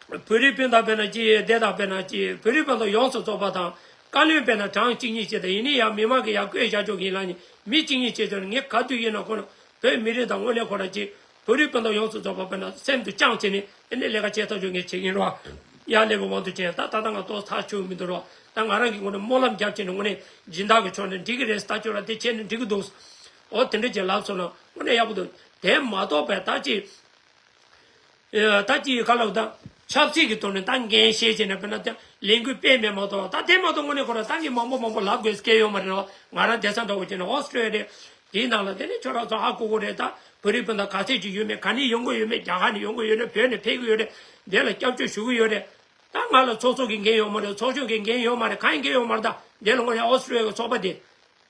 བོད་རིགས་སྤུན་ཟླ་དཔེར་ན་ཅི་དེ་དང་དཔེར་ན་ཅི་བོད་རིགས་སྤུན་ཟླ་ཡོངས་སུ་རྫོགས་པ་དང་བཀའ་བློན་དཔེར་ན་གྲངས་གཅིག་གཉིས་བྱས་ཏེ་ཡིན་ནི་ཡང་མི་མང་གིས་ཡར་བསྐོས་བཞག་ཆོག་གི་ཡིན་ལ་ནི་མི་གཅིག་གཉིས་བྱས་ཆོག་ནི་ངས་ག་དུས་ཡིན་ན་ཁོ་ན་བོད་མི་རིགས་དང་དངོས་གནས་ཁོ་རང་ཅི་བོད་རིགས་སྤུན་ཟླ་ཡོངས་སུ་རྫོགས་པ་དཔེར་ན་སེམས་དུ་བཅངས་བྱས་ནས་དེ་ནས་ལས་ཀ་བྱེད་ཐག་ཆོད་ངས་བྱེད་ཀྱིན་རོགས། ཡར་སླེབས་པའི་དབང་དུ་བྱས་ད་ད་ལྟ་ང་ཏོག་ཚར་ཆུད་མི་འདུག་རོགས། ད་ང་རང་གི་ངོས་ནས་སྨོན་ལམ་བརྒྱབ་བྱས་ནས་དངོས་གནས་སྦྱིན་བདག་གི་ཕྱོགས་ནས་འགྲིག་གི་རེད། ད་ཁྱོད་རང་དེ་བྱས་ནས་འགྲིག་གི་འདུག་འོ་དེ་འདྲ་ཅིག་ལབ་སོང་ན་དངོས་གནས་ཡག་པོ་འདུག་དེ་མ་གཏོགས་པའི་ད་ཅི། ཨེ། ད་ཅི་ག་ལབ་ད། ཆབ་སྲིད་ཀྱི་ཐོག་ནས་ད་འགན་བཞེས་བྱས་ནས་དཔེར་ན་ད་ལས་འགུལ་སྤེལ་མེད་མ་གཏོགས་ད་དེ་མ་གཏོགས་དངོས་གནས་ཁོ་རང་ད་ངས་མང་པོ་མང་པོ་ལབ་དགོས་སྐལ་ཡོད་མ་རེད་བ། ང་རང་བསྡད་ས་འདྲ་བོ་བྱས་ནས་ཨོ་སི་ཀྲི་ཡ་རེད། དེའི་ནང་ལ་དེ་ནས་ཁྱོད་རང་ཚོ་ཧ་གོ་གི་རེད། ད་བོད་རིགས་སྤུན་ཟླ་ག་ཚད་ཅིག་ཡོད་མེད། ག་ནས་ཡོང་གི་ཡོད་མེད། རྒྱ་གར་ནས་ཡོང་གི་ཡོད་རེད། བོད་ནས་ཕེབས་ཀྱི་ཡོད་རེད། དེ་ལ་སྐྱབས་བཅོལ་ཞུ་གི་ཡོད་རེད། ད་ང་ལ་ཚོགས་གཙོ་གི་འགན་ཡོད་མ་རེད། ཚོགས་གཞོན་གྱི་འགན་ཡོད་མ་རེད། གང་ཡིན་འགན་ཡོད་མ་རེད། ད་དེ་ལ་དངོས་གནས་ཨོ་སི་ཀྲི་ཡ་གི་ཚོགས་པ་དེ།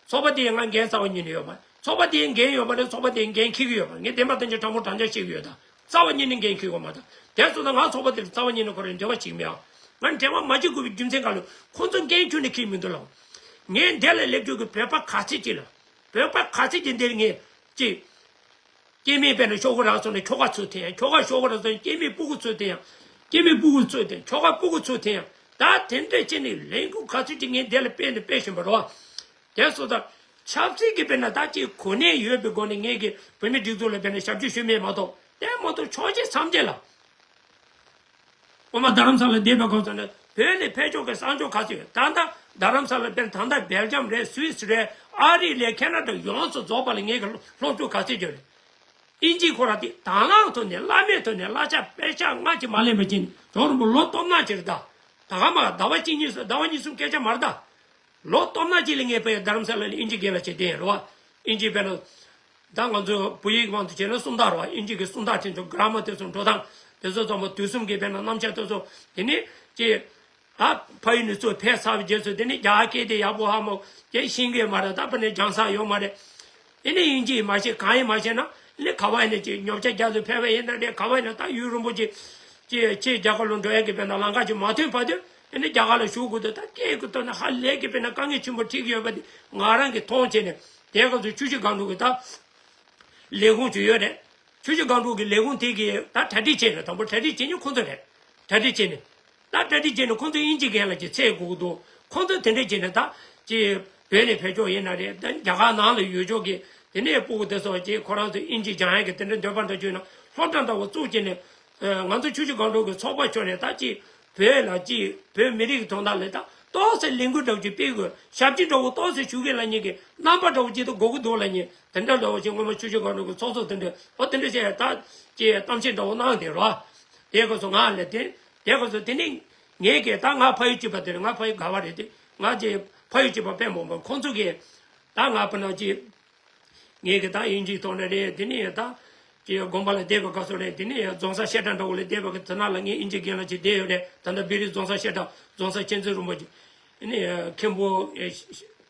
ཚོགས་པ་དེའི་ང་འགན་རྩ་བ་ཉིད་ནས་ཡོད་མ་རེད། ཚོགས་པ་དེའི་འགན་ཡོད་མ་རེད། ཚོགས་པ་དེའི་འགན་འཁྱེར་གྱི་ཡོད་མ་རེད། ངས་བདེན་པ་བདེན་རྐྱང་དྲང་པོ་དྲང་རྐྱང་བཤད་ཀྱི་ཡོད། ད་རྩ་བ་ཉིད་ནས་འགན་འཁྱེར་དགོས་མ་རེད། དེ་སོང་ཙང་ང་ཚོགས་པ་དེར་རྩ་བ་ཉིད་ནས་ཁོ་རང་འབྲེལ་བ་བྱེད་ཀྱི་མེད་ཨ། ང་འབྲེལ་བ་མ་བྱེད་དགོས་པའི་རྒྱུ་མཚན་ག་ལ་ཁོ་ཚོ་འགན་ཁྱོན་ནས་འཁྱེར་མི་འདུག་ལགས། ངས་འདི་ལ་སླེབས་རྒྱུ་གི་བོད་པ་ག་ཚད་ཅིག་ལ། བོད་པ་ག་ཚད་ཅིག་འདིར་ངས་ཅིག་སྐྱེ་དམན་དཔེར་ན་ཤོག་གུ་རག་སོང་ན་ཁྱོ་ག་ཚུར་འཐེན་ཡང་། ཁྱོ་ག་ཤོག་གུ་རག་སོང་ན་སྐྱེ་དམན་སྤུ་གུ་ཚུར་འཐེན་ཡང་། སྐྱེ་དམན་སྤུ་གུ་ཚུར་འཐེན། ཁྱོ་ག་སྤུ་གུ་ཚུར་འཐེན་ཡང་། ད་དེ་འདྲ་བྱས་ནས་ལས་འགུལ་ག་ཚོད་ཅིག་ངས་འདི་ལ་སྤེལ་ནས་སྤེལ་བཞིན་པ་རེད་བ། དེ་སོང་ཙང་ཆབ་སྲིད་ཀྱི་དཔེར་ན་ད་ཅིག་གོ་གནས་ཡོད་པའི་སྒོ་ནས་ངས་ཀྱི་བོད་མི་སྒྲིག་འཛུགས་ལ་དཔེར་ན་ཞབས་ཕྱི་ཞུས་མེད་མ་གཏོགས། དེ་མ་གཏོགས་ཕྱོགས་བཞི་མཚམས་བརྒྱད་ལ། སྔོན་མ་རྡ་རམ་ས་ལ་བསྡད་པའི་སྐབས་སུ་ནི་བོད་ནས་ཕེབས་ཕྱོགས་ཀྱི་གསར་འབྱོར་ག་ཚོད་ཡོད། ད་ལྟ་རྡ་རམ་ས་ལ་དཔེར་ན་ད་ལྟ་སྦེལ་ཇམ་རེད། སུད་སི་རེད། ཨ་རི་ལས་ཁེ་ན་ཌ་ཡོངས་སུ་རྫོགས་པ་ལ་ངས་ཀྱི་སློབ་ཕྲུག་ག་ཚོད་ཡོད་རེད། ཨིན་ཇི་ཁོ་ར་དེ་དང་བླངས་ཐོག་ནས་བླ་མེད་ཐོག་ནས་གླ་ཆ་དཔེ་ཆ་སྔ་ཕྱི་མ་ལེན་པ་ཅིག་ནི་རོགས་རིན་པོ་ལོ་སྟོང་ནང་ཅིག་རེད་ད། ད་ག་མ་ཟླ་བ་གཅིག་གཉིས་སུ་ཟླ་བ་གཉིས་གསུམ་སྐད་ཆ་མ་རེད་ད། ལོ་སྟོང་ནང་གཅིག་ལ་ངས་དཔེ་རྡ་རམ་ས་ལ་ལ་ཨིན་ཇི་རྒན་ལགས་བྱས་བསྡད་ཡོད་རེད་བ། ཨིན་ཇི་དཔེར་ན། ད་ང་ཚོ་བོད་ཡིག་དབང་དུ་བྱས་ན་སུམ་རྟགས་རེད་བ། ཨིན་ཇི་གི་སུམ་རྟགས་དེ་ཚོ་གྷ་ར་མར་དེ་ཚོ་འགྲོ་སྟངས་དེ་ཚོ་ཚང་མ་དུས་གསུམ་གྱི་དཔེར་ན་རྣམ་གཞག་དེ་ཚོ་དེ་ནས་ཀྱི། ད་ཕ་ཡུལ་ནས་ཚུར་ཕེབས་ཚར་བའི་རྗེས་སུ་དེ་ནས་རྒྱ་གར་སྐད་དེ་ཡག་པོ་ཧ་མ་གོ། དེ་ཤེས་ཀྱི་མ་རེད། ད་དཔེར་ན་སྦྱང་ས་ཡོད་མ་རེད། དེ་ནས་ཨིན་ཇི་ཡིས་མ་ཤེས། གང་ཡིན་མ་ཤེས་ན་ནི་ག་བ་ཡིན་ན་ཅིག་ཉོ་ཆ་རྒྱག་ཏུ་ཕེབས་པ་ཡིན་ན་རེད། ག་བ་ཡིན་ན་ད་ཡུན་རིང་པོ་ཅིག་ཅིག་ཅིག་རྒྱ་གར་ལ་འགྲོ་ཡག་གི་དཔེར་ན་ལམ་ཁ་ཅིག་མ་ཐོན་བར་དུ་ཨ་ནི་རྒྱ་གར་ལ་བཞུགས་དགོས་འདུག་ད་སྐད་ཀྱི་ཐོག་ནས་ཧ་ལས་ཀྱི་དཔེར་ན་དཀའ་ངལ་ཆེན་པོ་འཕྲད་ཀྱི་ཡོད་པ་དེ་ང་རང་གིས་མཐོང་བྱས་ནས། དེ་སྐབས་སུ་ཆུ་བཞི་སྒང་དྲུག་གི་ད་ལས་ཁུངས་ཅིག་ཡོད་རེད། ཆུ་བཞི་སྒང་དྲུག་གི་ལས་ཁུངས་དེ་གིས་ད་གྲ་སྒྲིག་བྱས་ནས། དང་པོ་གྲ་སྒྲིག་བྱེད་མཁན་ཁོང་ཚོ་རེད། གྲ་སྒྲིག་བྱས་ནས། ད་གྲ་སྒྲིག་བྱས་ནས་ཁོང་ཚོ་དབྱིན་ཇི་རྒན་ལགས་ཀྱི་ཚད་དགོས་ཀྱི་འདུག་ཁོང་ཚོ་དེ་འདྲ་བྱས་ནས་ད་ཅིག་བོད་ནས་ཕེབས་ཕྱོགས་ཡིན་ན་རེད། ད་རྒྱ་གར་ནང་ལ་ཡོད་ཕྱོགས་ཀྱི་དེ་ནས་སྤུ་གུ་དེ་ཚོ་ཅིག་ཁོ་རང་ཚོ་དབྱིན་ཇི་སྦྱང་ཡག་གི་དེ་འདྲ་འདོད་པ་འདྲ་བྱུང་ན་སློབ་གྲྭ་འདྲ་བོ་བཙུགས་བྱས་ནས། ང་ཚོ་ཆུ་བཞི་སྒང་དྲུག་གི་ཚོགས་པ་ཕྱོགས་ནས་ད་ཅིག་བོད་ལ་ཅིག་བོད་མི་རིགས་ཀྱི་དོན་དག་ལ་ད་ཏོག་ཙམ་ལས་འགུལ་འདྲ་བོ་ཅིག་སྤེལ་དགོས། ཞབས་ཕྱི་འདྲ་བོ་ཏོག་ཙམ་ཞུ་མཁན་ལབ་མཁན་གྱི་རྣམ་པ་འདྲ་བོ་ཅིག་ད་དགོས་ཀྱི་འདུག་ལབ་མཁན་དེ་འདྲ་འདྲ་བོ་ཅིག་སྔོན་མ་ཆུ་བཞི་སྒང་དྲུག་གི་ཚོགས་གཙོ་དེ་འདྲ་ཨོ་དེ་འདྲ་བྱས་ད་ཅིག་གཏམ་བཤད་འདྲ་བོ་གནང་དེ་རོ། དེ་སྐབས་སུ་ང་ལ་དེ་དེ་སྐབས་སུ་དེ་ནས་ངས་ཀྱི་ད་ང་ཕ་ཡུལ་གཅིག་པ་དེ་རེད། ང་ཕ་ཡུལ་ག་བ་རེད་དེ། ང་ཅིག་ཕ་ཡུལ་གཅིག་པ་དཔེ་མང་པོ་ཁོང་ཚོ་གིས་ད་ང་ཕ་ནང་ཅིག་ངས་ཀྱི་ད་དབྱིན་ཇིའི་ཐོག་ནས་རེད། དེ་ནས་ད་ཅིག་དགོན་པ་ལ་བསྡད་པའི་སྐབས་སུ་རེད། དེ་ནས་རྫོང་སར་བཤད་གྲྭ་འདྲ་བོ་ལ་བསྡད་པའི་དེ་ན་ལ་ངས་དབྱིན་ཇི་རྒན་ལགས་ཅིག་བསྡད་ཡོད་རེད། ད་ལྟ་བི་རི་རྫོང་སར་བཤད་གྲྭ་རྫོང་སར་མཁྱེན་བརྩེ་རིན་པོ་ཆེ། དེ་ནས་མཁན་པོ་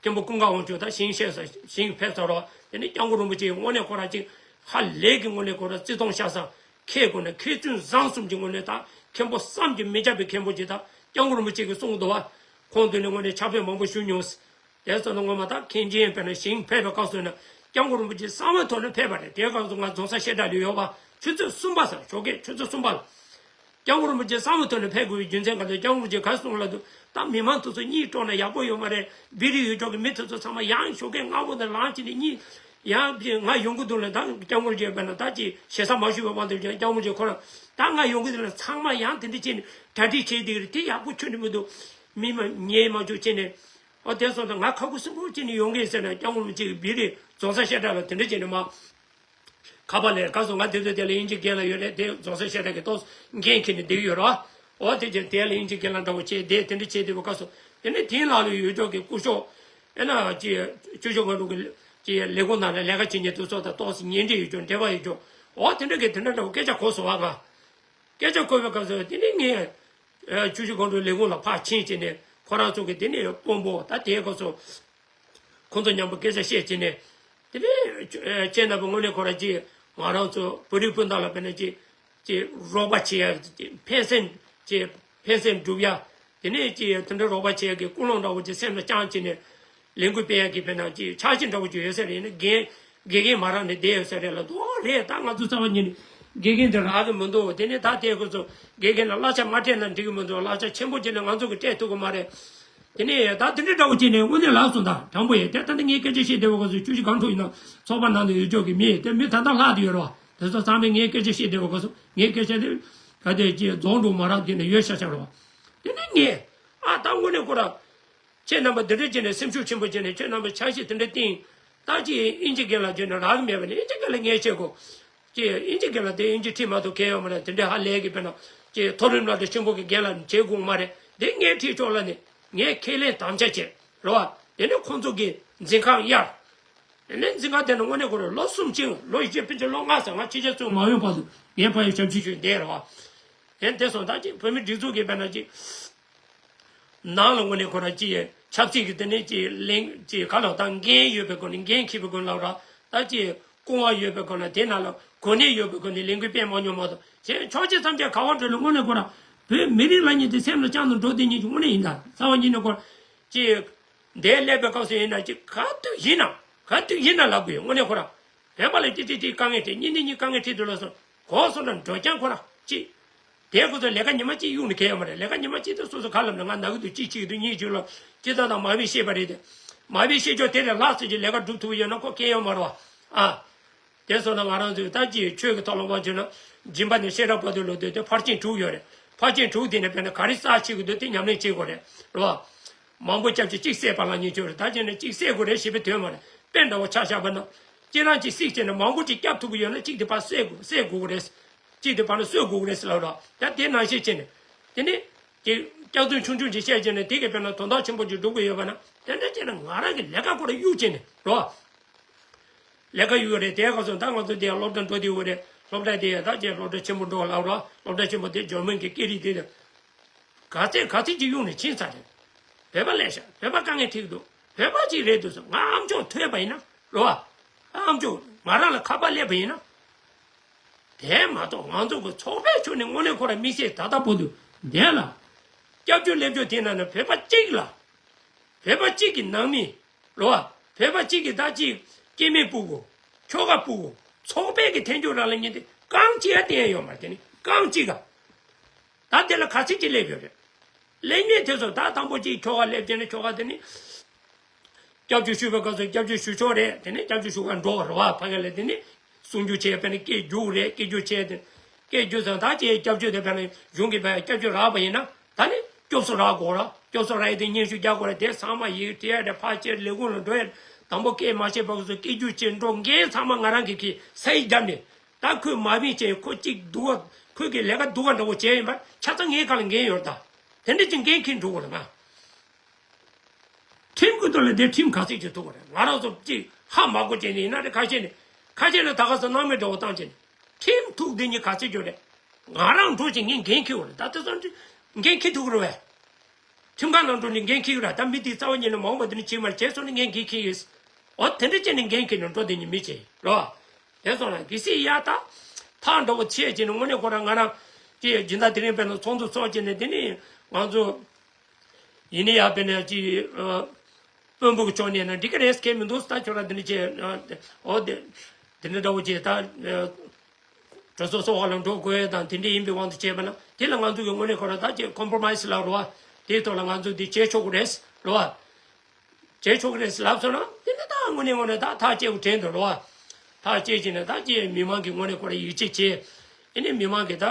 མཁན་པོ་ཀུན་དགའ་དབང་ཕྱུག་ད་ཞིང་གཤེགས་ས་ཞིང་ཕེབས་ཚར་རོ། དེ་ནས་སྐྱབས་མགོན་རིན་པོ་ཆེ་དངོས་གནས་ཁོ་རང་ཅིག་ཧ་ལས་ཀྱི་དངོས་གནས་ཁོ་རང་བརྩི་མཐོང་ཤ་ཚ། མཁས་དགོས་ན་མཁས་བཙུན་བཟང་གསུམ་གྱི་དངོས་གནས་ད་མཁན་པོ་བསམ་གྱིས་མི་ཁྱབ་པའི་མཁན་པོ་ཅིག་ད་སྐྱབས་མགོན་རིན་པོ་ཆེ་གིས་གསུངས་འདུག་བ། ཁོང་མདུན་ནས་དངོས་གནས་ཕྱག་དཔེ་མང་པོ་ཞུ་མྱོང་། དེ་ཚོ་ནི་སྔོན་མ་ད་མཁན་ཆེན་དཔེར་ན་ཞིང་ཕེབས་པའི་སྐབས་སུ་ན་སྐྱབས་མགོན་རིན་པོ་ཆེ་གསང་བའི་ཐོག་ནས་ཕེབས་པ་རེད། དེའི་སྐབས་སུ་ང་རྫོང་སར་བཤད་གྲྭ་ལ་ཡོད་པ། ཆུ་ཚོད་གསུམ་པ་ཟེར། ཞོགས་ཀས་ཆུ་ཚོད་གསུམ་པ་ལ་སྐྱབས་མགོན་རིན་པོ་ཆེ་གསང་བའི་ཐོག་ནས་ཕེབས་དགོས་པའི་རྒྱུ་མཚན་ག་ཚོད། སྐྱབས་མགོན་རིན་པོ་ཆེ་ག་རེ་གསུངས་ལབ་དུས། ད་མི་མང་དེ་ཚོ་གཉིད་དཀྲོགས་ན་ཡག་པོ་ཡོད་མ་རེད། བི་རི་ཡུལ་ཕྱོགས་ཀྱི་མི་དེ་ཚོ་ཚང་མ་ཡང་ཞོགས་ཀས་སྔ་པོ་ནས་ལངས་བྱས་ནས་གཉིད་ཡང་ང་ཡོང་གི་འདུག་ལབ། ད་སྐྱབས་མགོན་རིན་པོ་ཆེ་དཔེར་ན་ད་ཅིག་ཞེ་ས་མ་ཞུ་བའི་དབང་དུ་བྱས། སྐྱབས་མགོན་རིན་པོ་ཆེ་ཁོ་རང་ད་ང་ཡོང་གི་འདུག་ལབ། ཚང་མ་ཡང་དེ་འདྲ་བྱས་ནས་གྲ་སྒྲིག་བྱས་བསྡད་ཀྱི་རེད། དེ་ཡག་པོ་ཁྱོན་ནས་མི་འདུག་མི་མ་ཉན་མ་བཅུག་བྱས་ནས། ཨོ་དེ་སོང་ཙང་ང་ཁ་ཁུ་སིམ་པོ་བྱས་ནས་ཡོང་གི་ཟེར་ན། སྐྱབས་མགོན་རིན་པོ་ཆེ་གིས་བི་རི་རྫོང་སར་བཤད་གྲྭ་ལ་དེ་འདྲ་བྱས་ནས་མ་ཁ་པར་ལས་ག་སོང་། ང་དེ་ཚོ་དེ་ལ་དབྱིན་ཇི་རྒན་ལགས་ཡོད་རེད། དེ་རྫོང་སར་བཤད་གྲྭ་གི་ཏོག་འགན་འཁྱེར་ནས་བསྡད་ཡོད་རེད་བ། ཨོ་དེ་ཅིག་དེ་ལ་དབྱིན་ཇི་རྒན་ལགས་འདྲ་བོ་བྱས་དེ་དེ་འདྲ་བྱས་བསྡད་པའི་སྐབས་སུ། དེ་ནས་དེའི་ནང་ལ་ཡོད་ཕྱོགས་ཀྱི་སྐུ་ཞབས་ཨེ་ན་ཅིག་ཆུ་བཞི་སྒང་དྲུག་གི་ཅིག་ལས་ཁུངས་ནང་ལ་ལས་ཀ་བྱེད་མཁན་དེ་ཚོ་དང་ཏོག་ཙམ་ཉེ་འབྲེལ་ཡོད་ཀྱང་འབྲེལ་བ་ཡོད་ཀྱང་། ཨོ་དེ་འདྲ་གི་དེ་འདྲ་འདྲ་བོ་སྐད་ཆ་གོ་སོང་བ། ང་སྐད་ཆ་གོ་བའི་སྐབས་སུ་དེ་ནས་ངས་ཆུ་བཞི་སྒང་དྲུག་ལས་ཁུངས་ལ་ཕར་ཕྱིན་བྱས་ནས་ཁོ་རང་ཚོ་གི་དེ་ནས་དཔོན་པོ་ད་དེའི་སྐབས་སུ་ཁོང་ཚོ་མཉམ་པོ་སྐད་ཆ་བཤད་བྱས་ནས། དེ་ནས་ཁྱེད་རྣམ་པ་དངོས་གནས་ཁོ་རང་ཅིག་ང་རང་ཚོ་བོད་རིགས་སྤུན་ཟླ་ལ་དཔེར་ན་ཅིག་ཅིག་རོགས་པ་བྱེད་ཡ། ཅིག་ཕན་སེམས་ཅིག་ཕན་སེམས་སྒྲུབ་ཡ། དེ་ནས་ཅིག་དེ་འདྲ་རོགས་པ་བྱེད་ཡ་གི་ཀུན་སློང་འདྲ་བོ་ཅིག་སེམས་ལ་བཅངས་བྱས་ནས་ལས་འགུལ་སྤེལ་ཡ་གི་དཔེར་ན་ཅིག་འཆར་གཞི་འདྲ་བོ་ཅིག་ཡོད་ས་རེད། ཡིན་ན་འགན་དགེ་རྒན་མ་རག་ནས་བསྡད་ཡོད་ས་རེད་ལབ་དུས། ཨོ་རེད། ད་ང་ཚོ་རྩ་བ་ཉིད་ནས་དགེ་རྒན་དེ་རག་གི་མི་འདུག་དེ་ནས་ད་ལྟའི་ཁོ་ཚོ་དགེ་རྒན་ལ་གླ་ཆ་མ་སྤྲད་ན་འགྲིག་གི་མི་འདུག་གླ་ཆ་ཆེན་པོ་བྱས་ནས་ང་ཚོ་གིས་སྤྲད་ཐུབ་ཀྱི་མ་རེད། དེ་ནས་ད་དེ་འདྲའི་འདྲ་བོ་བྱས་ནས་དངོས་གནས་ལབ་སོང་། ད་དྲང་པོ་ཡིན། དེ་ད་ལྟ་ངས་སྐད་ཆ་བཤད་བསྡད་པའི་སྐབས་སུ་ཆུ་བཞི་སྒང་དྲུག་ཡིན་ན་ཚོགས་པ་ནང་དུ་ཡོད་ཆོག་གི་མི་དེ་མི་ད་ལྟ་ལྷག་བསྡད་ཡོད་རེད་བ། དེ་ཚོ་ཚང་མས་ངས་སྐད་ཆ་བཤད་བསྡད་པའི་སྐབས་སུ་ངའི་སྐད་ཆ་དེ་ག་དེ་ཅིག་རྫོགས་འགྲོ་མ་རག་དེ་ནས་ཡོད་ཤག་ཤག་རེད་བ། དེ་ནས་ངས་ཨ་ད་དངོས་གནས་ཁོ་ར་ཁྱེད་རྣམ་པ་འདི་འདྲ་བྱས་ནས་སེམས་ཤུགས་ཆེན་པོ་བྱས་ནས་ཁྱེད་རྣམ་པ་འཆར་གཞི་དེ་འདྲ་བཏིང་། ད་ཅིག་དབྱིན་ཇི་རྒན་ལགས་བྱས་ནས་རག་གི་མེད་པ་ནི་དབྱིན་ཇི་རྒན་ལགས་ངས་བྱེད་དགོས། ཅེས་དབྱིན་ཇི་རྒན་ལགས་དེ་དབྱིན་ཇི་ཁྲིད་མ་ཐུབ་མཁན་ཡོད་མ་རེད། དེ་འདྲའི་ཧ་ལས་ཀྱི་དཔེར་ན་ཅེས་མཐོ་རིམ་སློབ་གྲྭ་ཆེན་པོ་གི་རྒན་ལགས་བྱེད་དགོས་མ་རེད། དེ་ངས་ཁྲིད་ཆོག་ལབ་ནས་ངས་ཁས་ལེན་དམ་བཅའ་བྱས་རེད་བ། དེ་ནས་ཁོང་ཚོ་གི་འཛིན་ཁང་གཡར། དེ་ནས་འཛིན་ཁང་དེ་ནས་དངོས་གནས་ཁོ་རང་ལོ་གསུམ་ཕྱིན། ལོ་བཞི་ཕན་ཆད་ལོ་ལྔ་ཟེར། ང་ཕྱི་རྒྱལ་ཚུར་མ་ཡོང་བར་དུ་ངས་ཕ་ཡུལ་ཞབས་ཕྱི་ཞུས་བསྡད་རེད་བ། དེ་དེ་སོང་ད་ཅིག་བོད་མི་སྒྲིག་འཛུགས་ཀྱི་དཔེར་ན་ཅིག་ནང་ལ་དངོས་གནས་ཁོ་རང་ཅིག་ཆབ་སྲིད་ཀྱི་དེ་ནས་ཅིག་གླེང་ཅིག་ག་ལ་ད་འགན་ཡོད་པའི་སྒོ་ནས། འགན་འཁྱེར་བའི་སྒོ་ནས་ལབ་ར། ད་ཅིག་སྐུ་དབང་ཡོད་པའི་སྒོ་ནས། དེ་ནང་ལ་གོ་གནས་ཡོད་པའི་སྒོ་ནས་ལས་འགུལ་སྤེལ་མ་མྱོང་མ་གཏོགས། གཞན་ཕྱོགས་ཆ་ཐམས་ཅད་ག་བ་འགྲོ་ལ་དངོས་གནས་ཁོ་རང་བོད་མི་རིགས་ལབ་མཁན་དེ་སེམས་ལ་བཅངས་ནས་འགྲོ་བསྡད་མཁན་ཅིག་དངོས་གནས་ཡིན། ད་རྩ་བ་ཉིད་ནས་ཁོ་ཅིག་འདིར་སླེབས་པའི་སྐབས་སུ་ཡིན་ན་ཅིག་ག་དུས་ཡིན་ན་ག་དུས་ཡིན་ན་ལབ་དགོས་ཡོད། དངོས་གནས་ཁོ་རང་བོད་པ་ལ་ཅིག་ཅིག་ཅིག་དཀའ་ངལ་འཕྲད། གཉིས་ནས་གཉིས་དཀའ་ངལ་འཕྲད་དུས་ལ་སོང་གོ་སོང་ན་འགྲོ་རྐྱང་ཁོ་རང་ཅིག་དེ་ཁོ་ཚོ་ལས་ཀ་ཉི་མ་གཅིག་གཡུག་ནས་ཁེལ་ཡོད་མ་རེད། ལས་ཀ་ཉི་མ་གཅིག་དེ་སོ་སོ་ག་ལབ་ན་ང་ན་གི་འདུག་གཅིག་བྱེད་ཀྱི་འདུག་གཉིས་བྱེད་ལ་སྤྱིར་བཏང་དང་མ་བི་བཤད་པ་རེད་དེ། མ་བི་བཤད་ཆོག་དེ་རེད་ལྷག་ཙམ་གྱི་ལས་ཀ་སྒྲུབ་ཐུབ་ཀྱི་ཡོད་ན་ཁོ་ཁེལ་ཡོད་མ་རེད་བ། ཨ། དེ་སོང་ན་ང་རང་ཚོས་ད་ཅིག་ཆོས་ཀྱི་ཐོག་ལ་དབང་བྱས་ན་སྦྱིན་པ་ནས་བཤད་གྲྭ་བར་དུ་ལོ་དེ་དེ་ཕར་ཕྱིན་དྲུག་ཡོད་རེད། ཕར་ཕྱིན་དྲུག་དེ་ནས་དཔེར་ན་ག་རེ་རྩ་ཆེ་གི་འདུག་དེ་ཉམས་ལེན་བྱེད་དགོས་རེད་རེད་བ། མང་པོ་རྐྱབ་ཅིག་གཅིག་བསད་པ་ལབ་མཁན་ཅིག་ཡོད་རེད། ད་བྱས་ན་གཅིག་བསད་དགོས་རེད་ཞེས་པའི་དོན་མ་རེད། དཔེ་འདྲ་བོ་ཆ་བཞག་པ་ན་ཁྱེད་རང་གཅིག་བསད་བྱས་ནས་མང་པོ་ཅིག་བསྐྱབ་ཐུབ་ཀྱི་ཡོད་ན་གཅིག་དེ་ཕར་བསད་དགོས་བསད་དགོས་ཀྱི་རེད། གཅིག་དེ་ཕར་ན་གསོད་དགོས་ཀྱི་རེད་ཟེར་ལབ་རོགས། ད་དེ་ནང་བཞིན་བྱས་ནས་དེ་ནས་ཀྱི་སྐྱག་རྫུན་ཆུང་ཆུང་ཅིག་བཤད་བྱས་ནས་དེ་གི་དཔེར་ན་དོན་དག་ཆེན་པོ་ཅིག་སྒྲུབ་ཀྱི་ཡོད་པ་ན། དེ་འདྲ་བྱས་ན་ང་རང་གི་ལས་ཀ་ཁོ་རང་གཡུག་བྱས་ནས་རོ། ལས་ཀ་གཡུག་རེད། དེའི་སྐབས་སུ་ད་ང་ཚོ་འདི་སློབ་གྲྭ་འགྲོ་དུས་ཡོད་རེད། སློབ་གྲྭ་དེ་ད་ཅིག་སློབ་གྲྭ་ཆེན་པོ་འགྲོ་ལབ་རོགས། སློབ་གྲྭ་ཆེན་པོ་དེ་འཇར་མན་གྱི་སྐད་རིགས་དེ་དང་ག་ཚད་ག་ཚད་ཅིག་གཡུག་ནས་ཕྱིན་ཚར་རེད། བོད་པ་སླེབས་ཤག་བོད་པ་དཀའ་ངལ་འཕྲད་ཀྱི་འདུག་བོད་པ་ཅིག་རེད་འདུག་ཟེར། ང་ཨ་མཆོག་ཐོས་པ་ཡིན་ན་རོ། ཨ་མཆོག་ང་རང་ལ་ཁ་པར་སླེབས་པ་ཡིན་ན། དེ་མ་གཏོགས་ང་ཚོ་གི་ཚོགས་པའི་ཕྱོགས་ནས་དངོས་གནས་ཁོ་རང་དམིགས་བསལ་ད་ལྟ་བར་དུ་འདས་ལ་སྐྱབས་བཅོལ་སླེབས་ཕྱོགས་དེ་ན་ནི་བོད་པ་གཅིག་ལ། བོད་པ་གཅིག་གི་ནང་མི་རོ། བོད་པ་གཅིག་གི་ད་གཅིག་སྐྱེ་དམན་སྤུ་གུ། ཁྱོ་ག་སྤུ་གུ། ཚོགས་པའི་གི་འཐེན་འཁྱེར་རང་ལ་ཉན་དེ་རྐང་གཅིག་ཡང་བསྟན་ཡོད་མ་རེད། དེ་ནི་རྐང་གཅིག་ག་ད་དེ་ལ་ག་ཚིག་ཅིག་སླེབས་ཡོད་རེད། སླེབས་ཉེན་དེ་ཚོ་ད་དང་པོ་གཅིག་ཁྱོ་ག་སླེབས་བྱས་ནས་ཁྱོ་ག་དེ་ནི། སྐྱབས་བཅོལ་ཞུ་བའི་སྐབས་སུ་སྐྱབས་བཅོལ་ཞུ་ཆོག་རེད། དེ་ནས་སྐྱབས་བཅོལ་ཞུ་གར་འགྲོ་བ་རེད་བ། ཕ་གི་ལ་དེ་ནས་གསུང་རྒྱུ་བྱས། དཔེར་ན་སྐད་རྒྱུགས་རེད། སྐད་རྒྱུགས་བྱས་ཏེ། སྐད་རྒྱུགས་ཙང་ད་ཅེས་སྐྱབས་བཅོལ་དེ་དཔེར་ན་གཞུང་གི་བས་སྐྱབས་བཅོལ་རག་པ་ཡིན་ན་ད་ནི་སྐྱོབ་གསོ་རག་དགོས་ར། སྐྱོབ་གསོ་རག་ཡས་དེ་སྙན་ཞུ་རྒྱག་དགོས་ར། དེ་ཚང་མ་ཡིག་བྲིས་ཡ་རེད། ཕར་ཕྱིར་ལས་ཁུངས་ལ་འགྲོ་ཡ་རེད། དང་པོ་སྐད་མ་བཤད་པ་སོ་སྐད་རྒྱུགས་བྱས་འགྲོ་མཁན་ཚང་མ་ང་རང་གི་གི་ས་ཡིག་བརྒྱབ་ནས། ད་ཁོས་མ་བིན་བྱས་ཁོ་གཅིག་སྡུག་པ། ཁོས་གི་ལས་ཀ་སྡུག་པ་འདྲ་བོ་བྱས་ཡིན་པ་ཆ་ཚང་ངའི་ཁ་ལ་འགན་ཡོད་རེད། ད་དེ་འདྲ་ཅིག་འགན་འཁྱེར་འགྲོ་དགོས་རེད་ང་། ཁྲིམས་ཀྱི་ཐོག་ལ་དེ་ཁྲིམས་ག་ཚད་ཅིག་ཐུག་པ་རེད། ང་རང་ཚོ་གཅིག་ཧ་མ་གོ་བྱས་ནས་ཡིན་ན་རེད། ཁ་ཤས་ནས་ཁ་ཤས་ནས་ད་ག་ས་སྣང་མེད་འདྲ་བོ་བཏང་བྱས་ནས་ཁྲིམས་ཐུག་དེ་ཉིད་ག་ཚད་ཅིག་རེད། ང་རང་འགྲོ་བྱས་ངས་འགན་འཁྱེར་བ་རེད། ད་དེ་ཚོ་འདྲ་འགན་འཁྱེར་ཐུབ་ཀྱི་རེད་བས། ཁྲིམས་ཁང་ནང་འགྲོ་ནས་འགན་འཁྱེར་གྱི་རེད། ད་མི་དེ་རྩ་བ་ཉིད་ནས་མ་འོངས་པ་དེ་ནས་བྱེད་མ་རེད། བྱས་སོང་ན་ངས་འགན་འཁྱེར་གྱི་ཡོད། འོ་དེ་འདྲ་བྱས་ནས་འགན་འཁྱེར་ནས་འགྲོ་དེ་ཉིད་མི་བྱེད་རོ། དེ་སོང་ན་གལ་སྲིད་ཡ་ད་ཐག་འདྲ་བོ་ཆད་བྱས་ནས་དངོས་གནས་ཁོ་རང་ང་རང་གི་སྦྱིན་བདག་དེ་རིང་དཔེར་ན་ཚོགས་འདུ་ཚོགས་བྱས་ནས་དེ་ནས་ང་ཚོ། ཡིན་ནའི་ཡང་དཔེར་ན་ཅིག་ཨ། དཔོན་པོ་གི་ཕྱོགས་ནས་ན་འགྲིག་གི་རེད་ཟེར་མཁན་མི་འདུག་ད་ཁྱོད་རང་འདི་འདྲ་བྱས། ཨ། འོ་དེ། དེ་འདྲ་འདྲ་བོ་བྱས་ད། ཨ། གྲོས་ཚོགས་སོ་བ་ལ་འགྲོ་དགོས་དང་དེ་འདྲ་ཡིན་པའི་དབང་དུ་བྱས་པ་ན་དེ་ལ་ང་ཚོ་གི་དངོས་གནས་ཁོ་རང་ད་ཅིག་ཀོམ་པོ་རོ་མའིས་ལབ་རོ་བ། དེའི་ཐོག་ལ་ང་ཚོ་འདི་བྱེད་ཆོག་གི་རེད་རོ་བ། བྱེད་ཆོག་གི་རེད་ལབ་སོང་ན་དེ་ནི་ད་དངོས་གནས་དངོས་གནས་ད་ཐག་བཅད་དགོས་དྲན་འདུག་རོ་བ། ཐག་བཅད་ཀྱི་ནས་ད་ཅིག་མི་མང་གི་དངོས་གནས་ཁོ་རང་ཡིད་ཆེས་བྱས། ཨེ་ནི་མི་མང་གི་ད།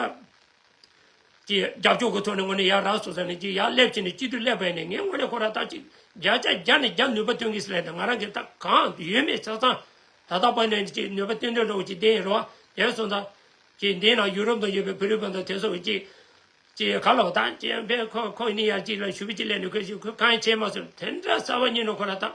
ཀྱི་རྒྱབ་སྐྱོར་གྱི་ཐོག་ནས་དངོས་གནས་ཡར་རག་སོང་ཙང་ནས་ཀྱི་ཡར་སླེབས་ཕྱིན་ནས་སྤྱི་འཐུས་སླེབས་པ་ཡིན་ནས་ངས་དངོས་གནས་ཁོ་རང་ད་ཅིག་བརྒྱ་ཆ་བརྒྱ་ནས་བརྒྱ་ནུས་པ་བཏོན་གྱི་ཟེར་ལས་ད་ང་རང་གི་ད་གང་ཡོད་མེད་ཆ་ཚང་ད་ལྟ་བར་ནས་ཀྱི་ནུས་པ་བཏོན་འདོད་འདྲ་བོ་ཅིག་བསྟན་ཡིན་རོ། དེ་སོང་ཙང་ཀྱི་འདི་ན་ཡུ་རོབ་ཏུ་ཡོད་པའི་བོད་རིགས་སྤུན་ཟླ་དེ་ཚོ་གི་ཀྱི་ཀྱི་ག་ལ་བ་ད་ཀྱི་བས་ཁོ་ཁོ་ནི་ཡར་ཅིག་ལ་ཞུ་བི་ཅིག་ལས་ནས་ཁོས་ཞུ་ཁོས་གང་ཡང་བྱས་མ་སོང་། དེ་འདྲ་གསར་བ་ཉིད་ནས་ཁོ་རང་ད་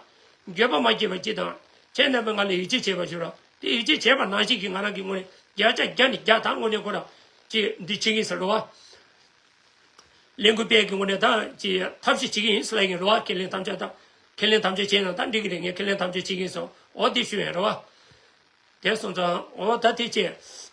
འགྱོད་པ་མ་སྐྱེས་པ་ཅིག་དང་ཁྱེད་རྣམ་པས་ང་ལ་ཡིད་ཆེས་བྱས་པ་ཞུ་རོགས། དེ་ཡིད་ཆེས་བྱས་པ་ནང་བཞིན་གྱི་ང་རང་གི་ངོས་ནས་བརྒྱ་ཆ་བརྒྱ་ནས་བརྒྱ་དང་དངོས་གནས་ཁོ་རང་ཅིག་འདི་བྱེད་ཀྱི་ཡིན་ཟེར་རོ་བ། ལས་འགུལ་སྤེལ་གྱི་ངོས་ནས་ད་ཅིག་ཐབས་ཤེས་བྱེད་ཀྱི་ཡིན་ཟེར་ལབ་ཀྱི་རོ་བ། ཁས་ལེན་དམ་བཅའ་དང་ཁས་ལེན་དམ་བཅའ་བྱས་ན་ད་འགྲིག་གི་རེད། ངས་ཁས་ལེན་དམ་བཅའ་བྱེད་ཀྱི་ཡིན་སོང་། འོ་དེ་ཞུ་ཡིན་རོ་བ། དེ་སོང་ཙང་འོ་ད་དེ་བྱས།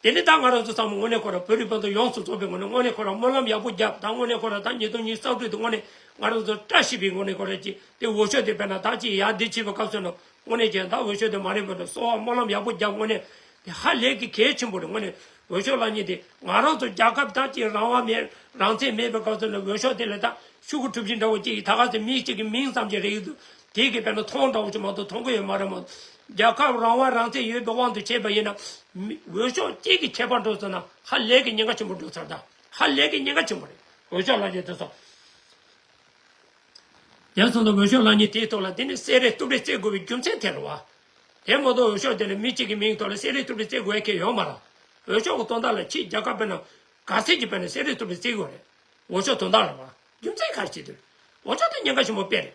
དེ་ནི་ད་ང་རང་ཚོ་ཚང་མ་དངོས་གནས་ཁོ་རང་བོད་རིགས་སྤུན་ཟླ་ཡོངས་སུ་རྫོགས་པའི་ངོས་ནས་དངོས་གནས་ཁོ་རང་སྨོན་ལམ་ཡག་པོ་བརྒྱབ། ད་དངོས་གནས་ཁོ་རང་ད་ཉིས་སྟོང་ཉི་ཤུ་རྩ་དྲུག་དེ་དངོས་གནས་ང་རང་ཚོ་བཀྲ་ཤིས་པའི་ངོས་ནས་ཁོ་རང་ཅིག་དེ་འོས་ཤོག་དེ་དཔེར་ན་ད་ཅིག་ཡར་འདི་བྱེད་པའི་སྐབས་སུ་ན་དངོས་གནས་ཀྱང་ད་འོས་ཤོག་དེ་མ་རེད་པ་འདྲ། གསོལ་བ་སྨོན་ལམ་ཡག་པོ་བརྒྱབ། དངོས་གནས་དེ་ཧ་ལས་ཀྱི་གལ་ཆེན་པོ་རེད། དངོས་གནས་འོས་ཤོག་ལབ་མཁན་དེ་ང་རང་ཚོ་རྒྱལ་ཁབ་ད་ཅིག་རང་དབང་མེད་རང་བཙན་མེད་པའི་སྐབས་སུ་ན་འོས་ཤོག་དེ་ལ་ད་ཤོག་གུ་གྲུ་བཞི་འདྲ་བོ་ཅིག་ད་ག་ཚོད་མི་གཅིག་གི་མིང་ཙམ་ཅིག་རེད་ཡོད་དུས། དེ་གི་དཔེར་ན་མཐོང་འདྲ་བོ་ཅིག་མ་གཏོགས་མཐོང་གི་ཡོད་མ་རེད་མོ། རྒྱལ་ཁབ་རང་དབང་རང་བཙན་ཡོད་པའི་དབང་དུ་བྱས་པ་ཡིན་ན། མི་འོས་ཤོག་གཅིག་གི་ཁྱད་པར་འགྲོ་ཚར་ན་ཧ་ལས་ཀྱི་ཉེན་ཁ་ཆེན་པོ་འགྲོ་ཚར། ད་ཧ་ལས་ཀྱི་ཉེན་ཁ་ཆེན་པོ་རེད། འོས་ཤོག་ལབ་མཁན་དེ་ཚོ། ཡང་སོང་ཙང་འོས་ཤོག་ལབ་མཁན་དེའི་ཐོག་ལ་དེ་ནི་བསེ་རེ་གཏུབ་རེ་རྩེ་དགོས་པའི་རྒྱུ་མཚན་དེ་རེད་བ། དེ་མ་གཏོགས་འོས་ཤོག་དེ་ལ་མི་གཅིག་གི་མིང་ཐོག་ལ་བསེ་རེ་གཏུབ་རེ་རྩེ་དགོས་ཡ་གང་ཡང་ཡོད་མ་རེད། འོས་ཤོག་གི་དོན་དག་ལ་ཕྱིའི་རྒྱལ་ཁབ་དཔེར་ན་ག་ཚད་ཀྱི་དཔེར་ན་བསེ་རེ་གཏུབ་རེ་རྩེ་དགོས་རེད། འོས་ཤོག་དོན་དག་ལ་བ། རྒྱུ་མཚན་ག་རེ་བྱེད་དུས། འོས་ཤོག་དེ་ཉེན་ཁ་ཆེན་པོ་དཔེ་རེད།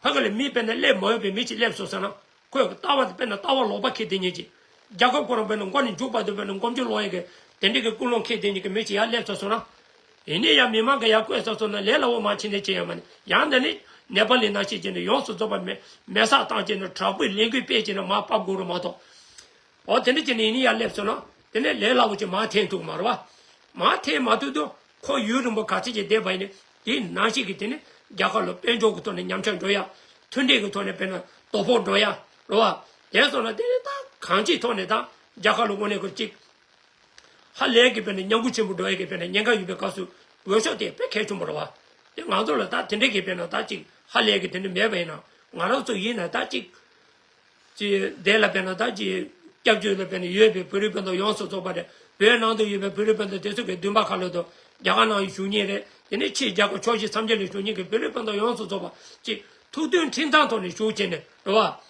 ཕ་གི་ལ་མི་དཔེར་ན་སླེབས་མ་འོས་པའི་མི་ཅིག་སླེབས་སོང་ཟེར་ན། ཁོས་ལྟ་བ་དེ་དཔེར་ན་ལྟ་བ་ལོག་པ་འཁྱེར་དེ་ཉིད་ཀྱིས། རྒྱལ་ཁབ་ཁོ་རང་དཔེར་ན་མགོ་ནས་མཇུག་བར་དུ་དཔེར་ན་མགོ་མཇུག་ལོག་ཡ་གི་དེ་འདྲའི་གི་ཀུན་སློང་འཁྱེར་དེ་ཉིད་ཀྱི་མི་ཅིག་ཡར་སླེབས་སོང་ཟེར་ན། ཡིན་ནའི་ཡང་མི་མང་གིས་ཡར་བསྐོས་ཚར་སོང་ན་ལས་སླ་བོ་མ་བྱེད་ནས་བྱེད་ཡ་མ་ནི་ཡང་ན་ནི་ནེ་པ་ལི་ནང་བཞིན་བྱས་ནས་ཡོངས་སུ་རྫོགས་པ་མེ་མེ་སྲེག་བཏང་བྱས་ནས་དྲག་པོའི་ལས་འགུལ་སྤེལ་བྱས་ནས་མར་ཕབ་དགོས་རེད་མ་གཏོགས། འོ་དེ་འདྲ་བྱས་ནས་ཡིན་ནའི་ཡར་སླེབས་སོང་ན་དེ་ནས་ལས་སླ་བོ་ཅིག་མར་འཐེན་ཐུབ་མ་རེད་བ། མར་འཐེན་མ་ཐུབ་དུས་ཁོ་ཡུན་རིང་པོ་ག་ཚོད་ཅིག་བསྡད་པ་ཡིན་ནའི་དེའི་ནང་བཞིན་གྱི་དེ་ནི་རྒྱལ་ཁབ་ལ་དཔལ་འབྱོར་གྱི་ཐོག་ནས་ཉམས་ཆག་འགྲོ་ཡ། མཐུན་སྒྲིལ་གྱི་ཐོག་ནས་དཔེར་ན་དོ་ཕོག་འགྲོ་ཡ་རེད་བ། དེ་སོང་ན་དེ་ནི་ད་གང་ཅིའི་ཐོག་ནས་ད་རྒྱལ་ཁབ་ལ་དངོས་གནས་ཁོ་གཅིག་ཧ་ལས་ཀྱི་དཔེར་ན་ཉམས་རྒུད་ཆེན་པོ་འགྲོ་ཡ་གི་དཔེར་ན་ཉེན་ཁ་ཡོད་པའི་སྐབས་སུ་འོས་ཤོག་དེ་དཔེ་གལ་ཆེན་པོ་རེད་བ། དེ་ང་ཚོ་ལ་ད་དེ་འདྲ་གི་དཔེར་ན་ད་ཅིག་ཧ་ལས་ཀྱི་དེ་འདྲ་མེད་པ་ཡིན་ན་ང་རང་ཚོ་ཡིན་ན་ད་ཅིག་ཅིག་དེ་ལ་དཔེར་ན་ད་ཅིག་སྐྱབས་བཅོལ་ལ་དཔེར་ན་ཡོད་པའི་བོད་རིགས་སྤུན་ཟླ་ཡོངས་སུ་རྫོགས་པ་རེད། བོད་ནང་དུ་ཡོད་པའི་བོད་རིགས་སྤུན་ཟླ་དེ་ཚོ་གི་འདུན་པ་ཁ་ལོ་དང་རྒྱ་གར་ནང་བཞུགས་མཁན་རེད། དེ་ནས་ཕྱིའི་རྒྱལ་ཁབ་ཕྱོགས་བཞི་མཚམས་བརྒྱད་ལ་བཞུགས་མཁན་གྱི་བོད་རིགས་སྤུན་ཟླ་ཡོངས་སུ་རྫོགས་པ་ཅིག་ཐུགས་མཐུན་ཁྲིམས་གཙང་ཐོག་ནས་བཞུགས་བྱས་ནས་རེད་བ།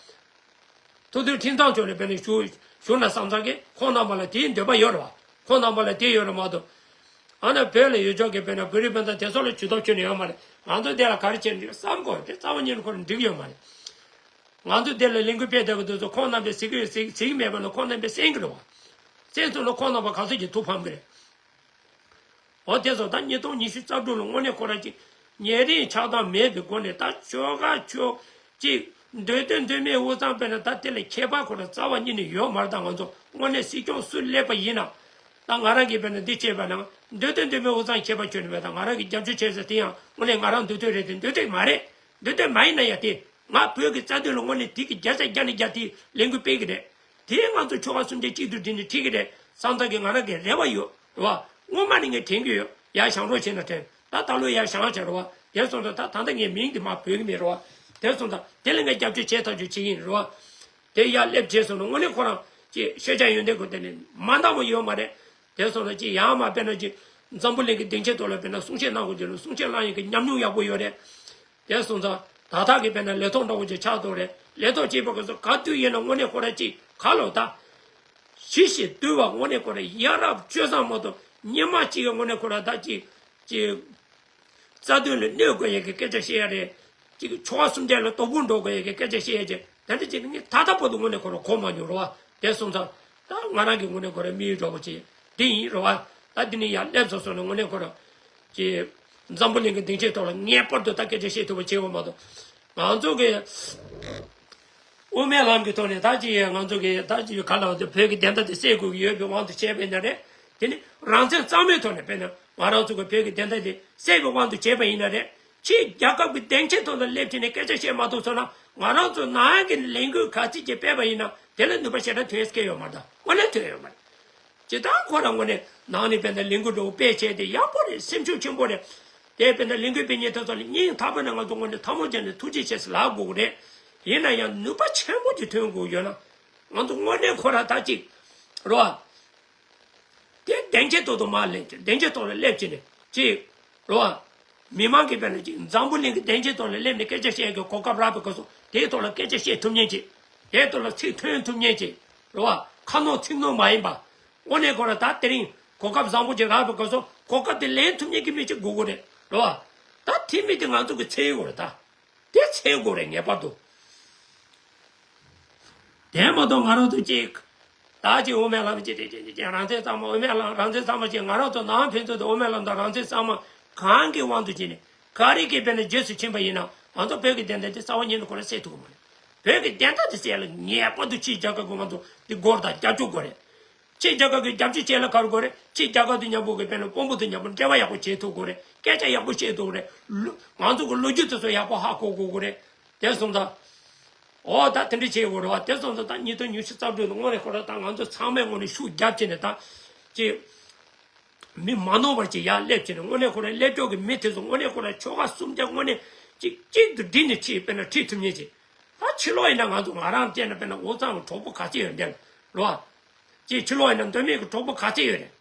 ཐུགས་མཐུན་ཁྲིམས་གཙང་ཕྱོགས་ནས་དཔེར་ན་བཞུགས་བཞུགས་ན་བསམ་ཚང་གིས་ཁོང་རྣམ་པ་ལ་དེའི་འདོད་པ་ཡོད་རེད་བ། ཁོང་རྣམ་པ་ལ་དེ་ཡོད་རེད་མ་གཏོགས། ཨ་ནི་བོད་ལ་ཡོད་ཆོག་གི་དཔེར་ན་བོད་རིགས་སྤུན་ཟླ་དེ་ཚོ་ལ་ཇུས་གཏོགས་ཁྱོན་ནས་ཡོད་མ་རེད། ང་ཚོ་དེ་ལ་ག་རེ་བྱེད་འདུག་བསམ་དགོས། དེ་རྩ་བ་ཉིད་ནས་ཁོ་རང་འགྲིག་ཡོད་མ་རེད། ང་ཚོ་དེ་ལ་ལས་འགུལ་སྤེལ་བསྡད་པ་དེ་ཚོ་ཁོང་རྣམ་པས་ཟེར་གི་ཟེར་ཟེར་གི་མེད་པ་ན་ཁོང་རྣམ་པས་གསན་གི་རེད་བ། གསན་སོང་ན་ཁོང་རྣམ་པ་ག་ཚོད་ཀྱི་ཐུགས་ཕམ་གི་རེད། འོ་དེ་ཚོ་ད་ཉིས་སྟོང་ཉི་ཤུ་རྩ་དྲུག་ལ་དངོས་གནས་ཁོ་རང་གི་ཉེ་རིང་ཆགས་སྡང་མེད་པའི་སྒོ་ནས་ད་ཆོལ་ཁ་ཆོས་གཅིག་འདོད་དོན་འདོད་མེད་དབུས་གཙང་དཔེར་ན་ད་དེ་ལ་ཁྱད་པར་ཁོ་རང་རྩ་བ་ཉིད་ནས་ཡོད་མ་རེད། ད་ང་ཚོ་དངོས་གནས་སྲིད་སྐྱོང་སུ་སླེབས་པ་ཡིན་ན་ད་ང་རང་གིས་དཔེར་ན་འདི་བྱས་པ་ན་འདོད་དོན་འདོད་མེད་དབུས་གཙང་ཁྱད་པར་ཁྱོན་ནས་མེད། ད་ང་རང་གིས་རྒྱབ་སྐྱོར་བྱས་ཟེར་དེ་ཡང་དངོས་གནས་ང་རང་འདོད་དོན་རེད་དེ་འདོད་དོན་མ་རེད། འདོད་དོན་མ་ཡིན་ན་ཡང་དེ་ང་བོད་ཀྱི་རྩ་དོན་ལ་དངོས་གནས་དེ་གི་བརྒྱ་ཆ་བརྒྱ་ནས་བརྒྱ་དེ་ལས་འགུལ་སྤེལ་གི་རེད། དེ་ང་ཚོ་ཆོལ་ཁ་གསུམ་ཆ་གཅིག་ཏུ་སྒྲིལ་ནས་ཁྲིད་ཀྱི་རེད་བསམ་ཐག་གི་ང་རང་གི་རེ་བ་ཡོད་རེད་བ། སྔོན་མ་ནས་ངས་དྲན་གྱི་ཡོད། ཡར་བཞེངས་རོགས་བྱས་ན་དྲན། ད་ད་ལོ་ཡར་བཞེངས་བྱས་རེད་བ། དེ་སོང་ཙང་ད་ད་ལྟ་ངས་མིང་དེ་མར་འབོད་ཀྱི་མེད་རེད་བ། དེ་སོང་ཙང་དེ་ལ་ངས་རྒྱབ་སྐྱོར་བྱེད་ཐག་གཅོད་བྱེད་ཀྱི་ཡིན་རེད་བ། དེ་ཡར་སླེབས་རྗེས་སོང་ན་དངོས་གནས་ཁོ་རང་ཅིག་ཤེས་བྱ་ཡོན་ཏན་གོ་དེ་ནས་མ་འདང་མོ་ཡོད་མ་རེད། དེ་སོང་ན་ཅིག་ཡང་མ་དཔེར་ན་ཅིག་འཛམ་བུ་གླིང་གི་སྡིངས་ཆའི་ཐོག་ལ་དཔེར་ན་གསུང་བཤད་གནང་དགོས་ཀྱི་རེད། གསུང་བཤད་གནང་ཡག་གི་ཉམས་མྱོང་ཡག་པོ་ཡོད་རེད། དེ་སོང་ཙང་ད་ཐག་གི་དཔེར་ན་ལས་ཐོག་འདྲ་བོ་ཅིག་ཆགས་འདུག་རེད། ལས་ཐོག་བྱེད་པ་ག་ཚོད་ག་དུས་ཡིན་ན་དངོས་གནས་ཁོ་རང་ཅིག་ག་ལོ་ད། ཞི་ཞིང་དུལ་བ་དངོས་གནས་ཁོ་རང་ཡ་རབས་སྤྱོད་བཟང་མ་གཏོགས་སྙེ་མ་གཅིག་གི་དངོས་གནས་ཁོ་རང་ད་ཅིག་ཅིག་རྩ་དོན་ལ་གནོད་དགོས་ཡ་གི་སྐད་ཆ་བཤད་ཡ་རེད། ཅིག་ཆོལ་ཁ་གསུམ་ཆ་ལ་དོ་ཕོག་འགྲོ་དགོས་ཡ་གི་སྐད་ཆ་བཤད་ཡ་ཅིག་དེ་འདྲ་ཅིག་ངས་ད་ལྟ་བར་དུ་དངོས་གནས་ཁོ་རང་གོ་མ་མྱོང་རེད་བ། དེ་སོང་ཙང་ད་ང་རང་གི་དངོས་གནས་ཁོ་རང་དམིགས་ཡུལ་འདྲ་བོ་ཅིག་འདི་ཡིན་རེད་བ། ད་འདི་ནས་ཡར་སླེབས་སོང་སོང་ནས་དངོས་གནས་ཁོ་རང་ཅིག་འཛམ་བུ་གླིང་གི་སྡིངས་ཆའི་ཐོག་ལ་ངེས་པར་དུ་ད་སྐད་ཆ་བཤད་ཐུབ་པ་བྱེད་དགོས་མ་གཏོགས། ང་ཚོ་གི་དབུ་མའི་ལམ་གྱི་ཐོག་ནས་ད་ཅི་ཡང་ང་ཚོ་གི་ད་ཅི་ག་ལ་བ་དེ་བོད་ཀྱི་བདེན་མཐའ་དེ་གསལ་དགོས་ཀྱི་ཡོད་པའི་དབང་དུ་བྱས་པ་ཡིན་ན་རེད། དེ་ནི་རང་བཙན་གཙང་མའི་ཐོག་ནས་དཔེར་ན་ང་རང་ཚོ་གི་བོད་ཀྱི་བདེན་མཐའ་དེ་གསལ་བའི་དབང་དུ་བྱས་པ་ཡིན་ན་རེད། ཕྱིའི་རྒྱལ་ཁབ་ཀྱི་སྡིངས་ཆའི་ཐོག་ལ་སླེབས་བྱས་ནས་སྐད་ཆ་བཤད་མ་ཐུབ་སོང་ན་ང་རང་ཚོ་ནང་གི་ལས་འགུལ་ག་ཚད་ཅིག་སྤེལ་བ་ཡིན་ན་དེ་ལ་ནུས་པ་ཞེ་དྲག་ཐོན་ཡས་སྐལ་ཡོད་མ་རེད། དངོས་གནས་ཐོན་ཡོད་མ་རེད། ཇི་ལྟར་ཁོ་རང་ངོས་ནས་ནང་ནས་དཔེར་ན་ལས་འགུལ་འདྲ་བོ་སྤེལ་བྱས་ཏེ་ཡག་པོ་རེད། སེམས་ཤུགས་ཆེན་པོ་རེད། དེ་དཔེར་ན་ལས་འགུལ་སྤེལ་མཁན་དེ་ཚོ་ལ་སྙིང་ཐག་པ་ནས་ང་ཚོ་ངོས་ནས་ཐལ་མོ་སྦྱར་ནས་ཐུགས་རྗེ་ཆེ་ཟེར་ལབ་དགོས་ཀྱི་རེད། ཡིན་ན་ཡང་ནུས་པ་ཆེན་པོ་ཅིག་ཐོན་དགོས་ཡོད་ན། ང་ཚོ་དངོས་གནས་ཁོ་རང་ད་ཅིག་རོ། དེ་སྡིངས་ཆའི་ཐོག་ཏུ་མར་སླེབས་ཀྱི་སྡིངས་ཆའི་ཐོག་ལ་སླེབས་ཀྱི་ནས་ཅིག་རོ། མི་མང་གིས་དཔེར་ན་ཅིག་འཛམ་བུ་གླིང་གི་སྡིངས་ཆའི་ཐོག་ལ་སླེབས་ནས་སྐད་ཆ་བཤད་ཀྱི་གོ་སྐབས་རག་པའི་སྐབས་སུ་དེའི་ཐོག་ལ་སྐད་ཆ་བཤད་ཐུབ་མཁན་ཅིག་དེའི་ཐོག་ལ་ཚིག་ཐོན་ཐུབ་མཁན་ཅིག་རེད་བ། ཁ་ནོར་ཚིག་ནོར་མ་ཡིན་པ། དངོས་གནས་ཁོ་རང་ད་དེ་རིང་གོ་སྐབས་བཟང་པོ་ཅིག་རག་པའི་སྐབས་སུ་གོ་སྐབས་དེ་ལེན་ཐུབ་མཁན་གྱི་མི་ཅིག་དགོས་ཀྱི་རེད་རེད་བ། ད་དེ་མི་དེ་ང་ཚོ་གི་འཚོལ་དགོས་རེད་ད། དེ་འཚོལ་དགོས་རེད་ངེས་པར་དུ། དེ་མ་གཏོགས་ང་རང་ཚོ་གཅིག་ད་ཅིག་དབུ་མའི་ལམ་གཅིག་དེ་ཅིག་ཅིག་རང་བཙན་གཙང་མ་དབུ་མའི་ལམ་རང་བཙན་གཙང་མ་ཅིག་ང་རང་ཚོ་ནང་ཕན་ཚུན་དུ་དབུ་མའི་ལམ་དང་རང་བཙན་གཙང་མ་གང་གི་དབང་དུ་བྱས་ནས་ག་རེ་གི་དཔེར་ན་རྗེས་སུ་ཕྱིན་པ་ཡིན་ན་ང་ཚོ་བོད་ཀྱི་བདེན་མཐའ་དེ་རྩ་བ་ཉིད་ནས་ཁོ་རང་སེལ་ཐུབ་ཀྱི་མ་རེད། བོད་ཀྱི་བདེན་མཐའ་དེ་སེལ་ལ་ངེས་པར་དུ་ཕྱིའི་རྒྱལ་ཁབ་ཀྱིས་ང་ཚོ་འདི་སྒོར་དང་རྒྱབ་སྐྱོར་དགོས་རེད། ཕྱིའི་རྒྱལ་ཁབ་ཀྱི་རྒྱབ་སྐྱོར་བྱེད་ལ་ག་རེ་དགོས་རེད། ཕྱིའི་རྒྱལ་ཁབ་དེ་མཉམ་པོ་གི་དཔེར་ན་དཔོན་པོ་དེ་མཉམ་པོ་འབྲེལ་བ་ཡག་པོ་བྱེད་ཐུབ་དགོས་རེད། སྐད་ཆ་ཡག་པོ་བཤད་ཐུབ་དགོས་རེད། ལོ་ང་ཚོ་གི་ལོ་རྒྱུས་དེ་ཚོ་ཡག་པོ་ཧ་གོ་དགོས་དགོས་རེད། དེ་སོང་ཙང་། འོ་ད་དེ་འདྲ་བྱེད་དགོས་རེད་བ། དེ་སོང་ཙང་ད་ཉིས་སྟོང་ཉི་ཤུ་རྩ་དྲུག་ནང་དངོས་གནས་ཁོ་རང་ད་ང་ཚོ་ཚང་མས་དངོས་གནས་ཤུགས་རྒྱབ་བྱས་ནས་ད། ཅིག་མི་མ་ནོར་བ་ཅིག་ཡར་སླེབས་བྱས་ནས་དངོས་གནས་ཁོ་རང་སླེབས་ཕྱོགས་ཀྱི་མི་དེ་ཚོ་དངོས་གནས་ཁོ་རང་ཆོལ་ཁ་གསུམ་ཆ་དངོས་གནས་ཅིག་གཅིག་ཏུ་སྒྲིལ་ནས་ཁྲིད་དཔེར་ན་ཁྲིད་ཐུབ་མཁན་ཅིག་ད་ཕྱི་ལོགས་ཡིན་ན་ང་ཚོ་ང་རང་བཅས་ན་དཔེར་ན་འུ་ཚང་གི་གྲོགས་པོ་ག་ཚད་ཡོད་འདྲ་རོ། ཅིག་ཕྱི་ལོགས་ཡིན་ན་མདོ་སྨད་ཀྱི་གྲོགས་པོ་ག་ཚད་ཡོད་རེད།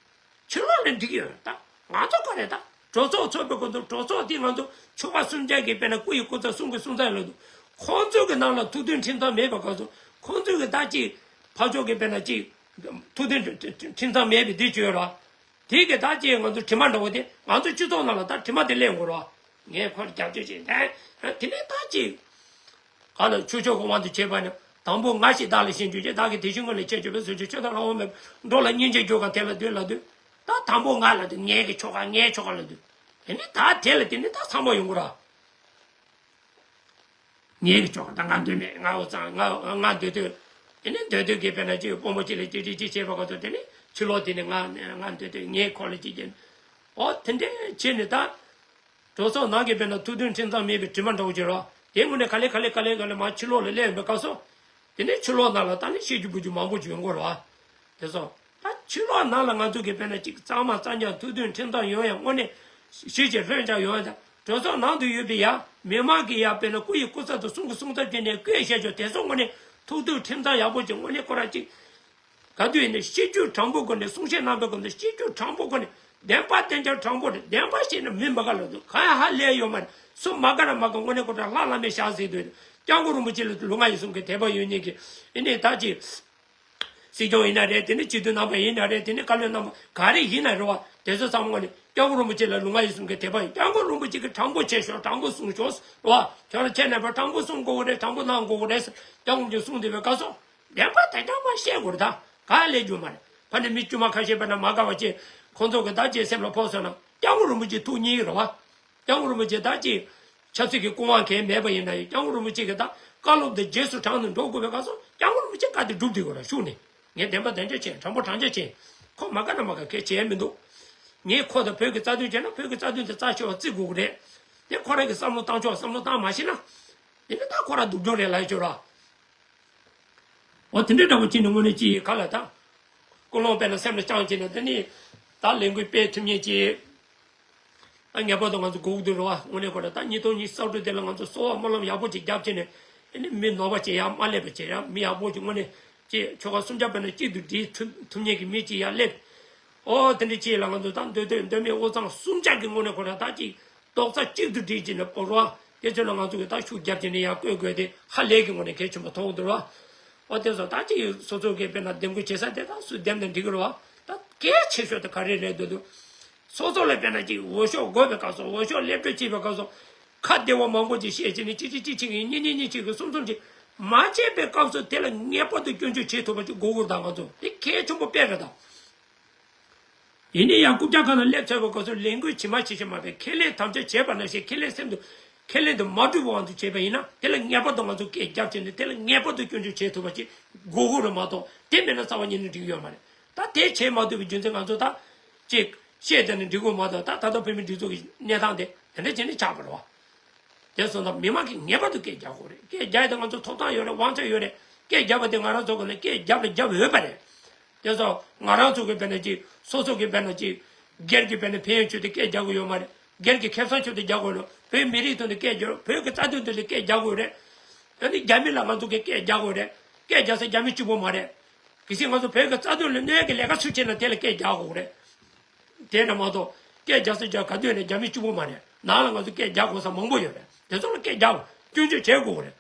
ཕྱི་ལོགས་ལ་འགྲིག་ཡོད་ད། ང་ཚོ་ག་རེད་ད། གྲོས་ཚོགས་ཚོགས་པའི་སྐབས་སུ་གྲོས་ཚོགས་དེ་ང་ཚོ་ཆོལ་ཁ་གསུམ་ཆ་གི་དཔེར་ན་སྐུ་ཡི་སྐུ་ཚབ་གསུང་གི་གསུང་ཚབ་ལ་འདུག་ཁོང་ཚོ་གི་ནང་ལ་ཐུགས་མཐུན་ཁྲིམས་གཙང་མེད་པའི་སྐབས་སུ་ཁོང་ཚོ་གི་ད་ཅིག་ཕར་ཕྱོགས་ཀྱི་དཔེར་ན་ཅིག་ཐུགས་མཐུན་ཁྲིམས་གཙང་མེད་པའི་འདི་བྱོས་ར། དེ་གི་ད་ཅིག་ང་ཚོ་དྲི་མ་འདྲ་བོ་དེ་ང་ཚོ་སྤྱི་ཚོགས་ནང་ལ་ད་དྲི་མ་དེ་གླེང་དགོས་ར། ངས་ཁོར་རྒྱབ་སྐྱོར་བྱེད་དེ་དེ་ནས་ད་ཅིག་ག་ལ་ཆོས་ཕྱོགས་ཀྱི་དབང་དུ་བྱས་པ་ནི་དང་པོ་ང་ཞིག་བདག་ལ་ཞེན་གྱུར་ཅིག་བདག་གིས་དེ་བཞིན་ཀུན་ལ་ཁྱེད་ཆོས་པའི་ཟོལ་ཆོས་ཆོས་དང་རང་དབང་མེད་འགྲོ་ལ་སྙིང་རྗེ་རྒྱུ་གང་དེ་ལ་འདུད་ལ་འདུད། ད་དང་པོ་ང་ལ་འདུད་ངའི་གི་ཆོ་ག་ངའི་ཆོ་ག་ལ་འདུད། དེ་ནི་ད་དེ་ལ་དེ་ནི་ད་ཚང་མ་ཡོང་གི་ར། ངའི་གི་ཆོ་ག་ད་ང་འདོད་མེད་ང་འུ་ཚང་ང་ང་འདོད་འདོད། དེ་ནི་འདོད་འདོད་ཀྱི་དཔེར་ན་ཅིག་དཔོན་པོ་ཅིག་ལ་ཅིག་ཅིག་ཅིག་བྱས་པ་ག་ཚོད་དེ་ནི་ཕྱི་ལོགས་དེ་ནི་ང་ང་འདོད་འདོད་ངའི་ཁོག་ལ་ཅིག་ཅིག་ཨོ་དེ་འདྲས་བྱས་ནི་ད། གྲོས་ཚོགས་ནང་གི་དཔེར་ན་ཐུགས་མཐུན་ཁྲིམས་གཙང་མེད་པའི་དྲི་མ་འདྲ་བོ་ཅིག་རེད་བ། དེ་དངོས་གནས་ག་ལེ་ག་ལེ་ག་ལེ་ག་ལེ་མར་ཕྱི་ལོགས་ལ་སླེབས་ཡོང་པའི་སྐབས་སུ། དེ་ནས་ཕྱི་ལོགས་ནང་ལ་ད་ནི་ཤེས་རྒྱུ་འབུལ་རྒྱུ་མང་པོ་ཅིག་ཡོང་གི་རེད་བ། དེ་ཚོ། ད་ཕྱི་ལོགས་ནང་ལ་ང་ཚོ་གི་དཔེར་ན་ཅིག་གཙང་མ་གཙང་རྐྱང་ཐུགས་མཐུན་ཁྲིམས་གཙང་ཡོང་ཡ་དངོས་གནས་ཞི་བྱེད་ལྷོད་འཇགས་ཡོང་ཡ་དང་གྲོས་ཚོགས་ནང་དུ་ཡོད་པའི་ཡ་མི་མང་གི་ཡ་དཔེར་ན་སྐུ་ཡི་སྐུ་ཚབ་དང་གསུང་གི་གསུང་ཚབ་བྱས་ནས་བསྐོས་བཞག་ཆོག་དེ་ཚོ་དངོས་གནས་ཐུགས་མཐུན་ཁྲིམས་གཙང་ཡག་པོ་ཅིག་དངོས་གནས་ཁོ་རང་ཅིག་ག་དུས་ཡིན་ན་སྤྱི་རྒྱུ་དྲང་པོ་སྒོ་ནས་གསུང་བཤད་གནང་པའི་སྒོ་ནས་སྤྱི་རྒྱུ་དྲང་པོ་སྒོ་ནས་བདེན་པ་བདེན་རྐྱང་དྲང་པོ་རེད། བདེན་པ་བཤད་ན་མི་མ་དགའ་ལ་འདུག་གང་ཡང་ཧ་ལས་ཡོད་མ་རེད། སུ་མ་དགའ་ན་མ་དགའ་དངོས་གནས་ཁོ་ད་ལྷ་བླ་མའི་ཞག་ཟིན་དུས་སྐྱབས་མགོན་རིན་པོ་ཆེ་ལ་ལུས་ངག་ཡིད་གསུམ་གྱི་དད་པ་ཡོད་མཁན་གྱི་ཨེ་ནས་ད་ཅི་སྲིད་སྐྱོང་ཡིན་ན་རེད། དེ་ནས་སྤྱི་འཐུས་རྣམ་པ་ཡིན་ན་རེད། དེ་ནས་བཀའ་བློན་རྣམ་པ་ག་རེ་ཡིན་ན་རེད་བ། དེ་ཚོ་ཚང་མ་ནི་སྐྱབས་མགོན་རིན་པོ་ཆེ་ལ་ལུས་ངག་ཡིད་གསུམ་གྱི་དད་པ་ཡིན། སྐྱབས་མགོན་རིན་པོ་ཆེ་གིས་དྲང་པོ་བྱས་ཤོག་དྲང་པོ་གསུངས་ཤོག་རེད་བ། ཁྱོད་རང་ཁྱེད་རྣམ་པ་དྲང་པོ་གསུང་དགོས་རེད། དྲང་པོ་གནང་དགོས་རེད། སྐྱབས་མགོན་གྱིས་གསུངས་བསྡད་པའི་སྐབས་སུ། བདེན་པ་དེ་ཚང་མ་བཤད་དགོས་རེད་ད། ག་ལས་རྒྱུ་མ་རེད། ཕ་ནི་མི་དཀྱུས་མ་ཁ་ཤས་པ་ན་མ་དགའ་བ་ཅིག་ཁོང་ཚོ་གི་ད་ཅིག་སེམས་ལ་ཕོག་སོང་ན་སྐྱབས་མགོན་རིན་པོ་ཆེ་ཐུགས་མཉེས་ཀྱི་རེད་བ། སྐྱབས་མགོན་རིན་པོ་ཆེ་ད་ཅིག་ཆབ་སྲིད་ཀྱི་སྐུ་དབང་གལ་མེད་པ་ཡིན་ན་ཡང་སྐྱབས་མགོན་རིན་པོ་ཆེ་གི་ད་བཀའ་སློབ་འདི་རྗེས་སུ་དྲངས་ནས་འགྲོ་དགོས་པའི་སྐབས་སུ་སྐྱབས་མགོན་རིན་པོ་ཆེ་བཀའ་དེ་སྒྲུབ་བསྡད་དགོས་རེད་ཤུགས་ནས། ངས་བདེན་པ་བདེན་རྐྱང་བྱས། དྲང་པོ་དྲང་རྐྱང་བྱས། ཁོ་མ་དགའ་ན་མ་དགའ་གལ་བྱས་མི་འདུག་ངས་ཁོ་དང་བོད་ཀྱི་རྩ་དོན་བྱས་ན་བོད་ཀྱི་རྩ་དོན་དེ་རྩ་ཆེ་བ་བརྩི་དགོས་ཀྱི་རེད། དེ་ཁོ་རང་གི་བསམ་བློ་བཏང་ཕྱོགས་བསམ་བློ་བཏང་མ་ཤེས་ན། དེ་ནི་ད་ཁོ་རང་སྡུག་སྦྱོང་རེད་ལབ་ཡོད་ར། འོ་དེ་འདྲའི་འདྲ་པོ་ཅིག་ནི་དངོས་གནས་ཅིག་ག་ལ་ད། ཀུན་སློང་དཔེར་ན་སེམས་ལ་བཅངས་བྱས་ནས་དེ་ནི་ད་ལས་འགུལ་སྤེལ་ཐུབ་མཁན་ཅིག་ད་ངེས་པར་དུ་ང་ཚོ་དགོས་ཀྱི་འདུག་རེད་བ། དངོས་གནས་ཁོ་རང་ད་ཉིས་སྟོང་ཉི་ཤུ་རྩ་དྲུག་དེ་ལ་ང་ཚོ་གསོ་བ་སྨོན་ལམ་ཡག་པོ་ཅིག་བརྒྱབ་བྱས་ནས་ཨ་ནི་མི་ནོར་བ་ཅིག་ཡར་མ་སླེབས་པ་བྱས་ཡ། མི་ཡག་པོ་ཅིག་དངོས་གནས་ཅིག་ཆོལ་ཁ་གསུམ་ཆར་དཔེར་ན་གཅིག་ཏུ་སྒྲིལ་ཐུབ་ཐུབ་མཁན་གྱི་མི་ཅིག་ཡར་སླེབས། ཨོ་དེ་འདྲ་ཅིག་ལ་ང་ཚོ་ད་མདོ་སྟོད་མདོ་སྨད་དབུས་གཙང་གསུམ་ཆར་གྱི་དངོས་གནས་ཁོ་རང་ད་ཅིག་རྡོག་རྩ་གཅིག་ཏུ་སྒྲིལ་བྱས་ནས་སྤོར་བ་དེ་ཚོ་ལ་ང་ཚོ་གི་ད་ཤུགས་བརྒྱབ་བྱས་ནས་ཡར་བསྐོས་དགོས་དེ་ཧ་ལས་ཀྱི་དངོས་གནས་གལ་ཆེན་པོ་མཐོང་གི་འདུག་རེད་བ། ཨོ་དེ་ཚོ་ད་ཅིག་སོ་སོ་གི་དཔེར་ན་འདེམས་བསྐོ་བྱེད་ས་དེ་ད་སུ་འདེམས་ན་འགྲིག་གི་རེད་བ། ད་གལ་ཆེ་ཤོས་དེ་ག་རེ་རེད་འདུག་འདུག་སོ་སོ་ལ་དཔེར་ན་ཅིག་འོས་ཤོག་དགོས་པའི་སྐབས་སུ་འོས་ཤོག་སླེབས་འགྲོ་བྱེད་པའི་སྐབས་སུ་ཁ་བདེ་བོ་མང་པོ་ཅིག་བཤད་བྱས་ནས་གཅིག་གཅིག་གཅིག་གཅིག་གིས་གཉིས་གཉིས་གཉིས་གཅིག་གིས་གསུམ་གསུམ་གཅིག་མ་བྱས་པའི་སྐབས་སུ་དེ་ལ་ངེས་པར་དུ་སྐྱོན་བརྗོད་བྱེད་ཐུབ་པ་ཅིག་དགོས་ཀྱི་རེད། ད་ང་ཚོ་དེ་གལ་ཆེན་པོ་དཔེ་རེད་ད། ཡིན་ནའི་ཡང་རྐུབ་བཀྱག་ཁང་ནང་སླེབས་ཚར་བའི་སྐབས་སུ་ལས་འགུལ་ཇི་མ་ཇི་བཞིན་མ་སྤེལ། ཁས་ལེན་དམ་བཅའ་བྱས་པ་ནང་བཞིན་ཁས་ལེན་སེམས་དུ་ཁས་ལེན་དུ་མ་གྲུབ་པའི་དབང་དུ་བྱས་པ་ཡིན་ན་དེ་ལ་ངེས་པར་དུ་ང་ཚོ་སྐད་རྒྱབ་བྱས་ནས་དེ་ལ་ངེས་པར་དུ་སྐྱོན་བརྗོད་བྱེད་ཐུབ་པ་ཅིག་དགོས་ཀྱི་རེད་མ་གཏོགས་དེ་མེད་ན་རྩ་བ་ཉིད་ནས་འགྲིག་གི་ཡོད་མ་རེད། ད་དེ་བྱེད་མ་ཐུབ་པའི་རྒྱུ་མཚན་ང་ཚོ་ད་ཅིག་བཤད་བསྡད་ན་འགྲིག་གི་མ་གཏོགས་ད་ད་ལྟ་བོད་མིའི་སྒྲིག་འཛུགས་ཀྱི་གནས་སྟངས་དེ་དེ་འདྲ་བྱས་ནས་ཆགས་པ་རེད་བ། དེ་སོང་ཙང་མི་མང་གིས་ངེས་པར་དུ་སྐད་རྒྱག་དགོས་རེད། སྐད་རྒྱག་ཡ་དེ་ང་ཚོ་ཐོབ་ཐང་ཡོད་རེད། དབང་ཆ་ཡོད་རེད། སྐད་རྒྱབ་པ་དེ་ང་རང་ཚོ་གི་ནས་སྐད་རྒྱབ་ལ་རྒྱབ་འོས་པ་རེད། དེ་སོང་ང་རང་ཚོ་གི་དཔེར་ན་ཅིག་སོ་སོ་གི་དཔེར་ན་ཅིག་སྒེར་གྱི་དཔེར་ན་ཕན་ཡོན་ཆེད་དུ་སྐད་རྒྱག་གི་ཡོད་མ་རེད། སྒེར་གྱི་ཁེ་བཟང་ཆེད་དུ་རྒྱག་དགོས་རེད། བོད་མི་རིགས་དོན་དུ་སྐད་རྒྱག་བོད་ཀྱི་རྩ་དོན་དོན་དུ་སྐད་རྒྱག་དགོས་རེད། ཨ་ནི་རྒྱ་མི་ལ་ང་ཚོ་གི་སྐད་རྒྱག་དགོས་རེད། སྐད་རྒྱག་ས་རྒྱ་མི་གཅིག་པོ་མ་རེད། གལ་སྲིད་ང་ཚོ་བོད་ཀྱི་རྩ་དོན་ལ་གནོད་ཀྱི་ལས་ཀ་སུ་བྱས་ན་དེ་ལ་སྐད་རྒྱག་དགོས་རེད། དེ་འདྲ་མ་གཏོགས་སྐད་རྒྱག་ས་རྒྱ་ག་དུས་ནས་རྒྱ་མི་གཅིག་པོ་མ་རེད། ནང་ལ་ང་ཚོ་སྐད་རྒྱག་དགོས་ས་མང་པོ་ཡོད་རེད། དེ་ཚོ་ལ་སྐད་རྒྱག་སྐྱོན་བརྗོད་བྱེད་དགོས་རེད།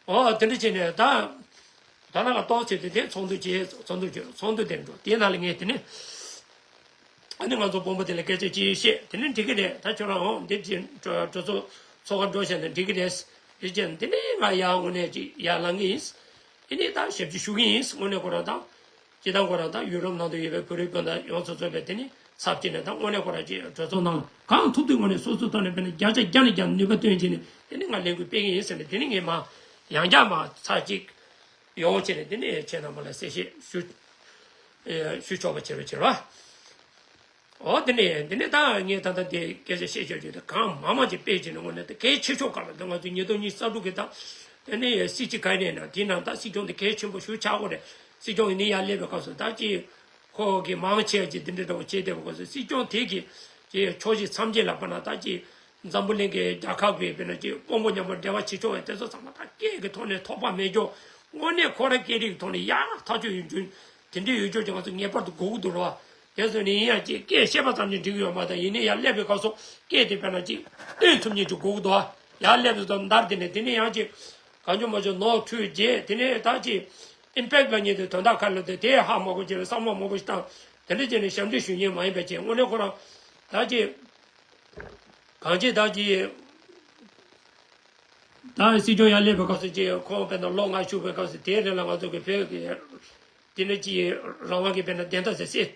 ཨོ་དེ་འདྲ་བྱས་ནས་ད་ད་ནང་ལ་ཏོག་ཙམ་དེ་དེ་ཚོགས་འདུ་བྱས། ཚོགས་འདུ་བྱས། ཚོགས་འདུ་དེ་འགྲོ་དེའི་ནང་ལ་ངས་དེ་ནས་ཨ་ནི་ང་ཚོ་དཔོན་པོ་དེ་ལ་སྐད་ཆ་ཅིག་བཤད། དེ་ནས་འགྲིག་གི་རེད། ད་ཁྱོད་རང་འོང་འདི་ཅིག་གྲོས་གྲོས་ཚོགས་ཚོགས་ཁང་འགྲོ་བྱས་ནས་འགྲིག་གི་རེད། དེ་བྱས་ནས་དེ་ནས་ང་ཡར་དངོས་གནས་ཅིག་ཡར་ལངས་གི་ཡིན། དེ་ནས་ད་ཞབས་ཕྱི་ཞུ་གི་ཡིན། དངོས་གནས་ཁོ་རང་ད། སྤྱིར་བཏང་ཁོ་རང་ད་ཡུ་རོབ་ནང་དུ་ཡོད་པའི་བོད་རིགས་སྤུན་ཟླ་ཡོངས་སུ་རྫོགས་པའི་དེ་ནི་ཚབ་བྱས་ནས་ད་དངོས་གནས་ཁོ་རང་ཅིག་གྲོས་ཚོགས་ནང་གང་ཐུབ་ཐུབ་ངོས་ནས་སོ་སོའི་ཐོག་ནས་དཔེར་ན་བརྒྱ་ཆ་བརྒྱ་ནས་བརྒྱ་ནུས་པ་བཏོན་བྱས་ནས་དེ་ནི་ང་ལས་འགུལ་སྤེལ་གི་ཡིན་ཟེར་ནས་དེ་ནི་ངས་མ་ཡང་བསྐྱར་མ་ཚར་གཅིག་ཡོང་བྱས་ནས་དེ་ནི་ཁྱེད་རྣམ་པ་ལ་གསལ་བཤད་ཞུ་ཞུ་ཆོག་པ་བྱེད་རོགས་བྱེད་རོགས། འོ་དེ་ནས་དེ་ནས་ད་ངས་ད་ལྟ་དེ་སྐད་ཆ་བཤད་ཆོག་རྒྱུ་དེ་གང་མང་མང་ཅིག་སྤེལ་བྱས་ནས་དངོས་གནས་དེ་གལ་ཆེ་ཤོས་ག་ལ་དེ་ང་ཚོ་ཉིས་སྟོང་ཉི་ཤུ་རྩ་དྲུག་གི་ད་དེ་ནས་སྲིད་སྤྱི་ག་ནས་ན་དེ་ནང་ད་སྲིད་སྐྱོང་དེ་གལ་ཆེན་པོ་ཞིག་ཆགས་དགོས་རེད། སྲིད་སྐྱོང་ཡིན་ནི་ཡར་སླེབས་པའི་སྐབས་སུ་ད་ཅི་ཁོ་གི་མང་ཆེ་ཅིག་དེ་འདྲ་འདྲ་བོ་བྱས་བསྡད་པའི་སྐབས་སུ་སྲིད་སྐྱོང་དེ་གི་ཅི་ཕྱོགས་བཞི་མཚམས་བརྒྱད་ལ་དཔེར་ན་ད་ཅི་འཛམ་བུ་གླིང་གི་རྒྱལ་ཁབ་ཀྱི་དཔེར་ན་ཅི་དཔོན་པོ་མཉམ་པོ་འབྲེལ་བ་བྱེད་ཆོག་པའི་དེ་ཚོ་ཚང་མ་ད་སྐད་ཀྱི་ཐོག་ནས་ཐོགས་པ་མེད་ཀྱོག་དངོས་གནས་ཁོ་རང་སྐད་རིགས་ཐོག་ནས་ཡག་ཐག་ཆོད་ཡོད་རྒྱུ། དེ་འདྲའི་ཡོད་ཆོག་ཅིག་ང་ཚོ་ངེས་པར་དུ་དགོས་ཀྱི་འདུག་ར་བ། དེ་སོང་ནས་ཡིན་ཡང་ཅིག་སྐད་བཤད་པ་ཙམ་གྱིས་འགྲིག་གི་ཡོད་མ་རེད། ཡིན་ནའི་ཡར་སླེབས་པའི་སྐབས་སུ་སྐད་དེ་དཔེར་ན་ཅིག་བཏོན་ཐུབ་མཁན་ཅིག་དགོས་ཀྱི་འདུག་ཨ། ཡར་སླེབས་པའི་སྐབས་འདར་དེ་ནས་དེ་ནས་ཡང་ཅིག་གང་བྱུང་མང་བྱུང་ནོར་འཁྲུལ་བརྗེད་དེ་ནས་ད་ཅིག་ཨིམ་པེག་ལབ་མཁན་དེ་དོན་དག་ག་རེ་ལབ་དེ་དེ་ཧ་མ་གོ་ཅིག་ལ་བསམ་བློ་མང་པོ་ཞིག་བཏང་། དེ་འདྲ་བྱས་ནས་ཞབས་འདྲེན་ཞུ་མཁན་མ་ཡིན་པ་བྱས་དངོས་གནས་ཁོ་རང་ད་ཅིག་གང་ཅི་ད་ཅིག་ད་སྲིད་སྐྱོང་ཡར་སླེབས་པའི་སྐབས་སུ་ཅིག་ཁོང་དཔེར་ན་ལོ་ལྔ་བཞུགས་པའི་སྐབས་སུ་དེའི་རིང་ལ་ང་ཚོ་གི་བོད་ཀྱི་དེ་ནི་ཅིག་རང་དབང་གི་དཔེར་ན་བདེན་མཐའ་ཟེར་སྲིད་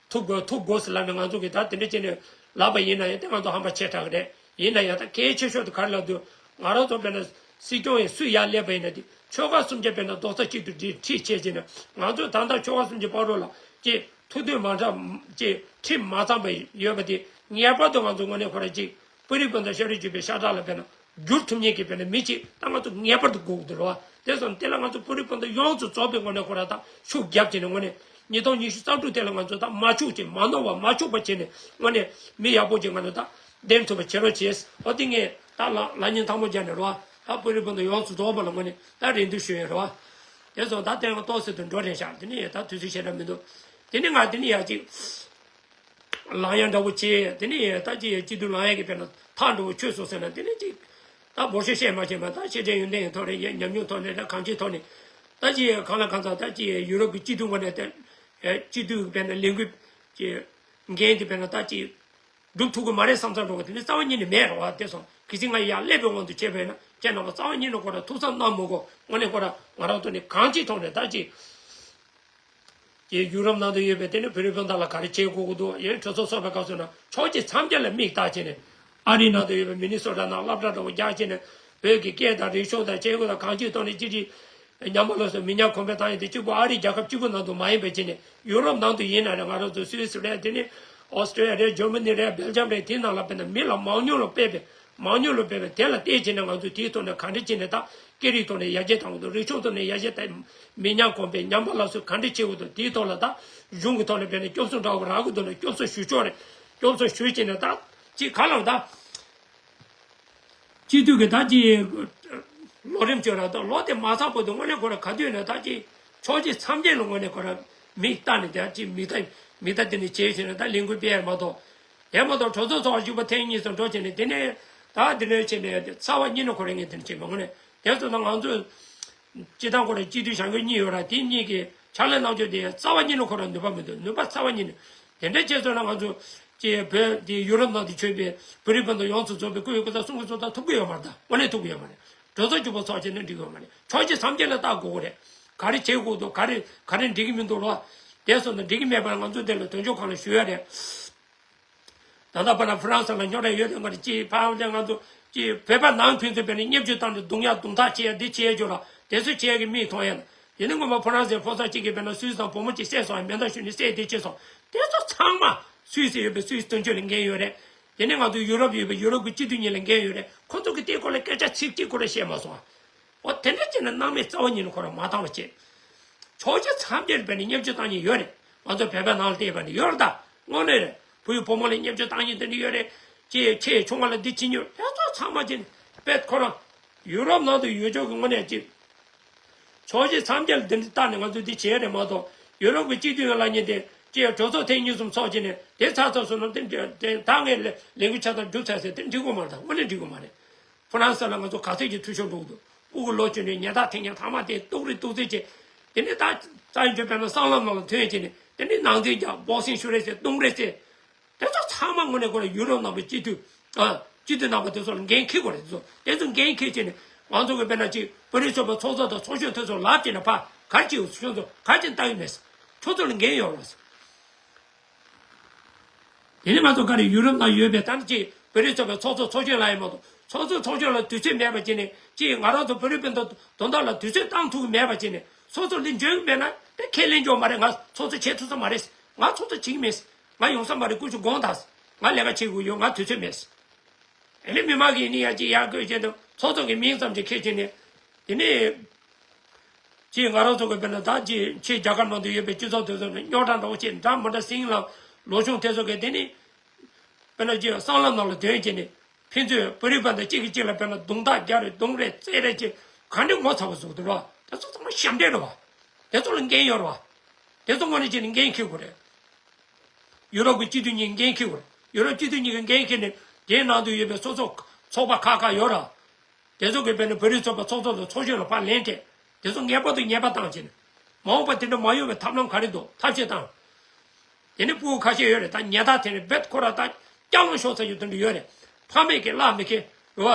ཐུབ་དགོས་ཐུབ་དགོས་ཟེར་ལབ་ནས་ང་ཚོ་གི་ད་དེ་འདྲ་བྱས་ནས་ལབ་པ་ཡིན་ན་ཡང་དེ་ང་ཚོ་ཧམ་པ་ཆེ་དྲགས་རེད། ཡིན་ན་ཡང་ད་གལ་ཆེ་ཤོས་དེ་ག་རེ་ལབ་དུས་ང་རང་ཚོ་དཔེར་ན་སྲིད་སྐྱོང་ཡིན་སུ་ཡར་སླེབས་པ་ཡིན་ན་དེ་ཆོལ་ཁ་གསུམ་ཆ་དཔེར་ན་རྡོག་རྩ་གཅིག་ཏུ་སྒྲིལ་ཁྲིད་བྱས་བྱས་ནས་ང་ཚོ་ད་ལྟ་ཆོལ་ཁ་གསུམ་གྱི་བར་དུ་ལ་ཅིག་ཐུགས་འདོད་མ་འདྲ་ཅིག་ཁྲིད་མ་ཚང་པ་ཡོད་པ་དེ་ངེས་པར་དུ་ང་ཚོ་དངོས་གནས་ཁོ་རང་ཅིག་བོད་རིགས་སྤུན་ཟླ་ཤ་རུས་གཅིག་པའི་ཤ་ཁྲག་ལ་དཔེར་ན་བསྒྱུར་ཐུབ་མཁན་གྱི་དཔེར་ན་མི་གཅིག་ད་ང་ཚོ་ངེས་པར་དུ་དགོས་ཀྱི་འདུག་རེད་བ། དེ་སོང་དེ་ལ་ང་ཚོ་བོད་རིགས་སྤུན་ཟླ་ཡོངས་སུ་རྫོགས་པའི་ངོས་ནས་ཁོ་རང་ད་ཤུགས་རྒྱབ་བྱས་ནས་དངོས་གནས་ཉིས་སྟོང་ཉི་ཤུ་རྩ་དྲུག་དེ་ལ་ང་ཚོ་ད་མ་ཆུག་ཅིག་མ་ནོར་བ་མ་ཆུག་པ་བྱས་ནས་དངོས་གནས་མི་ཡག་པོ་ཅིག་ང་ཚོ་ད་འདེམས་ཐུབ་པ་བྱེད་རོགས་བྱེད། འོ་དེ་ངས་ད་ལ་ལ་ཉིན་ཐང་པོ་རྒྱབ་ནས་རེད་བ། ད་བོད་རིགས་སྤུན་ཟླ་ཡོངས་སུ་རྫོགས་པ་ལ་དངོས་གནས་ད་རེ་འདུན་ཞུ་ཡས་རེད་བ། དེ་སོང་ད་དེ་ང་ཏོག་ཙམ་དུ་འགྲོ་རན་ཤག་དེ་ནས་ད་དུས་ཚོད་ཞེ་དྲག་མི་འདུག་དེ་ནས་ང་དེ་ནས་ཡག་ཅིག་ལངས་ཡ་འདྲ་བོ་བྱས། དེ་ནས་ད་ཅི་སྐྱིད་སྡུག་ལངས་ཡ་གི་དཔེར་ན་ཐག་འདྲ་བོ་ཆོད་སོང་ཟེར་ན་དེ་ནས་ཅིག་ད་འབོར་ཤོག་བཤད་མ་བྱས་པ་ད་ཤེས་བྱ་ཡོན་ཏན་གྱི་ཐོག་ནས་ཉམས་མྱོང་ཐོག་ནས་ད་གང་ཅིའི་ཐོག་ནས་ད་ཅི་གང་ལ་གང་འཚམ་ད་ཅི་ཡུ་རོབ་ཀྱི་སྐྱིད་སྡུག་ངོས་ནས་ད་སྐྱིད་སྡུག་དཔེར་ན་ལས་འགུལ་གྱི་འགན་དེ་དཔེར་ན་ད་ཅི་སྒྲུབ་ཐུབ་ཀྱི་མ་རེད་བསམ་བསམ་འགྲོ་གི་དེ་ནས་རྩ་བ་ཉིད་ནས་མེད་རེད་བ། དེ་སོང་གལ་སྲིད་ང་ཡར་སླེབས་པའི་དབང་དུ་བྱས་པས་ན་ཁྱེད་རྣམ་པ་རྩ་བ་ཉིད་ནས་ཁོ་ར་ཐུགས་བསམ་གནང་མི་དགོས། དངོས་གནས་ཁོ་ར་ང་རང་ཐོག་ནས་གང་ཅིའི་ཐོག་ནས་ད་ཅི། ཀྱི་ཡུ་རོབ་ནང་དུ་ཡོད་པའི་དེ་ནི་བོད་རིགས་སྤུན་ཟླ་ལ་ག་རེ་བྱེད་དགོས་ཀྱི་འདུག་ཡང་གྲོས་ཚོགས་ཚོགས་པའི་སྐབས་སུ་ན་ཕྱོགས་གཅིག་མཚམས་བརྒྱད་ལ་མིག་བལྟ་བྱས་ནས་ཨ་རིའི་ནང་དུ་ཡོད་པའི་མི་ནི་སོ་ཊ་ནང་སློབ་གྲྭ་འདྲ་བོ་རྒྱག་བྱས་ནས་བོད་ཀྱི་སྐད་དང་རིག་གཞུང་དང་བྱེད་སྒོ་དང་གང་ཅིའི་ཐོག་ནས་ཅི་ཅི་ཉམས་པ་ལོག་སོང་མི་ཉམས་གོང་འཕེལ་བཏང་ཡས་དེ་གཅིག་པུ་ཨ་རིའི་རྒྱལ་ཁབ་གཅིག་པུ་ནང་དུ་མ་ཡིན་པ་བྱས་ནས་ཡུ་རོབ་ནང་དུ་ཡིན་ན་རེད། ང་རང་ཚོ་སུད་སི་རེད། དེ་ནི་ ཨོ་སི་ཀྲི་ཡ་རེད། འཇར་མ་ནི་རེད། སྦེལ་ཇམ་རེད། དེའི་ནང་ལ་དཔེར་ན་མི་ལ་མང་ཉུང་ལ་དཔེ་བས། མང་ཉུང་ལ་དཔེ་བས། དེ་ལ་བལྟས་བྱས་ནས་ང་ཚོས་དེའི་ཐོག་ནས་ག་འདྲ་བྱས་ནས་ད་སྐད་རིགས་ཐོག་ནས་ཡར་རྒྱས་བཏང་གི་འདུག་རིག་གཞུང་ཐོག་ནས་ཡར་རྒྱས་བཏང་། མི་ཉམས་གོང་འཕེལ་ཉམས་པ་སླར་གསོ་ག་འདྲ་བྱེད་དགོས་འདུག་དེའི་ཐོག་ལ་ད་གཞུང་གི་ཐོག་ནས་དཔེར་ན་སྐྱོབ་གསོ་འདྲ་བོ་རག་གི་འདུག་ན་སྐྱོབ་གསོ་ཞུ་ཆོག་རེད། སྐྱོབ་གསོ་ཞུས་བྱས་ནས་ད་ཅིག་ག་ལ་ད། སྤྱི་འཐུས་ཀྱི་ད་ཅི་ལོ་རིམ་བཅོས་ར་ད་ལོ་དེ་མ་ཚང་བར་དུ་དངོས་གནས་ཁོ་ར་ག་དུས་ནས་ད་ཅི་ཕྱོགས་བཞི་མཚམས་བརྒྱད་ལ་དངོས་གནས་ཁོ་ར་མིག་ལྟ་ནས་ད་ཅི་མིག་ལྟ་མིག་ལྟ་དེ་ནས་བྱས་ཟིན་ན་ད་ལས་འགུལ་སྤེལ་ཡར་མ་གཏོགས། དེ་མ་གཏོགས་གྲོས་ཚོགས་ཚོགས་བཞུགས་པ་ཐེངས་གཉིས་སུ་འགྲོ་བྱས་ནས་དེ་ནས་ད་དེ་ནས་བྱས་ནས་རྩ་བ་ཉིད་ནས་ཁོ་ར་ངས་དེ་ནས་བྱས་མ་དངོས་གནས་དེ་ཚོ་ད་ང་ཚོས་སྤྱི་བཏང་ཁོ་ར་སྤྱི་འཐུས་བྱ་འགུལ་གཉིས་ཡོད་ར་དེ་གཉིས་ཀྱི་ཕྱག་ལས་གནང་ཕྱོགས་དེ་རྩ་བ་ཉིད་ནས་ཁོ་ར་ནུས་པ་མི་འདུག་ནུས་པ་རྩ་བ་ཉིད་ནས། དེ་འདྲ་བྱས་ཚོད་ན་ང་ཚོ་ཀྱི་བོད་དེ་ཡུ་རོབ་ནང་དུ་ཆོས་པའི་བོད་རིགས་སྤུན་ཟླ་ཡོངས་སུ་རྫོགས་པའི་སྐུ་ཡི་སྐུ་ཚབ་གསུང་གི་གསུང་ཚབ་ཐུབ་ཀྱི་ཡོད་མ་རེད། ད་དངོས་གནས་ཐུབ་ཀྱི་ཡོད་མ་རེད། གྲོས་ཚོགས་བཅུ་པ་ཚོགས་བྱས་ན་འགྲིག་གི་ཡོད་མ་རེད། ཕྱོགས་བཞི་མཚམས་བརྒྱད་ལ་ལྟ་དགོས་ཀྱི་རེད། ག་རེ་བྱེད་དགོས་འདུག་ག་རེ་ག་རེ་འགྲིག་གི་མི་འདུག་རོགས། དེ་སོང་ན་འགྲིག་གི་མེད་པར་ང་ཚོ་འདི་ལ་དོན་གཅོད་ཁང་ལ་ཞུ་ཡ་རེད། ད་ལྟ་བར་ན་ཧྥ་རན་སི་ལ་རྙོག་དྲ་ཡོད་དེ་ང་རེ་ཅིག་ཕ་ཡང་ང་ཚོ་ཅིག་བོད་པ་ནང་ཕན་ཚུན་བོད་ནས་བརྙས་བཅོས་བཏང་ནས་རྡུང་ཡ་རྡུང་ཐག་བཅད་ཡ་འདི་བྱེད་ཡ་ཅོ་ལ་དེ་ཚོ་བྱེད་ཡ་གི་མིག་མཐོང་ཡ་ལ་དེ་ནི་ངོ་མ་ཧྥ་རན་སིའི་ཕོ་གསར་གཅིག་གིས་བོད་ནང་སུད་སི་དང་བུ་མོ་གཅིག་བསད་སོང་ཡ་མེ་མདའ་གཞུས་ནས་བསད་དེ་བྱེད་སོང་། དེ་ཚོ་ཚང་མ་སུད་སི་ཡོད་པའི་སུད་སི་དོན་གཅོད་ལ་འགན་ཡོད་རེད། དེ་ནི་ང་ཚོ་ཡུ་རོབ་ཡོད་པའི་ཡུ་རོབ་ཀྱི་སྤྱི་འཐུས་གཉིས་ལ་འགན་ཡོད་རེད། ཁོ་ཚོ་གི་དེའི་སྐོར་ལ་སྐད་ཆ་ཚིག་གཅིག་ཁོ་ར་བཤད་མ་སོང་ཨ། འོ་དེ་འདྲ་བྱས་ན་སྣང་མེད་རྩ་བ་ཉིད་ནས་ཁོ་རང་མ་བཏང་བ་བྱས། ཕྱོགས་བཞི་མཚམས་བརྒྱད་ལ་བས་ནས་བརྙས་བཅོས་བཏང་མཁན་ཡོད་རེད། ང་ཚོ་བོད་པའི་ནང་ལ་བལྟས་པ་ནི་ཡོད་རེད་ད། དངོས་གནས་རེད། བུ་ཡི་བུ་མོ་ལ་བརྙས་བཅོས་བཏང་མཁན་དེ་འདྲ་ཡོད་རེད། ཅེས་ཁྱེད་ཆུང་མ་ལ་འདི་བྱེད་མྱོང་དེ་ཚོ་ཚང་མ་བྱས་ནས་དཔེ་ཁོ་རང་ཡུ་རོབ་ནང་དུ་ཡོད་ཆོག་གི་དངོས་གནས་ཅིག་ཕྱོགས་བཞི་མཚམས་བརྒྱད་ལ་འདི་འདྲ་བཏང་ནས་ང་ཚོ་འདི་བྱས་རེད་མ་གཏོགས་ཡུ་རོབ་ཀྱི་སྤྱི་འཐུས་ཡོད་ལ་ཉིན་དེ་ཅེས་གྲོས་ཚོགས་ཐེངས་གཉིས་གསུམ་ཚོགས་བྱས་ནས་དེ་ཚར་ཚར་སོང་ན་དེ་འདྲ་དེ་ད་ངས་ལས་ལས་འགུལ་ཆ་ཚང་སྒྲུབ་ཚར་ཟེར་དེ་འགྲིག་གི་མ་རེད་ད། དངོས་གནས་འགྲིག་གི་མ་རེད། ཧྥ་རན་སི་ལ་ང་ཚོ་ག་ཚོད་ཀྱི་འཐུས་ཤོར་འགྲོ་གི་འདུག་སྤུ་གུ་ལོ་ཆུང་ཆུང་ཉལ་ཐག་འཐེན་མཁན་ཐ་མ་དེ་སྡུག་རུ་སྡུག་ཚད་ཀྱི། དེ་ནས་ད་རྩ་ཡི་འཇོན་པས་ན་སྲང་ལམ་ནང་ལ་ཐོན་བྱས་ནས་དེ་ནས་ནང་འཛིང་རྒྱག་སྦོག་སིང་ཤུ་རེད་ཟེར་རྡུང་རེད་ཟེར། དེ་ཚོ་ཚང་མ་དངོས་གནས་ཁོ་རང་ཡུ་རོབ་ནང་གི་སྤྱི་འཐུས་ཨ་སྤྱི་འཐུས་རྣམ་པ་དེ་ཚོ་ལ་འགན་འཁྱེར་དགོས་རེད། དེ་ཚོ་དེ་ཚོ་འགན་འཁྱེར་བྱས་ནས་ང་ཚོ་གི་དཔེར་ན་ཅིག་བོད་རིགས་ཚོགས་པའི་ཚོགས་གཙོ་དང་ཚོགས་གཞོན་དེ་ཚོ་ལབ་བྱས་ནས་ཕ་ག་རེ་བྱེད་དགོས། ཁྱོད་ཚོ་ག་རེ་བྱས་ནས་ལྟ་གི་མེད། ཁྱོད་ཚོ་ལ་འགན་ཡོད་རེད། དེ་ནི་ང་ཚོ་ག་རེ་ཡུ་རོབ་ནང་ཡོད་པའི་ད་ནི་ཅིག་བོད་རིགས་ཚོགས་པའི་ཚོགས་གཙོ་ཚོགས་གཞོན་ལ་ཡིན་མ་གཏོགས་ཚོགས་གཙོ་ཚོགས་གཞོན་ལ་དུས་ཚོད་མེད་པ་བྱས་ནས་ཅིག་ང་རང་ཚོ་བོད་རིགས་སྤུན་ཟླ་དོན་དག་ལ་དུས་ཚོད་བཏང་ཐུབ་ཀྱི་མེད་པ་བྱས་ནས་ཚོགས་གཙོ་ལ་འཇོན་གྱི་མེད་ན་དེ་ཁས་ལེན་རྒྱུ་མ་རེད། ང་ཚོགས་གཙོ་བྱེད་ཐུབ་ས་མ་རེད། ང་ཚོགས་གཙོ་བྱེད་ཀྱི་མེད། ང་ཡོང་ས་མ་རེད། ཀུ་ཅོ་དགོངས་དག་ང་ལས་ཀ་བྱེད་དགོས་ཡོད། ང་དུས་ཚོད་མེད། དེ་ནི་མི་མང་གིས་ནི་ཡ་ཅིག་ཡར་བསྐོས་བྱས་འདུག་ཚོགས་གཙོ་གི་མིང་ཙམ་ཅིག་ཁྱེར་བྱས་ནས་དེ་ནི། ཅིག་ང་རང་ཚོ་གི་དཔེར་ན་ད་ཅིག་ཕྱི་རྒྱ་གར་ནང་དུ་ཡོད་པའི་སྤྱི་ཚོགས་དེ་ཚོ་ནི་རྙོག་དྲ་འདྲ་བོ་ཅིག་འདྲ་མི་འདྲ་སིང་ལ་ལོ་ཆུང་དེ་ཚོ་གི་དེ་ནི་དཔེར་ན་ཅིག་སྲང་ལམ་ནང་ལ་དོན་བྱས་ནས་ཕན་ཚུན་བོད་རིགས་བར་དུ་གཅིག་གིས་གཅིག་ལ་དཔེར་ན་རྡུང་རྡེག་རྒྱག་རེད། རྡུང་རེད་རྩེད་རེད་ཅིག་ག་འདྲ་ངོ་ཚ་བོ་བཟོ་འདུག་ར། དེ་ཚོ་ཚང་མ་ཞབས་འདྲེན་རེད་བ། དེ་ཚོ་ལ་འགན་ཡོད་རེད་བ། དེ་ཚོ་དངོས་གནས་བྱས་ནས་འགན་འཁྱེར་དགོས་རེད། ཡུ་རོབ་ཀྱི་སྤྱི་འཐུས་གཉིས་འགན་འཁྱེར་དགོས་རེད། ཡུ་རོབ་སྤྱི་འཐུས་གཉིས་ཀྱི་འགན་འཁྱེར་ནས་དེའི་ནང་དུ་ཡོད་པའི་སོ་སོ་ཚོགས་པ་ཁག་ཁག་ཡོད་རེད། དེ་ཚོ་གིས་དཔེར་ན་བོད་རིགས་ཚོགས་པ་ཚོགས་གཙོ་དང་ཚོགས་གཞོན་ལ་ཕར་ལན་སྤྲད། དེ་ཚོ་ངེས་པར་དུ་ཉེས་པ་བཏང་བྱས་ནས། མ་འོངས་པ་དེ་འདྲ་མ་ཡོང་བའི་ཐབས་ལམ་ག་རེ་འདུག་ཐབས་ཤེས་བཏང་། དེ་ནི་སྤུ་གུ་ཁ་ཤས་ཡོད་རེད། ད་ཉལ་ཐག་འཐེན་ནས་རྦད་ཁོ་ར་ད་སྐྱག་ལང་ཤོར་ཚར་རྒྱུ་དེ་འདྲ་ཡོད་རེད། ཕ་མས་ཀྱི་བརླག་མི་ཁེལ་རེད་བ།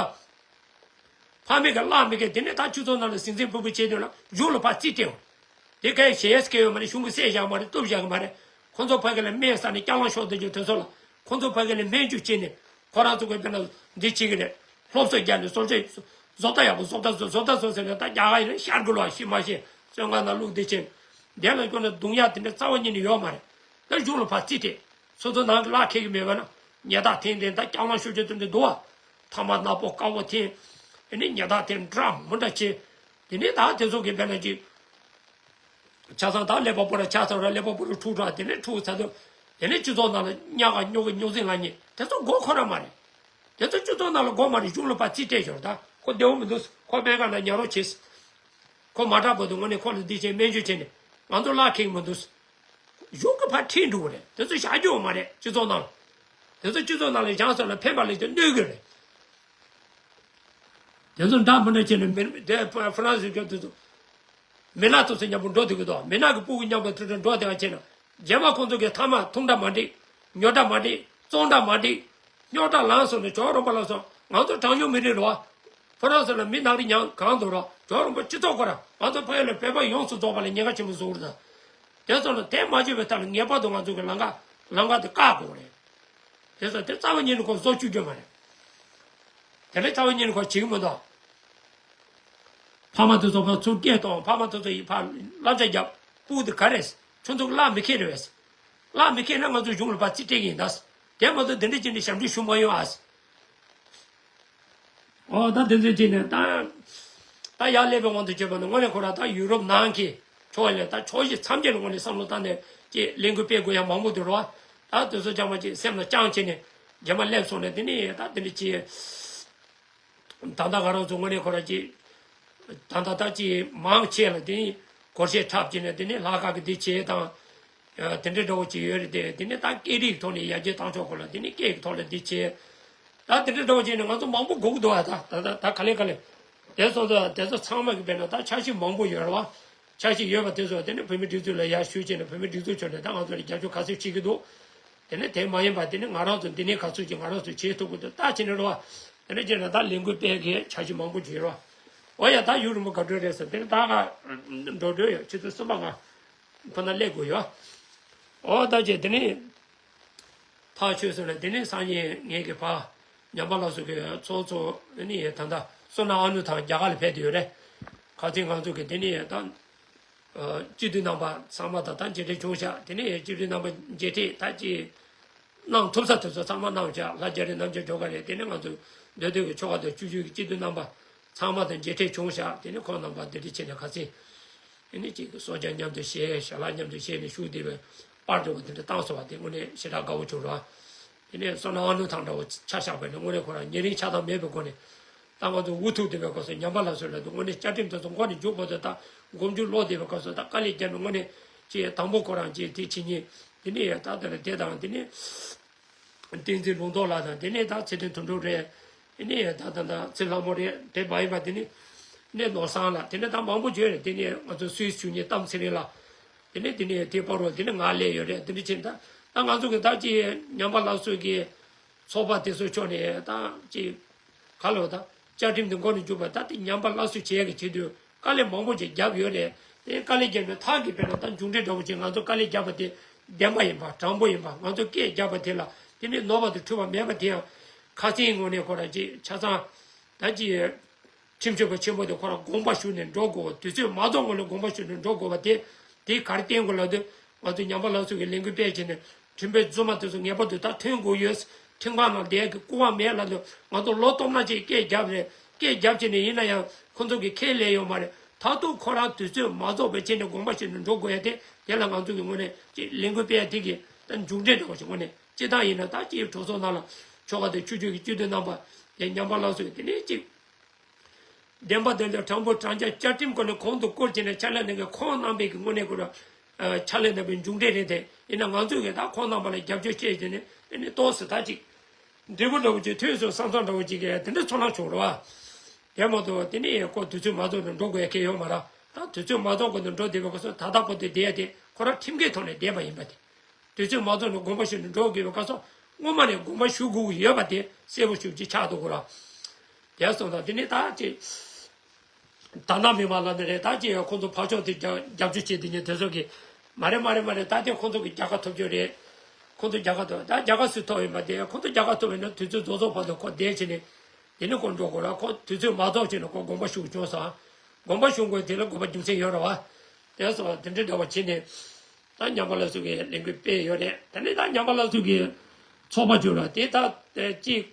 ཕ་མས་ཀྱི་བརླག་མི་ཁེལ། དེ་ནི་ད་སྤྱི་ཚོགས་ནང་ལ་ཟིང་ཟིང་ཕུ་ཕུ་བྱེད་དུས་ལ་གཞུང་ལ་ཕར་རྩིས་སྤྲད་འོང་། དེ་གས་ཞལ་སྐྱེལ་ཡོད་མ་རེད། གཞུང་གིས་བསད་བཞག་མ་རེད། གཏུབ་བཞག་གི་མ་རེད། ཁོ་ཚོ་ཕ་གི་ལ་སྨན་ཟ་ནས་སྐྱག་ལང་ཤོར་བསྡད་རྒྱུ་དེ་ཚོ་ལ་ཁོ་ཚོ་ཕ་གི་ལ་སྨན་བཅོས་བྱས་ནས་ཁོ་རང་ཚོ་གི་དཔེར་ན་འདི་བྱེད་ཀྱི་རེད། སློབ་གསོ་རྒྱག་ནས་བཟོ་བཅོས་བཟོ་ལྟ་ཡག་པོ་བཟོ་ལྟ་བཟོ་བཟོ་ལྟ་བཟོ་ཟེར་ནས་ད་རྒྱ་གར་ཡིན་ན་ཤར་དགོས་ལ་ཤི་མ་ཤི་བཙོན་ཁང་ནང་བླུགས་བསྡད་བྱས་ནས་དེ་ལ་སྐྱོན་ནས་རྡུང་ཡག་དེ་འདྲ་རྩ་བ་ཉིད་ནས་ཡོད་མ་རེད། ད་གཞུང་ལ་ཕར་རྩིས་སྤྲད། སོ་སོ་ནང་གི་བརླག་ཁེལ་གི་མེད་པ་ན་ཉལ་ཐག་འཐེན་དེ་ད་སྐྱག་ལང་ཤོར་རྒྱུ་དེ་འདྲ་འདུག་བ། ཐ་མག་ནག་པོ་དཀར་པོ་འཐེན། དེ་ནས་ཉལ་ཐག་འཐེན་འདྲ་མི་འདྲ་བྱེད། དེ་ནས་ད་དེ་ཚོ་གི་དཔེར་ན་ཅིག་ཆ་ཚང་ད་ཀླད་པ་པོ་ར་ཆ་ཚང་ར་ཀླད་པ་པོ་ར་འཁྲུག་དྲགས། དེ་ནས་འཁྲུག་ཚར་དུས་དེ་ནས་སྤྱི་ཚོགས་ནང་ལ་གཉའ་ག་རྙོག་གི་རྙོག་འཛིང་ལངས་ཉེན་དེ་ཚོ་དགོས་ཁོ་ར་མ་རེད། དེ་ཚོ་སྤྱི་ཚོགས་ནང་ལ་དགོས་མ་རེད། གཞུང་ལ་ཕར་རྩིས་སྤྲད་ཞོར་ད་ཁོ་བདེ་བོ་མི་འདུག་ཁོ་སྨན་ཁང་ནང་ཉལ་རོགས་བྱེད། ཁོ་མ་དྲག་པ་འདུག་དངོས་གནས་ཁོ་ལ་འདི་བྱས་སྨན་བཅོས་བྱས་ནས་ང་ཚོ་བརླག་ཁེལ་གི་མི་འདུག་གཞུང་གིས་ཕར་ཁྲིད་འགྲོ་གི་རེད། དེ་ཚོ་བཞག་རྒྱུ་ཡོད་མ་རེད། སྤྱི་ཚོགས་ནང་ལ། དེ་ཚོ་སྤྱི་ཚོགས་ནང་ལ་བཞག་སོང་ན་ཕན་པ་ལས་ཀྱང་གནོད་གི་རེད། དེ་ཚོ་འདྲ་མི་འདྲ་བྱས་ནས་མི་དེ་ཧྥ་རན་སིའི་སྐྱོ་དེ་ཚོ་མི་ནག་ཚོ་ཚོ་མཉམ་པོ་འགྲོ་ཐུབ་ཀྱི་འདུག་མི་ནག་གི་སྤུ་གུ་མཉམ་པོ་ཐུག་འགྲོ་འགྲོ་དེ་བ་བྱས་ན་རྗེས་མ་ཁོང་ཚོ་གི་ཐ་མག་འཐུང་འདྲ་མ་འགྲིག་ཉོ་འདྲ་མ་འགྲིག་བཙོང་འདྲ་མ་འགྲིག་རྙོག་དྲ་ལངས་སོང་ནས་ཇོ་རོང་པ་ལ་སོང་། ང་ཚོ་གྲངས་ཉུང་མི་རིགས་རེད་བ། ཧྥ་རན་སི་ལ་མི་ནག་རིགས་ཉང་གང་འདུག་ར། ཇོ་རོང་པ་སྤྱི་ཚོགས་ཁོ་ར་ང་ཚོ་ཕ་ཡུལ་ལ་བོད་པ་ཡོངས་སུ་རྫོགས་པ་ལ་ཉེན་ཁ་ཆེན་པོ་བཟོ་གི་རེད་ད། དེ་ཚོ་ལ་དེ་མ་བྱས་པའི་ཐབས་ལ་ངེས་པར་དུ་ང་ཚོ་གི་ལམ་ཁ་ལམ་ཁ་དེ་བཀག་དགོས་རེད། དེ་ཚོ་དེ་རྩ་བ་ཉིད་ནས་ཁོ་བཟོ་བཅུག་རྒྱུ་མ་རེད། དེ་ལས་རྩ་བ་ཉིད་ནས་ཁོ་བྱེད་ཀྱི་མི་འདུག་ཕ་མ་དེ་ཚོ་ཕར་ཚུར་སྐད་གཏོང་། ཕ་མ་དེ་ཚོ་ཡིས་ཕར་བསླབ་བྱ་རྒྱབ། སྤུ་གུ་དེ་ག་རེད། ཁྱོད་ཚོ་གི་བརླག་མི་ཁེལ་རེད་བས། ལག་མི་ཁེལ་ན་ང་ཚོ་གཞུང་ལ་ཕར་རྩིས་སྤྲད་ཀྱི་ཡིན་ད། དེ་མ་གཏོགས་དེ་འདྲ་བྱས་ནས་ཞབས་འདྲེན་ཞུ་མ་ཡོང་ཨ། ཨོ་ད་དེ་ཚོའི་རྗེས་ནས་ད། ད་ཡར་སླེབས་པའི་དབང་དུ་བྱས་པ་ནི་དངོས་གནས་ཁོ་རང་ད་ཡུ་རོབ་ནང་གི་ཕྱོགས་ལས་ད་ཕྱོགས་བཞི་མཚམས་བརྒྱད་ལ་དངོས་གནས་བསམ་བློ་བཏང་ནས་ཀྱི་ལས་འགུལ་སྤེལ་དགོས་ཡ་མང་པོ་འདུག་རོ། ད་དེ་ཚོ་ཅང་མ་ཅིག་སེམས་ལ་བཅངས་བྱས་ནས་རྗེས་མ་སླེབས་སོང་ནས་དེ་ནས་ད་དེ་འདྲ་ཅིག་ད་ལྟ་ང་རང་ཚོ་དངོས་གནས་ཁོ་རང་ཅིག་ད་ལྟ་ད་ཅིག་མང་ཆེ་ལ་དེ་ནས་སྒོར་གཞས་འཁྲབ་བྱས་ནས་དེ་ནས་ལྷག་དཀར་གི་འདི་བྱས་དང་། དེ་འདྲའི་འདྲ་བོ་ཅིག་ཡོད་རེད་དེ། དེ་ནས་ད་སྐད་རིགས་ཐོག་ནས་ཡར་རྒྱས་བཏང་ཕྱོགས་སྐོར་ལ་དེ་ནས་སྐད་ཀྱི་ཐོག་ལ་འདི་བྱས། ད་དེ་འདྲའི་འདྲ་བོ་ཅིག་ནས་ང་ཚོ་མང་པོ་སྒུག་འདུག་ཨ། ད་ད་ད་ག་ལེ་ག་ལེ། དེ་སོང་ཙང་དེ་ཚོ་ཚང་མ་གི་དཔེར་ན་ད་འཆར་གཞི་མང་པོ་ཡོད་རེད་བ། འཆར་གཞི་ཡོད་པ་དེ་ཚོ་དེ་ནས་བོད་མི་སྒྲིག་འཛུགས་ལ་ཡར་ཞུ་བྱས་ནས་བོད་མི་སྒྲིག་འཛུགས་ཕྱོགས་ནས་ད་ང་ཚོ་ལ་རྒྱབ་སྐྱོར་ག་ཚོད་བྱེད་ཀྱི་འདུག་དེ་ནས་དེ་མ་ཡིན་པ་དེ་ནས་ང་རང་ཚོ་འདི་ནས་ག་ཚོད་ཀྱིས་ང་རང་ཚོས་བྱེད་ཐུབ་ཀྱི་འདུག་ལྟ་བྱས་ནས་རེད་བ། དེ་འདྲ་བྱས་ན་ད་ལས་འགུལ་སྤེལ་མཁན་འཆར་གཞི་མང་པོ་ཅིག་ཡོད་རེད་བ། འོ་ཡ་ད་ཡུན་རིང་པོ་ག་འགྲོ་རེད་ཟེར་དེ་ནས་ད་ང་འགྲོ་འགྲོ་ཡོད། ཆུ་ཚོད་གསུམ་པ་ང་ཁོ་ན་སླེབས་དགོས་ཡོད། ཨོ་ད་ཅེ་དེ་ནས་ཕར་ཆོས་སོང་ལ་དེ་ནས་སང་ཉིན་ངེད་ཀྱི་ཕ་ཉམས་པ་ལགས་སུ་གི་ཚོགས་གཙོ་ནི་ད་ལྟ་བསོད་ནམས་ཨ་ནུ་དང་རྒྱ་གར་ལ་ཕེབས་དུས་རེད། ཁ་སང་ང་ཚོ་གི་དེ་ནས་ད་སྤྱི་འཐུས་རྣམ་པ་ཚང་མ་ད་ལྟ་མཇལ་འཕྲད་བྱུང་ཤག་དེ་ནས་སྤྱི་འཐུས་རྣམ་པ་མཇལ་འཕྲད་ད་ཅི་གནང་ཐུབ་ས་དེ་ཚོ་ཚང་མ་གནང་ཤག་ལྷ་རྒྱ་རི་རྣམ་རྒྱལ་སྒྲོལ་དཀར་རེད། དེ་ནས་ང་ཚོ་མདོ་སྟོད་ཀྱི་ཆོལ་ཁ་དང་ཆུ་བཞི་གི་སྤྱི་འཐུས་རྣམ་པ་ཚང་མ་དང་མཇལ་འཕྲད་བྱུང་ཤག་དེ་ནས་ཁོང་རྣམ་པ་འདི་འདྲ་བྱས་ནས་ཁ་སང་། དེ་ནས་གཅིག་གིས་གསོལ་ཇ་མཉམ་དུ་བཞེས། ཞལ་ལག་མཉམ་དུ་བཞེས་ནས་བཞུགས་བསྡད་པའི་པར་འདྲ་བོ་དེ་འདྲ་བཏང་སོང་བ་དེ་དངོས་གནས་ཞེ་དྲག་དགའ་བོ་བྱུང་ར། དེ་ནས་བསོད་ནམས་ཨ་ནུ་ཐང་འདྲ་བོ་ཆ་བཞག་པ་ཡིན་ན་དངོས་གནས་ཁོ་རང་ཉེ་རིང་ཆགས་སྡང་མེད་པའི་སྒོ་ནས་ད་ང་ཚོ་འུ་ཐུག་བསྡད་པའི་སྐབས་སུ་ཉམས་པ་ལགས་སུ་ལབ་དུས་དངོས་གནས་བཅའ་ཁྲིམས་དེ་ཚོ་མགོ་ནས་མཇུག་བར་དུ་ད་མགོ་མཇུག་ལོག་བསྡད་པའི་སྐབས་སུ་ད་དཀའ་ལས་བརྒྱབ་ནས་དངོས་གནས་ཀྱི་དང་པོ་ཁོ་རང་ཀྱི་དེ་བྱེད་ཉེན་དེ་ནས་ད་དེ་ལ་དེ་དང་དེ་ནས། བསྟན་འཛིན་ལུང་རྟོགས་ལགས་དང་དེ་ནས་ད་ཚེ་བརྟན་དོན་གྲུབ་རེད། དེ་ནས་ད་ད་ད་ཚེ་ལྷ་མོ་རེད། དེ་མ་ཡིན་པ་དེ་ནས་ནས་ནོར་བཟང་ལགས་དེ་ནས་ད་མང་པོ་བརྗོད་རེད། དེ་ནས་ང་ཚོ་སུད་སི་བཞུགས་མཁན་གཏམ་ཚེ་རིང་ལགས། དེ་ནས་དེ་ནས་དེ་བར་རོ་དེ་ནས་ང་སླེབས་ཡོད་རེད། དེ་འདྲ་བྱས་ད་ད་ང་ཚོ་གི་ད་ཅི་ཉམས་པ་སླར་གསོ་གི་ཚོགས་པ་དེ་ཚོ་ཕྱོགས་ནས་ད་ཅི་ག་ལོ་ད་བཅའ་ཁྲིམས་དེ་མགོ་ནས་མཇུག་བར་ད་དེ་ཉམས་པ་སླར་གསོ་བྱེད་ཡག་གི་ཆེད་དུ། དཀའ་ལས་མང་པོ་ཅིག་བརྒྱབ་ཡོད་རེད། དེ་དཀའ་ལས་བརྒྱབ་ནས་ཐག་གིས་དཔེར་ན་ད་མཇུག་འབྲས་འདྲ་བོ་ཅིག་ང་ཚོ་དཀའ་ལས་བརྒྱབ་པ་དེ་བདེན་པ་ཡིན་པ་དྲང་པོ་ཡིན་པ། ང་ཚོ་སྐད་བརྒྱབ་པ་དེ་ལ་དེ་ནས་ནོར་བ་དང་འཁྲུལ་བ་མེད་པ་དེ་ཡང་ཁ་སང་ངོ་ནས་ཁོ་རང་ཅིག་ཆ་ཚང་ད་ཅིག་ཁྲིམས་ཞིབ་པ་ཆེན་པོ་དེ་ཁོ་རང་དགོངས་པ་ཞུས་ནས་འགྲོ་དགོས། དུས་ཚོད་མ་རྫོགས་སྔོན་ལ་དགོངས་པ་ཞུས་ནས་འགྲོ་དགོས་པ་དེ་དེ་ག་རེ་བསྟན་དགོས་ལབ་དུས་ང་ཚོ་ཉམས་པ་སླར་གསོ་གི་ལས་འགུལ་སྤེལ་བྱས་ནས། ཁྲིམས་དཔོན་རྫུན་མ་དེ་ཚོ་ངེས་པར་དུ་ད་ཐོན་དགོས་ཡོད། ཁྲིམས་ཁང་ནང་བསྡད་ཀྱི་སྐུ་དབང་མེད་ལབ་དུས་ང་ཚོ་ལོ་སྟོང་ཕྲག་ཅིག་སྐད་བརྒྱབ་རེད། སྐད་བརྒྱབ་བྱས་ནས་ཡིན་ན་ཡང་ཁོ་ཚོ་གི་ཁས་ལེན་ཡོད་མ་རེད། ད་དུང་ཁོ་རང་དུས་ཚོད་མ་རྫོགས་པའི་ཆེད་ནས་དགོངས་པ་བཞེས་ནས་འགྲོ་དགོས་ཡ་དེ་དེ་ལ་ང་ཚོ་གི་ངོས་ནས་ཅིག་ལས་འགུལ་སྤེལ་ཡ་དེ་གི་ད་མཇུག་འབྲས་འདྲ་བོ་ཞིག་ངོས་ནས་སྤྱི་བཏང་ཡིན་ན་ད་ཅིག་གྲོས་ཚོགས་ནང་ལ་ཆོལ་ཁ་དང་ཆོས་བརྒྱུད་ཀྱི་སྤྱི་འཐུས་རྣམ་པ་དེ་ཉམས་པ་སླར་གསོ་གི་དེ་ནས་ཅིག་བདེན་པ་བདེན་དོན་དྲང་པོ་དྲང་རྐྱང་བཅའ་ཁྲིམས་སྐོར་ནས་གོང་དུ་བཀུར་བྱས་ནས་ཕྱག་ལས་གནང་མཁན་ཁོང་རྣམ་པའི་གི་དངོས་གནས་ཁོ་རང་ཕྱག་ལས་གནང་བའི་མཇུག་འབྲས་རེད་དེ། ཡིན་ན་ང་ཚོས་གི་ད་ཁོང་རྣམ་པ་ལ་རྒྱབ་སྐྱོར་བྱས་བྱས་ནས་ཨ་ནི་ཏོག་ཙམ་ད་ཅིག་འབྲས་བུ་འདྲ་བོ་ཅིག་ཐོན་སོང་བསམ་བསམ་འདྲ་བོ་ཅིག་གི་དེ་འདྲ་ཚོར་སྣང་བྱུང་རེད་བ། དེ་མ་གཏོགས་དེ་ནས་ཁོ་དུས་ཚོད་མ་རྫོགས་ནས་འགྲོ་དགོས་ཡ་གལ་ཡོད་མ་རེད། ད་དུས་ཚོད་མ་རྫོགས་གོང་དུ་འགྲོ་བསྡད་པའི་སྐབས་སུ་ད་ལྟ་བར་དུ་བསྡད་ཡ་དེ་ཁོ་རང་ཁྲིམས་འགལ་ཐོག་ནས་བསྡད་པ་ཡིན་པ་དེ། དུས་ཚོད་མ་རྫོགས་ནས་དགོངས་པ་ཞུ་ནས་འགྲོ་དགོས་པའི་སྐབས་སུ་སྔོན་མ་ནས་དགོངས་པ་ཞུ་དགོས་ཀྱི་ཡོད་པ་དེ་གསལ་པོ་ཞེ་པོ་ཅིག་ཆགས་འདུག་གོ་ར། དེ་སོང་ཙང་དེ་ནས་ད་ཅིག་ད་ནང་མི་མང་ལ་ནི་རེད། ད་ཅིག་ཁོང་ཚོ་ཕར་ཕྱོགས་དེ་རྒྱབ་རྒྱབ་སྐྱོར་བྱེད་དེ་ཉིན་དེ་ཚོ་གི་མ་རེད་མ་རེད་མ་རེད། ད་དེ་ཁོང་ཚོ་གི་རྒྱལ་ཁ་ཐོབ་རྒྱུ་རེད། ཁོང་ཚོ་རྒྱལ་ཁ་ཐོབ། ད་རྒྱལ་ཁ་སུས་ཐོབ་ཡིན་པ་དེ་ཁོང་ཚོ་རྒྱལ་ཁ་ཐོབ་ཡིན་ན་དུས་ཚོད་རྫོགས་རྫོགས་བར་དུ་ཁོ་བསྡད་བྱས་ནས་དེ་ནི་ཁོ་འགྲོ་དགོས་ར། ཁོ་དུས་ཚོད་མ་རྫོགས་བྱས་ན་ཁོ་དགོངས་པ་ཞུ་བྱུང་སོང་། དགོངས་པ་ཞུ་དགོས་དེ་ལ་དགོས་པ་རྒྱུ་མཚན་ཡོད་ར་བ། དེ་སོང་དེ་འདྲའི་འདྲ་བ་བྱས་ནས། ད་ཉམས་པ་སླར་གསོ་གི་ལས་འགུལ་སྤེལ་ཡོད་རེད། ད་ནི་ད་ཉམས་པ་སླར་གསོ་གི་ཚོགས་པ་བརྗོད་ར་དེ་ད་ཅིག་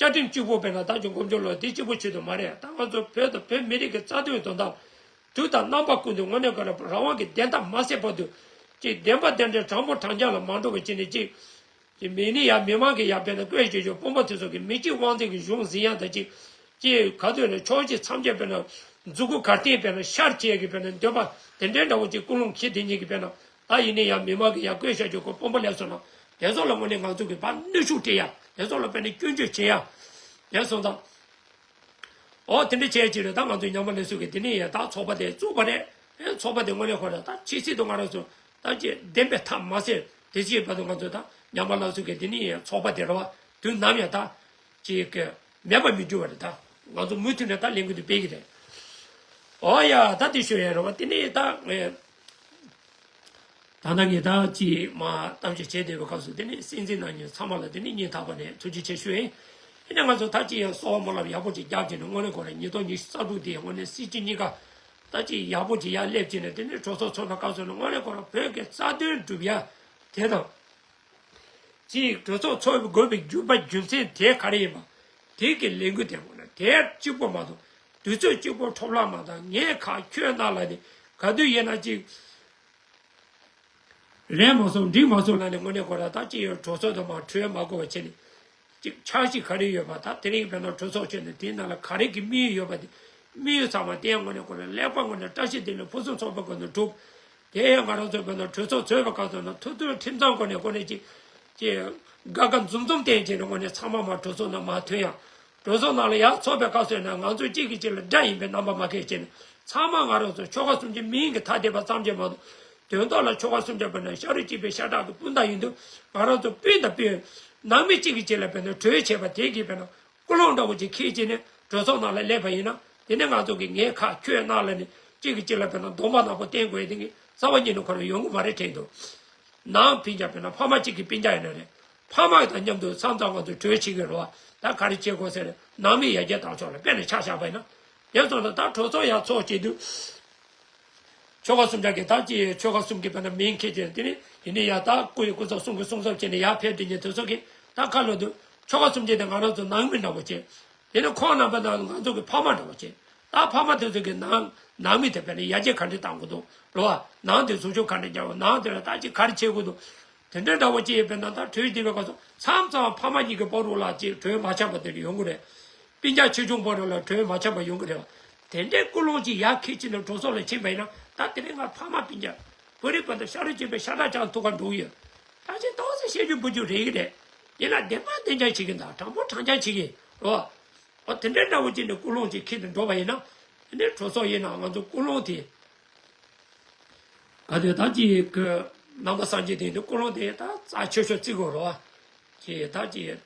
བཅའ་ཁྲིམས་གཅིག་པོ་སྤེལ་ན་ད་ཅིག་མགོ་མཇུག་ལོག་དེ་གཅིག་པོ་ཆེད་དུ་མ་རེད། ད་ང་ཚོ་བོད་དང་བོད་མི་རིགས་ཀྱི་རྩ་དོན་དོན་དག་དུས་དང་རྣམ་པ་ཀུན་ཏུ་དངོས་གནས་ཀྱི་རང་དབང་གི་བདེན་མཐའ་མ་གསལ་བར་དུ་ཅིག་བདེན་པ་བདེན་འབྲེལ་དྲང་པོ་དྲང་རྐྱང་ལ་མ་འགྲོ་བའི་ཆེད་ནས་ཅིག་ཀྱི་མི་ནི་ཡང་མི་མང་གི་ཡང་དཔེར་ན་བཀོད་བྱེད་ཆོག་དཔོན་པོ་དེ་ཚོ་གི་མི་གཅིག་དབང་འཛིན་གྱི་གཞུང་འཛིན་ཡང་ད་ཅིག་ཅིག་ག་དུས་ནས་ཕྱོགས་གཅིག་མཚམས་བཅད་དཔེར་ན་མཛུ་གུ་གར་སྟེང་དཔེར་ན་ཤར་བྱེད་ཀྱི་དཔེར་ན་འདོད་པ་དེ་འདྲའི་འདྲ་བོ་ཅིག་ཀུན་སློང་ཁྱི་དེ་གཉིས་ཀྱི་དཔེར་ན་ད་ཡིན་ནི་ཡང་མི་མང་གི་ཡང་བཀོད་བྱ་ཆོག་གི་དཔོན་པོ་ལས་སོང་ན་དེ་ཚོ་ལ་དངོས་གནས་ང་ཚོ་གི་ཕར་གནོན་ཤུགས་སྤྲད་ཡ་དེ་ཚོ་ལ་དཔེར་ན་སྐྱོན་བརྗོད་བྱེད་ཡ་དེ་སོང་ཙང་། ཨོ་དེ་འདྲ་བྱས་ཅི་རེད། ད་ང་ཚོ་ཉམས་པ་སླར་གསོ་གི་དེ་ནས་ཡང་ད་ཚོགས་པ་དེ་བཙུགས་པ་རེད། ཨེ་ཚོགས་པ་དེ་དངོས་གནས་ཁོ་རང་ད་ཕྱི་སྲིད་དུ་ང་རང་ཚོ་ད་ཅི་བདེན་པའི་མཐའ་མ་གསལ་དེ་ཅིའི་བར་དུ་ང་ཚོ་ད་ཉམས་པ་སླར་གསོ་གི་དེ་ནས་ཡང་ཚོགས་པ་དེ་རེད་བ། དུས་ནམ་ཡང་ད་ཅིག་གི་མེད་པར་མི་འགྱུར་བ་རེད། ད་ང་ཚོ་མུ་མཐུད་ནས་ད་ལས་འགུལ་འདི་སྤེལ་གི་རེད། ཨོ་ཡ་ད་དེ་ཞུ་ཡ་རེད་བ། དེ་ནས་ད་ངས། ད་ལྟ་ངས་ད་ཅིག་མ་གཏམ་བཤད་བྱས་བསྡད་པའི་སྐབས་སུ་དེ་ནས་སྲིད་འཛིན་ནང་ཉིན་ཚང་མ་ལ་དེ་ནས་སྙིང་ཐག་པ་ནས་ཐུགས་རྗེ་ཆེ་ཞུ་ཡིན། དེ་ནས་ང་ཚོ་ད་ཅིག་ཡང་གསོལ་བ་སྨོན་ལམ་ཡག་པོ་ཅིག་རྒྱབ་བྱས་ནས་དངོས་གནས་ཁོ་རང་ཉིས་སྟོང་ཉི་ཤུ་རྩ་དྲུག་དེ་དངོས་གནས་སྲིད་སྤྱི་གཉིས་ཀ་ད་ཅིག་ཡག་པོ་ཅིག་ཡར་སླེབས་བྱས་ནས་དེ་ནས་གྲོས་ཚོགས་ཚོགས་པའི་སྐབས་སུ་ནས་དངོས་གནས་ཁོ་རང་བོད་ཀྱི་རྩ་དོན་སྒྲུབ་ཡ་ དེ་དང་། གཅིག་གྲོས་ཚོགས་ཚོགས་དགོས་པའི་རྒྱུ་པ་རྒྱུ་མཚན་དེ་ག་རེ་ཡིན་པ། དེ་གི་ལས་འགུལ་དེ་འོ་ན་དེ་གཅིག་པོ་མ་གཏོགས་དུས་ཚོད་གཅིག་པོ་འཕྲོ་བརླག་མ་བཏང་། ངས་ཁ་ཁྱོད་ན་ལ་ནི་ག་དུས་ཡིན་ན་གཅིག་རན་མ་སོང་འགྲིག་མ་སོང་ལ་ནི་དངོས་གནས་ཁོ་ར་ད་ཅི་ཡོད་གྲོས་ཚོགས་དུ་མ་གྲོས་མ་དགོས་པ་བྱས་ནས། ཅིག་འཆར་གཞི་ག་རེ་ཡོད་པ་ད་དེ་རིང་དཔེར་ན་གྲོས་ཚོགས་བྱས་ནས་དེའི་ནང་ལ་ག་རེ་གི་དམིགས་ཡུལ་ཡོད་པ་དེ་དམིགས་ཡུལ་ཚང་མ་དེ་དངོས་གནས་ཁོ་ར་ཀླད་པ་ངོས་ནས་བཀྲ་ཤིས་བདེ་ལེགས་ཕུན་སུམ་ཚོགས་པའི་སྒོ་ནས་གྲུབ། དེ་ཡང་ང་རང་ཚོ་དཔེར་ན་གྲོས་ཚོགས་ཚོགས་པའི་སྐབས་སུ་ན་ཐུབ་ཐུབ་ཁྲིམས་གཙང་སྒོ་ནས་སྒོ་ནས་ཅིག་ཅིག་དགའ་དགའ་འཛུམ་འཛུམ་བསྟན་བྱས་ནས་དངོས་གནས་ཚང་མ་མ་གྲོས་ཚོགས་ནང་མ་ཐོན་ཡང་། གྲོས་ཚོགས་ནང་ལ་ཡར་ཚོགས་པའི་སྐབས་སུ་ཡིན་ན་ང་ཚོ་གཅིག་གིས་གཅིག་ལ་དགྲ་ཡིན་པའི་རྣམ་པ་མ་སྐྱེས་བྱས་ནས་ཚང་མ་ང་རང་ཚོ་ཆོལ་ཁ་གསུམ་གྱི་མིང་གི་ཐ་དད་པ་ཙམ་གྱིས་མ་གཏོགས་དོན་དག་ལ་ཆོལ་ཁ་གསུམ་གྱི་བར་ན་ཤ་རུས་གཅིག་པའི་ཤ་ཁྲག་གི་སྤུན་ཟླ་ཡིན་དུས་ང་རང་ཚོ་སྤུན་དང་སྤུན་ནང་མི་གཅིག་གིས་གཅིག་ལ་བར་ན་གྲོས་བྱས་པ་དེ་གིས་བར་ན་ཀུན་སློང་འདྲ་བོ་ཅིག་འཁྱེར་བྱས་ནས་གྲོས་ཚོགས་ནང་ལ་སླེབས་པ་ཡིན་ན་དེ་ནས་ང་ཚོ་གིས་ངས་ཁ་ཁྱོད་ནང་ལ་ནི་གཅིག་གིས་གཅིག་ལ་བར་ན་གདོང་པ་ནག་པོ་བསྟན་དགོས་ཡ་དེ་གི་རྩ་བ་ཉིད་ནས་ཁོ་རང་ཡོང་གི་མ་རེད་དྲན་འདུག་ནང་སྤུན་ཀྱག་དཔེར་ན་ཕ་མ་གཅིག་གི་སྤུན་ཀྱག་ཡིན་ན་རེད། ཕ་མ་དང་མཉམ་དུ་མཚམས་མཚམས་ང་ཚོ་གྲོས་བྱེད་ཀྱི་རེད་བ། ད་ག་རེ་བྱེད་དགོས་ཟེར་ནང་མི་ཡར་རྒྱས་བཏང་ཕྱོགས་ལ་དཔེ་ནས་ཆ་བཞག་པ་ཡིན་ན། དེ་སོང་ཙང་ད་གྲོས་ཚོགས་ཡར་ཚོགས་བྱེད་དུས། ཆོལ་ཁ་གསུམ་ཆ་གི་ད་ཅི་ཆོལ་ཁ་གསུམ་གྱི་བར་ན་མིང་འཁྱེར་ཏེ་དེ་ནི་ཡིན་ནི་ཡ་ད་སྐུ་ཡི་སྐུ་ཚབ་གསུང་གི་གསུང་ཚབ་བྱས་ནས་ཡར་ཕེབས་དེ་ཉིད་དེ་ཚོ་གི་ད་ཁ་ལོ་དུ་ཆོལ་ཁ་གསུམ་ཆ་དེ་ང་རང་ཚོ་ནང་མི་འདྲ་བོ་བྱས། དེ་ནི་ཁོང་རྣམ་པ་ནང་ང་ཚོ་གི་ཕ་མ་འདྲ་བོ་བྱས། ད་ཕ་མ་དེ་ཚོ་གི་ནང་ནང་མི་དེ་བས་ནི་ཡར་རྒྱས་ག་འདྲ་བཏང་དགོས་འདུག་རེད་བ། ནང་དེ་ཟུར་ཕྱོགས་ག་འདྲ་རྒྱག་དགོས། ནང་དེ་ལ་ད་ཅི་ག་རེ་བྱེད་དགོས་འདུག་དེ་འདྲ་འདྲ་བོ་ཅི་ཡོད་པས་ན་ད་གྲོས་བསྡུར་བའི་སྐབས་སུ་མཚམས་མཚམས་ཕ་མ་གཉིས་ཀྱི་བར་རུ་ལ་ཅིག་གྲོས་མ་འཆམ་པ་དེ་འདྲ་ཡོང་གི་རེད། སྤུན་ཀྱག་ཆེ་ཆུང་བར་རུ་ལ་གྲོས་མ་འཆམ་པ་ཡོང་གི་རེད་བ། དེ་འདྲའི་ཀུན་སློང་ཅིག་ཡར་འཁྱེར་ཕྱིན་ནས་གྲོས་ཚོགས་ལ་ཕྱིན་པ་ཡིན་ན་ད་དེ་རིང་ང་ཕ་མ་སྤུན་ཀྱག་བོད་རིགས་བར་དུ་ཤ་རུས་གཅིག་པའི་ཤ་ཁྲག་ཆགས་ཐུག་ག་འགྲོ་གི་ཡོད། ད་ཅི་ཏོག་ཙམ་བཤད་རྒྱུ་འབུལ་རྒྱུ་རེད་གི་རེད། ཡིན་ན་བདེན་པ་བདེན་རྐྱང་བྱེད་ཀྱི་འདུག་དྲང་པོ་དྲང་རྐྱང་བྱེད་ཀྱི་རེད་བ། འོ་དེ་འདྲའི་འདྲ་བོ་ཅིག་ནས་ཀུན་སློང་ཅིག་འཁྱེར་ནས་འགྲོ་བ་ཡིན་ན། དེ་འདྲའི་གྲོས་ཚོགས་ཡིན་ནའང་ང་ཚོ་ཀུན་སློང་དེ། ག་དུས་ད་ཅི་གི་ནང་པ་སངས་རྒྱས་དེ་འདི་ཀུན་སློང་དེ་ད་རྩ་ཆེ་ཤོས་བརྩི་དགོས་རེད་བ། ཅི་ད་ཅི་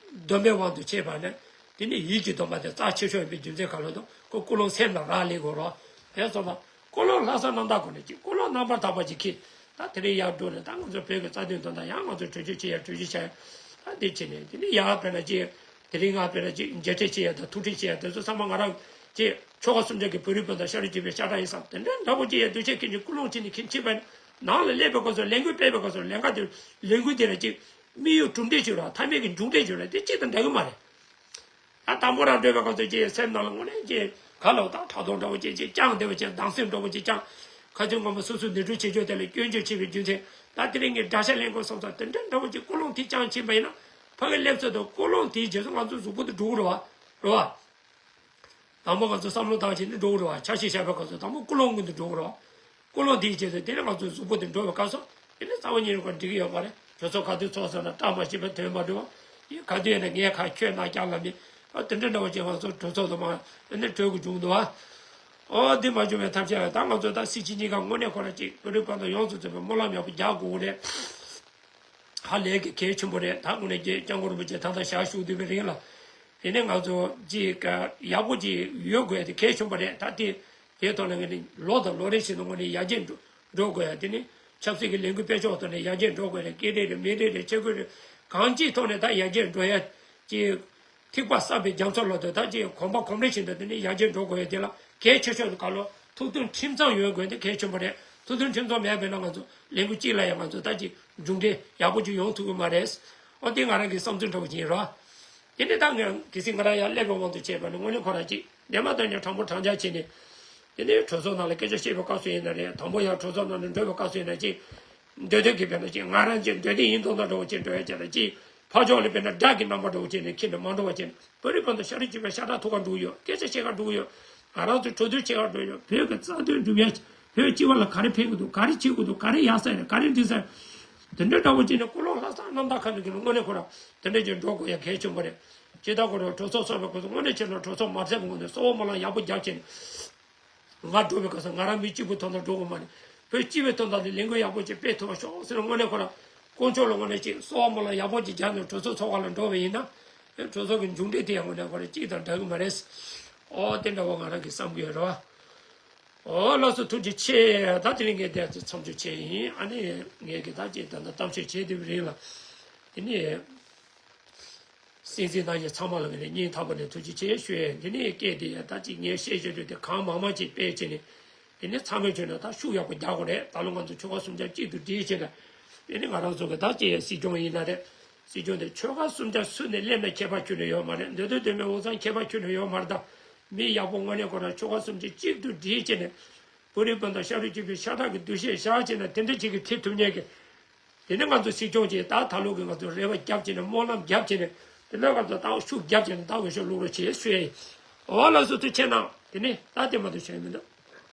སྡོམ་པའི་དབང་དུ་བྱས་པ་ནས་དེ་ནི་ཡིད་ཀྱི་སྡོམ་པ་དེ་རྩ་ཆེ་ཤོས་ཡིན་པའི་རྒྱུ་མཚན་ག་ལ་དང་ཁོ་ཀུན་སློང་སེམས་ལ་རག་ལས་དགོས་རེད་བ། དེ་སོང་ཙང་ཀུན་སློང་ལྷག་བསམ་རྣམ་དག་སྒོ་ནས་ཅི་ཀུན་སློང་རྣམ་པར་དག་པ་ཅིག་གིས་ད་དེ་རིང་ཡར་འགྲོ་ནས་ད་ང་ཚོ་བོད་ཀྱི་རྩ་དོན་དོན་དག་ཡང་ང་ཚོ་གྲོས་ཆོད་བྱེད་ཡ་གྲོས་གཞི་བྱ་ཡ་ད་འདི་བྱས་ནས་དེ་ནི་ཡར་དཔེར་ན་ཅི། དེ་རིང་ང་དཔེར་ན་ཅིག་མཇལ་འཕྲད་བྱེད་ཡ་དང་ཐུག་འཕྲད་བྱེད་ཡ་དེ་ཚོ་ཚང་མ་ང་རང་ཅིག་ཆོལ་ཁ་གསུམ་ཆ་གི་བོད་རིགས་སྤུན་ཟླ་ཤ་རུས་གཅིག་པའི་ཤ་ཁྲག་ཡིན་བསམ་དེ་འདྲ་འདྲ་པོ་ཅིག་ཡ་འདུ་ཤེས་ཁྱེད་ཀྱི་ཀུན་སློང་བྱས་ནས་ཁྱེད་ཕྱིན་པ་ཡིན་ན་ནང་ལ་སླེབས་པའི་སྐབས་སུ་ལས་འགུལ་སྤེལ་བའི་སྐབས་སུ་ལས་ཀ་དེ་ལས་འགུལ་དེ་ལ་ཅིག་དམིགས་ཡུལ་གྲུབ་འབྲས་ཅིག་ར་མཐའ་མའི་གི་མཇུག་འབྲས་ཅིག་ར་དེ་གཅིག་དང་འདྲ་གི་མ་རེད། ད་དང་པོ་རང་འགྲོ་བའི་སྐབས་སུ་ཅིག་སེམས་ནང་ལ་དངོས་གནས་ཅིག་ག་ལ་ད་ཕྲག་དོག་འདྲ་པོ་ཅིག་ཅིག་བཅངས་བསྡད་པ་ཅིག་སྡང་སེམས་འདྲ་པོ་ཅིག་བཅངས། ཁ་རྩང་ངོ་མ་སོ་སོའི་ནད་དྲུག་བྱེད་ཕྱོགས་དེ་ལ་སྐྱོན་བརྗོད་བྱེད་པའི་རྒྱུ་མཚན་ད་དེ་རིང་གི་དགྲ་ཤ་ལེན་དགོས་བསམ་ས་དེ་འདྲ་འདྲ་པོ་ཅིག་ཀུན་སློང་དེ་བཅངས་ཕྱིན་པ་ཡིན་ན་ཕ་གི་སླེབས་ཚོད་དང་ཀུན་སློང་དེའི་རྗེས་སུ་ང་ཚོ་གཟུགས་པོ་དེ་འགྲོ་གི་རེད་བ། རེད་བ། དང་པོ་ང་ཚོ་བསམ་བློ་བཏང་བྱས་ནས་འགྲོ་གི་རེད་བ། ཆ་ཤས་བཞག་པའི་སྐབས་སུ་དང་པོ་ཀུན་སློང་ཀུན་ཏུ་འགྲོ་གི་རེད་བ། ཀུན་སློང་དེའི་རྗེས་སུ་དེ་ནས་ང་ཚོའི་གཟུགས་པོ་དེ་འགྲོ་བའི་སྐབས་སུ་དེ་ནས་རྩ་བ་ཉིད་ནས་ཁོ་འགྲིག་གི་ཡོད་མ་རེད། གྲོས་ཚོགས་ག་དུས་ཚོགས་ཟེར་ན་བཀྲ་མ་ཤིས་པ་དོན་མ་འགྲུབ་པ། ཡིན་ག་དུས་ཡིན་ན་ངས་ཁ་ཁྱོད་ནང་བཀྱག་ལབ་ནས་ཨ་དེ་འདྲ་འདྲ་བོ་ཅིག་ང་ཚོ་གྲོས་ཚོགས་དུ་མ་དེ་ནས་གྲོལ་དགོས་བྱུང་འདུག་བ། ཨོ་འདི་མ་བྱུང་བའི་ཐབས་ཤེས་ལ་ད་ང་ཚོ་ད་སྲིད་སྤྱི་གཉིས་ཀ་དངོས་གནས་ཁོ་རང་ཅིག་བོད་རིགས་སྤུན་ཟླ་ཡོངས་སུ་རྫོགས་པའི་སྨོན་ལམ་ཡག་པོ་རྒྱག་དགོས་རེད། ཧ་ལས་ཀྱི་གལ་ཆེན་པོ་རེད། ད་དངོས་གནས་ཀྱི་སྐྱབས་མགོན་རིན་པོ་ཆེ་ད་ལྟ་ཞལ་བཞུགས་བསྡད་པའི་རིང་ལ། དེ་ནས་ང་ཚོ་ཅིག་ཡག་པོ་ཅིག་ཡོད་དགོས་ཡ་དེ་གལ་ཆེན་པོ་རེད། ད་དེ་དེའི་ཐོག་ལ་ངས་ནི་ལོ་དང་ལོ་རེ་བཞིན་དུ་དངོས་གནས་ཡར་རྒྱས་འགྲོ་འགྲོ་དགོས་ཡ། དེ་ནི་ཆབ་སྲིད་ཀྱི་ལས་འགུལ་སྤེལ་ཕྱོགས་ཐོག་ནས་ཡར་རྒྱས་འགྲོ་དགོས་རེད། སྐད་རིགས་རེད། མི་རིགས་རེད། ཆས་གོས་རེད། གང་ཅིའི་ཐོག་ནས་ད་ཡར་རྒྱས་འགྲོ་ཡ་ཅིག་ཐིགས་པ་བསགས་པའི་རྒྱ་མཚོ་ལ་དུ་ད་ཅིག་གོམ་པ་གོམ་རེ་བཞིན་དུ་དེ་ནི་ཡར་རྒྱས་འགྲོ་དགོས་ཡ་དེ་ལ་གལ་ཆེ་ཤོས་ག་ལོ་ཐུབ་བསྟན་ཁྲིམས་གཙང་ཡོད་དགོས་དེ་གལ་ཆེན་པོ་རེད། ཐུབ་བསྟན་ཁྲིམས་གཙང་མེད་པས་ན་ང་ཚོ་ལས་འགུལ་གཅིག་ལ་ཡང་ང་ཚོ་ད་ཅིག་མཇུག་འབྲས་ཡག་པོ་ཅིག་ཡོང་ཐུབ་ཀྱི་མ་རེད། ཨོ་དེ་ང་རང་གི་བསམ་ཚུལ་འདྲ་བོ་ཅིག་ཡིན་རོ། དེ་ནི་ད་ངས་གལ་སྲིད་ང་རང་ཡང་སླེབས་པའི་དབང་དུ་བྱས་པ་ནི་དངོས་གནས་ཁོ་རང་ཅིག་བདེན་པ་དང་ཉིད་དྲང་པོ་དྲང་འཇགས་བྱས་ནས། དེ་ནས་གྲོས་ཚོགས་ནང་ལ་སྐད་ཆ་བཤད་པའི་སྐབས་སུ་ཡིན་ན་རེད། དང་པོ་ཡང་གྲོས་ཚོགས་ནང་ལ་འགྲོ་བའི་སྐབས་སུ་ཡིན་ན་ཅིག་འདོད་འདོད་ཀྱི་བས་ན་ཅིག་ང་རང་ཅིག་འདོད་འདོད་ཡིན་མདོག་མདོག་འདྲ་བོ་ཅིག་འགྲོ་ཡ་ཅིག་ལ་ཅིག་ཕར་ཕྱོགས་ལ་དཔེར་ན་དགྲ་གི་རྣམ་པ་འདྲ་བོ་ཅིག་ནས་ཁྱེར་ནས་མ་འགྲོ་བ་ཅིག་བོད་རིགས་སྤུན་ཟླ་ཤ་རུས་གཅིག་པའི་ཤ་ཁྲག་ཐུག་ག་འགྲོ་གི་ཡོད། སྐད་ཆ་བཤད་ག་འགྲོ་གི་ཡོད། ང་རང་ཚོ་གྲོས་བསྡུར་བྱེད་ག་འགྲོ་གི་ཡོད། བོད་ཀྱི་རྩ་དོན་སྒྲུབ་ཡ། བོད་སྤྱི་པ་ལ་ག་རེ་ཕན་གི་འདུག་ག་རེ་བྱེད་དགོས་འདུག་ག་རེ་ཡག་ས་རེད། ག་རེ་འགྲིག་ས་རེད། དེ་འདྲ་འདྲ་བོ་ཅིག་ནས་ཀུན་སློང་ལྷག་བསམ་རྣམ་དག་ཁ་ནས་གི་དངོས་གནས་ཁོ་རང་དེ་འདྲ་ཅིག་འགྲོ་དགོས་ཡ་གལ་ཆེན་པོ་རེད། ཇི་ལྟར་ཁོ་རང་གྲོས་ཚོགས་ཚོགས་པའི་སྐབས་སུ་དངོས་གནས་བྱས་ན་གྲོས་ཚོགས་མ་ཚད་པའི་ངོས་ནས་གསོལ་བ་སྨོན་ལམ་ཡག་པོ་རྒྱབ་བྱས་ནས། ང་འགྲོ་བའི་སྐབས་སུ་ང་རང་མི་གཅིག་པུའི་དོན་དག་འགྲོ་དགོས་མ་རེད། བོད་སྤྱི་པའི་དོན་དག་ལ་ལས་འགུལ་ཡག་པོ་ཅིག་སྤེལ་ཐུབ་པ་ཤོག་ཟེར་ན་དངོས་གནས་ཁོ་རང་དཀོན་མཆོག་ལ་དངོས་གནས་ཅིག་གསོལ་བ་སྨོན་ལམ་ཡག་པོ་ཅིག་རྒྱབ་ནས་གྲོས་ཚོགས་ཚོགས་པ་ལ་འགྲོ་བ་ཡིན་ན། གྲོས་ཚོགས་ཀྱི་མཇུག་འབྲས་དེ་ཡང་དངོས་གནས་ཁོ་རང་གཅིག་དང་འདྲ་གི་མ་རེད། ཨོ་དེ་འདྲ་བོ་ང་རང་གིས་བསམ་གྱི་ཡོད་རེད་བ། ཨོ་ལགས་སོ་ཐུགས་རྗེ་ཆེ། ད་དེ་རིང་ངས་དེ་ཚོ་མཚམས་འཇོག་བྱས་ཡིན། ཨ་ནི་ངས་ཀྱི་ད་ཅིག་ད་ལྟ་གཏམ་བཤད་བྱས་དེ་རིང་ལ། དེ་ནས། སྲིད་འཛིན་ནང་བཞིན་ཚང་མ་ལ་ངས་སྙིང་ཐག་པ་ནས་ཐུགས་རྗེ་ཆེ་ཞུ་ཡས། འདི་ནས་སྐད་དེ་ཡང་ད་ཅིག་ངས་བཤད་བཤད་དུས་དེ་གང་མང་མང་ཅིག་སྤེལ་བྱས་ནས། དེ་ནས་ཚང་མས་བྱས་ན་ད་ཤུགས་ཡག་པོ་རྒྱག་དགོས་རེད། ད་ལོ་ང་ཚོ་ཆོལ་ཁ་གསུམ་ཆ་གཅིག་ཏུ་སྒྲིལ་བྱས་ན། དེ་ནི་ང་རང་ཚོ་གི་ད་ཅི་ཡ་སྲིད་སྐྱོང་ཡིན་ན་རེད། སྲིད་སྐྱོང་དེ་ཆོལ་ཁ་གསུམ་ཆ་སུ་ནས་སླེབས་ན་ཁྱད་པར་ཁྱོན་ནས་ཡོད་མ་རེད། འདོད་དོན་ལྡན་པའི་འོ་ཚང་ཁྱད་པར་ཁྱོན་ནས་ཡོད་མ་རེད། ད་མི་ཡག་པོ་དངོས་གནས་ཁོ་རང་ཆོལ་ཁ་གསུམ་ཆ་གཅིག་ཏུ་སྒྲིལ་བྱས་ནས། བོད་རིགས་སྤུན་ཟླ་ཤ་རུས་གཅིག་པའི་ཤ་ཁྲག་གི་འདུ་ཤེས་བཞག་བྱས་ནས་དེ་འདྲ་ཅིག་གི་ཁྲིད་ཐུབ་མཁན་གྱི། དེ་ནི་ང་ཚོ་སྲིད་སྐྱོང་ཅིག་ད་ད་ལོ་གི་ང་ཚོ་རེ་བ་བརྒྱབ་བྱས་ནས་སྨོན་ལམ་བརྒྱབ་བྱས་ནས་དེ་ལ་ང་ཚོ་ད་ཤུགས་བརྒྱབ་བྱས་ནས་ད་འོས་ཤོག་བླུག་རོགས་བྱེད་ཞུ་ཡ་ཡིན། འོ་ལགས་སོ། ཐུགས་རྗེ་གནང་། དེ་ནི་ད་དེ་མ་གཏོགས་གཞན་མི་འདུག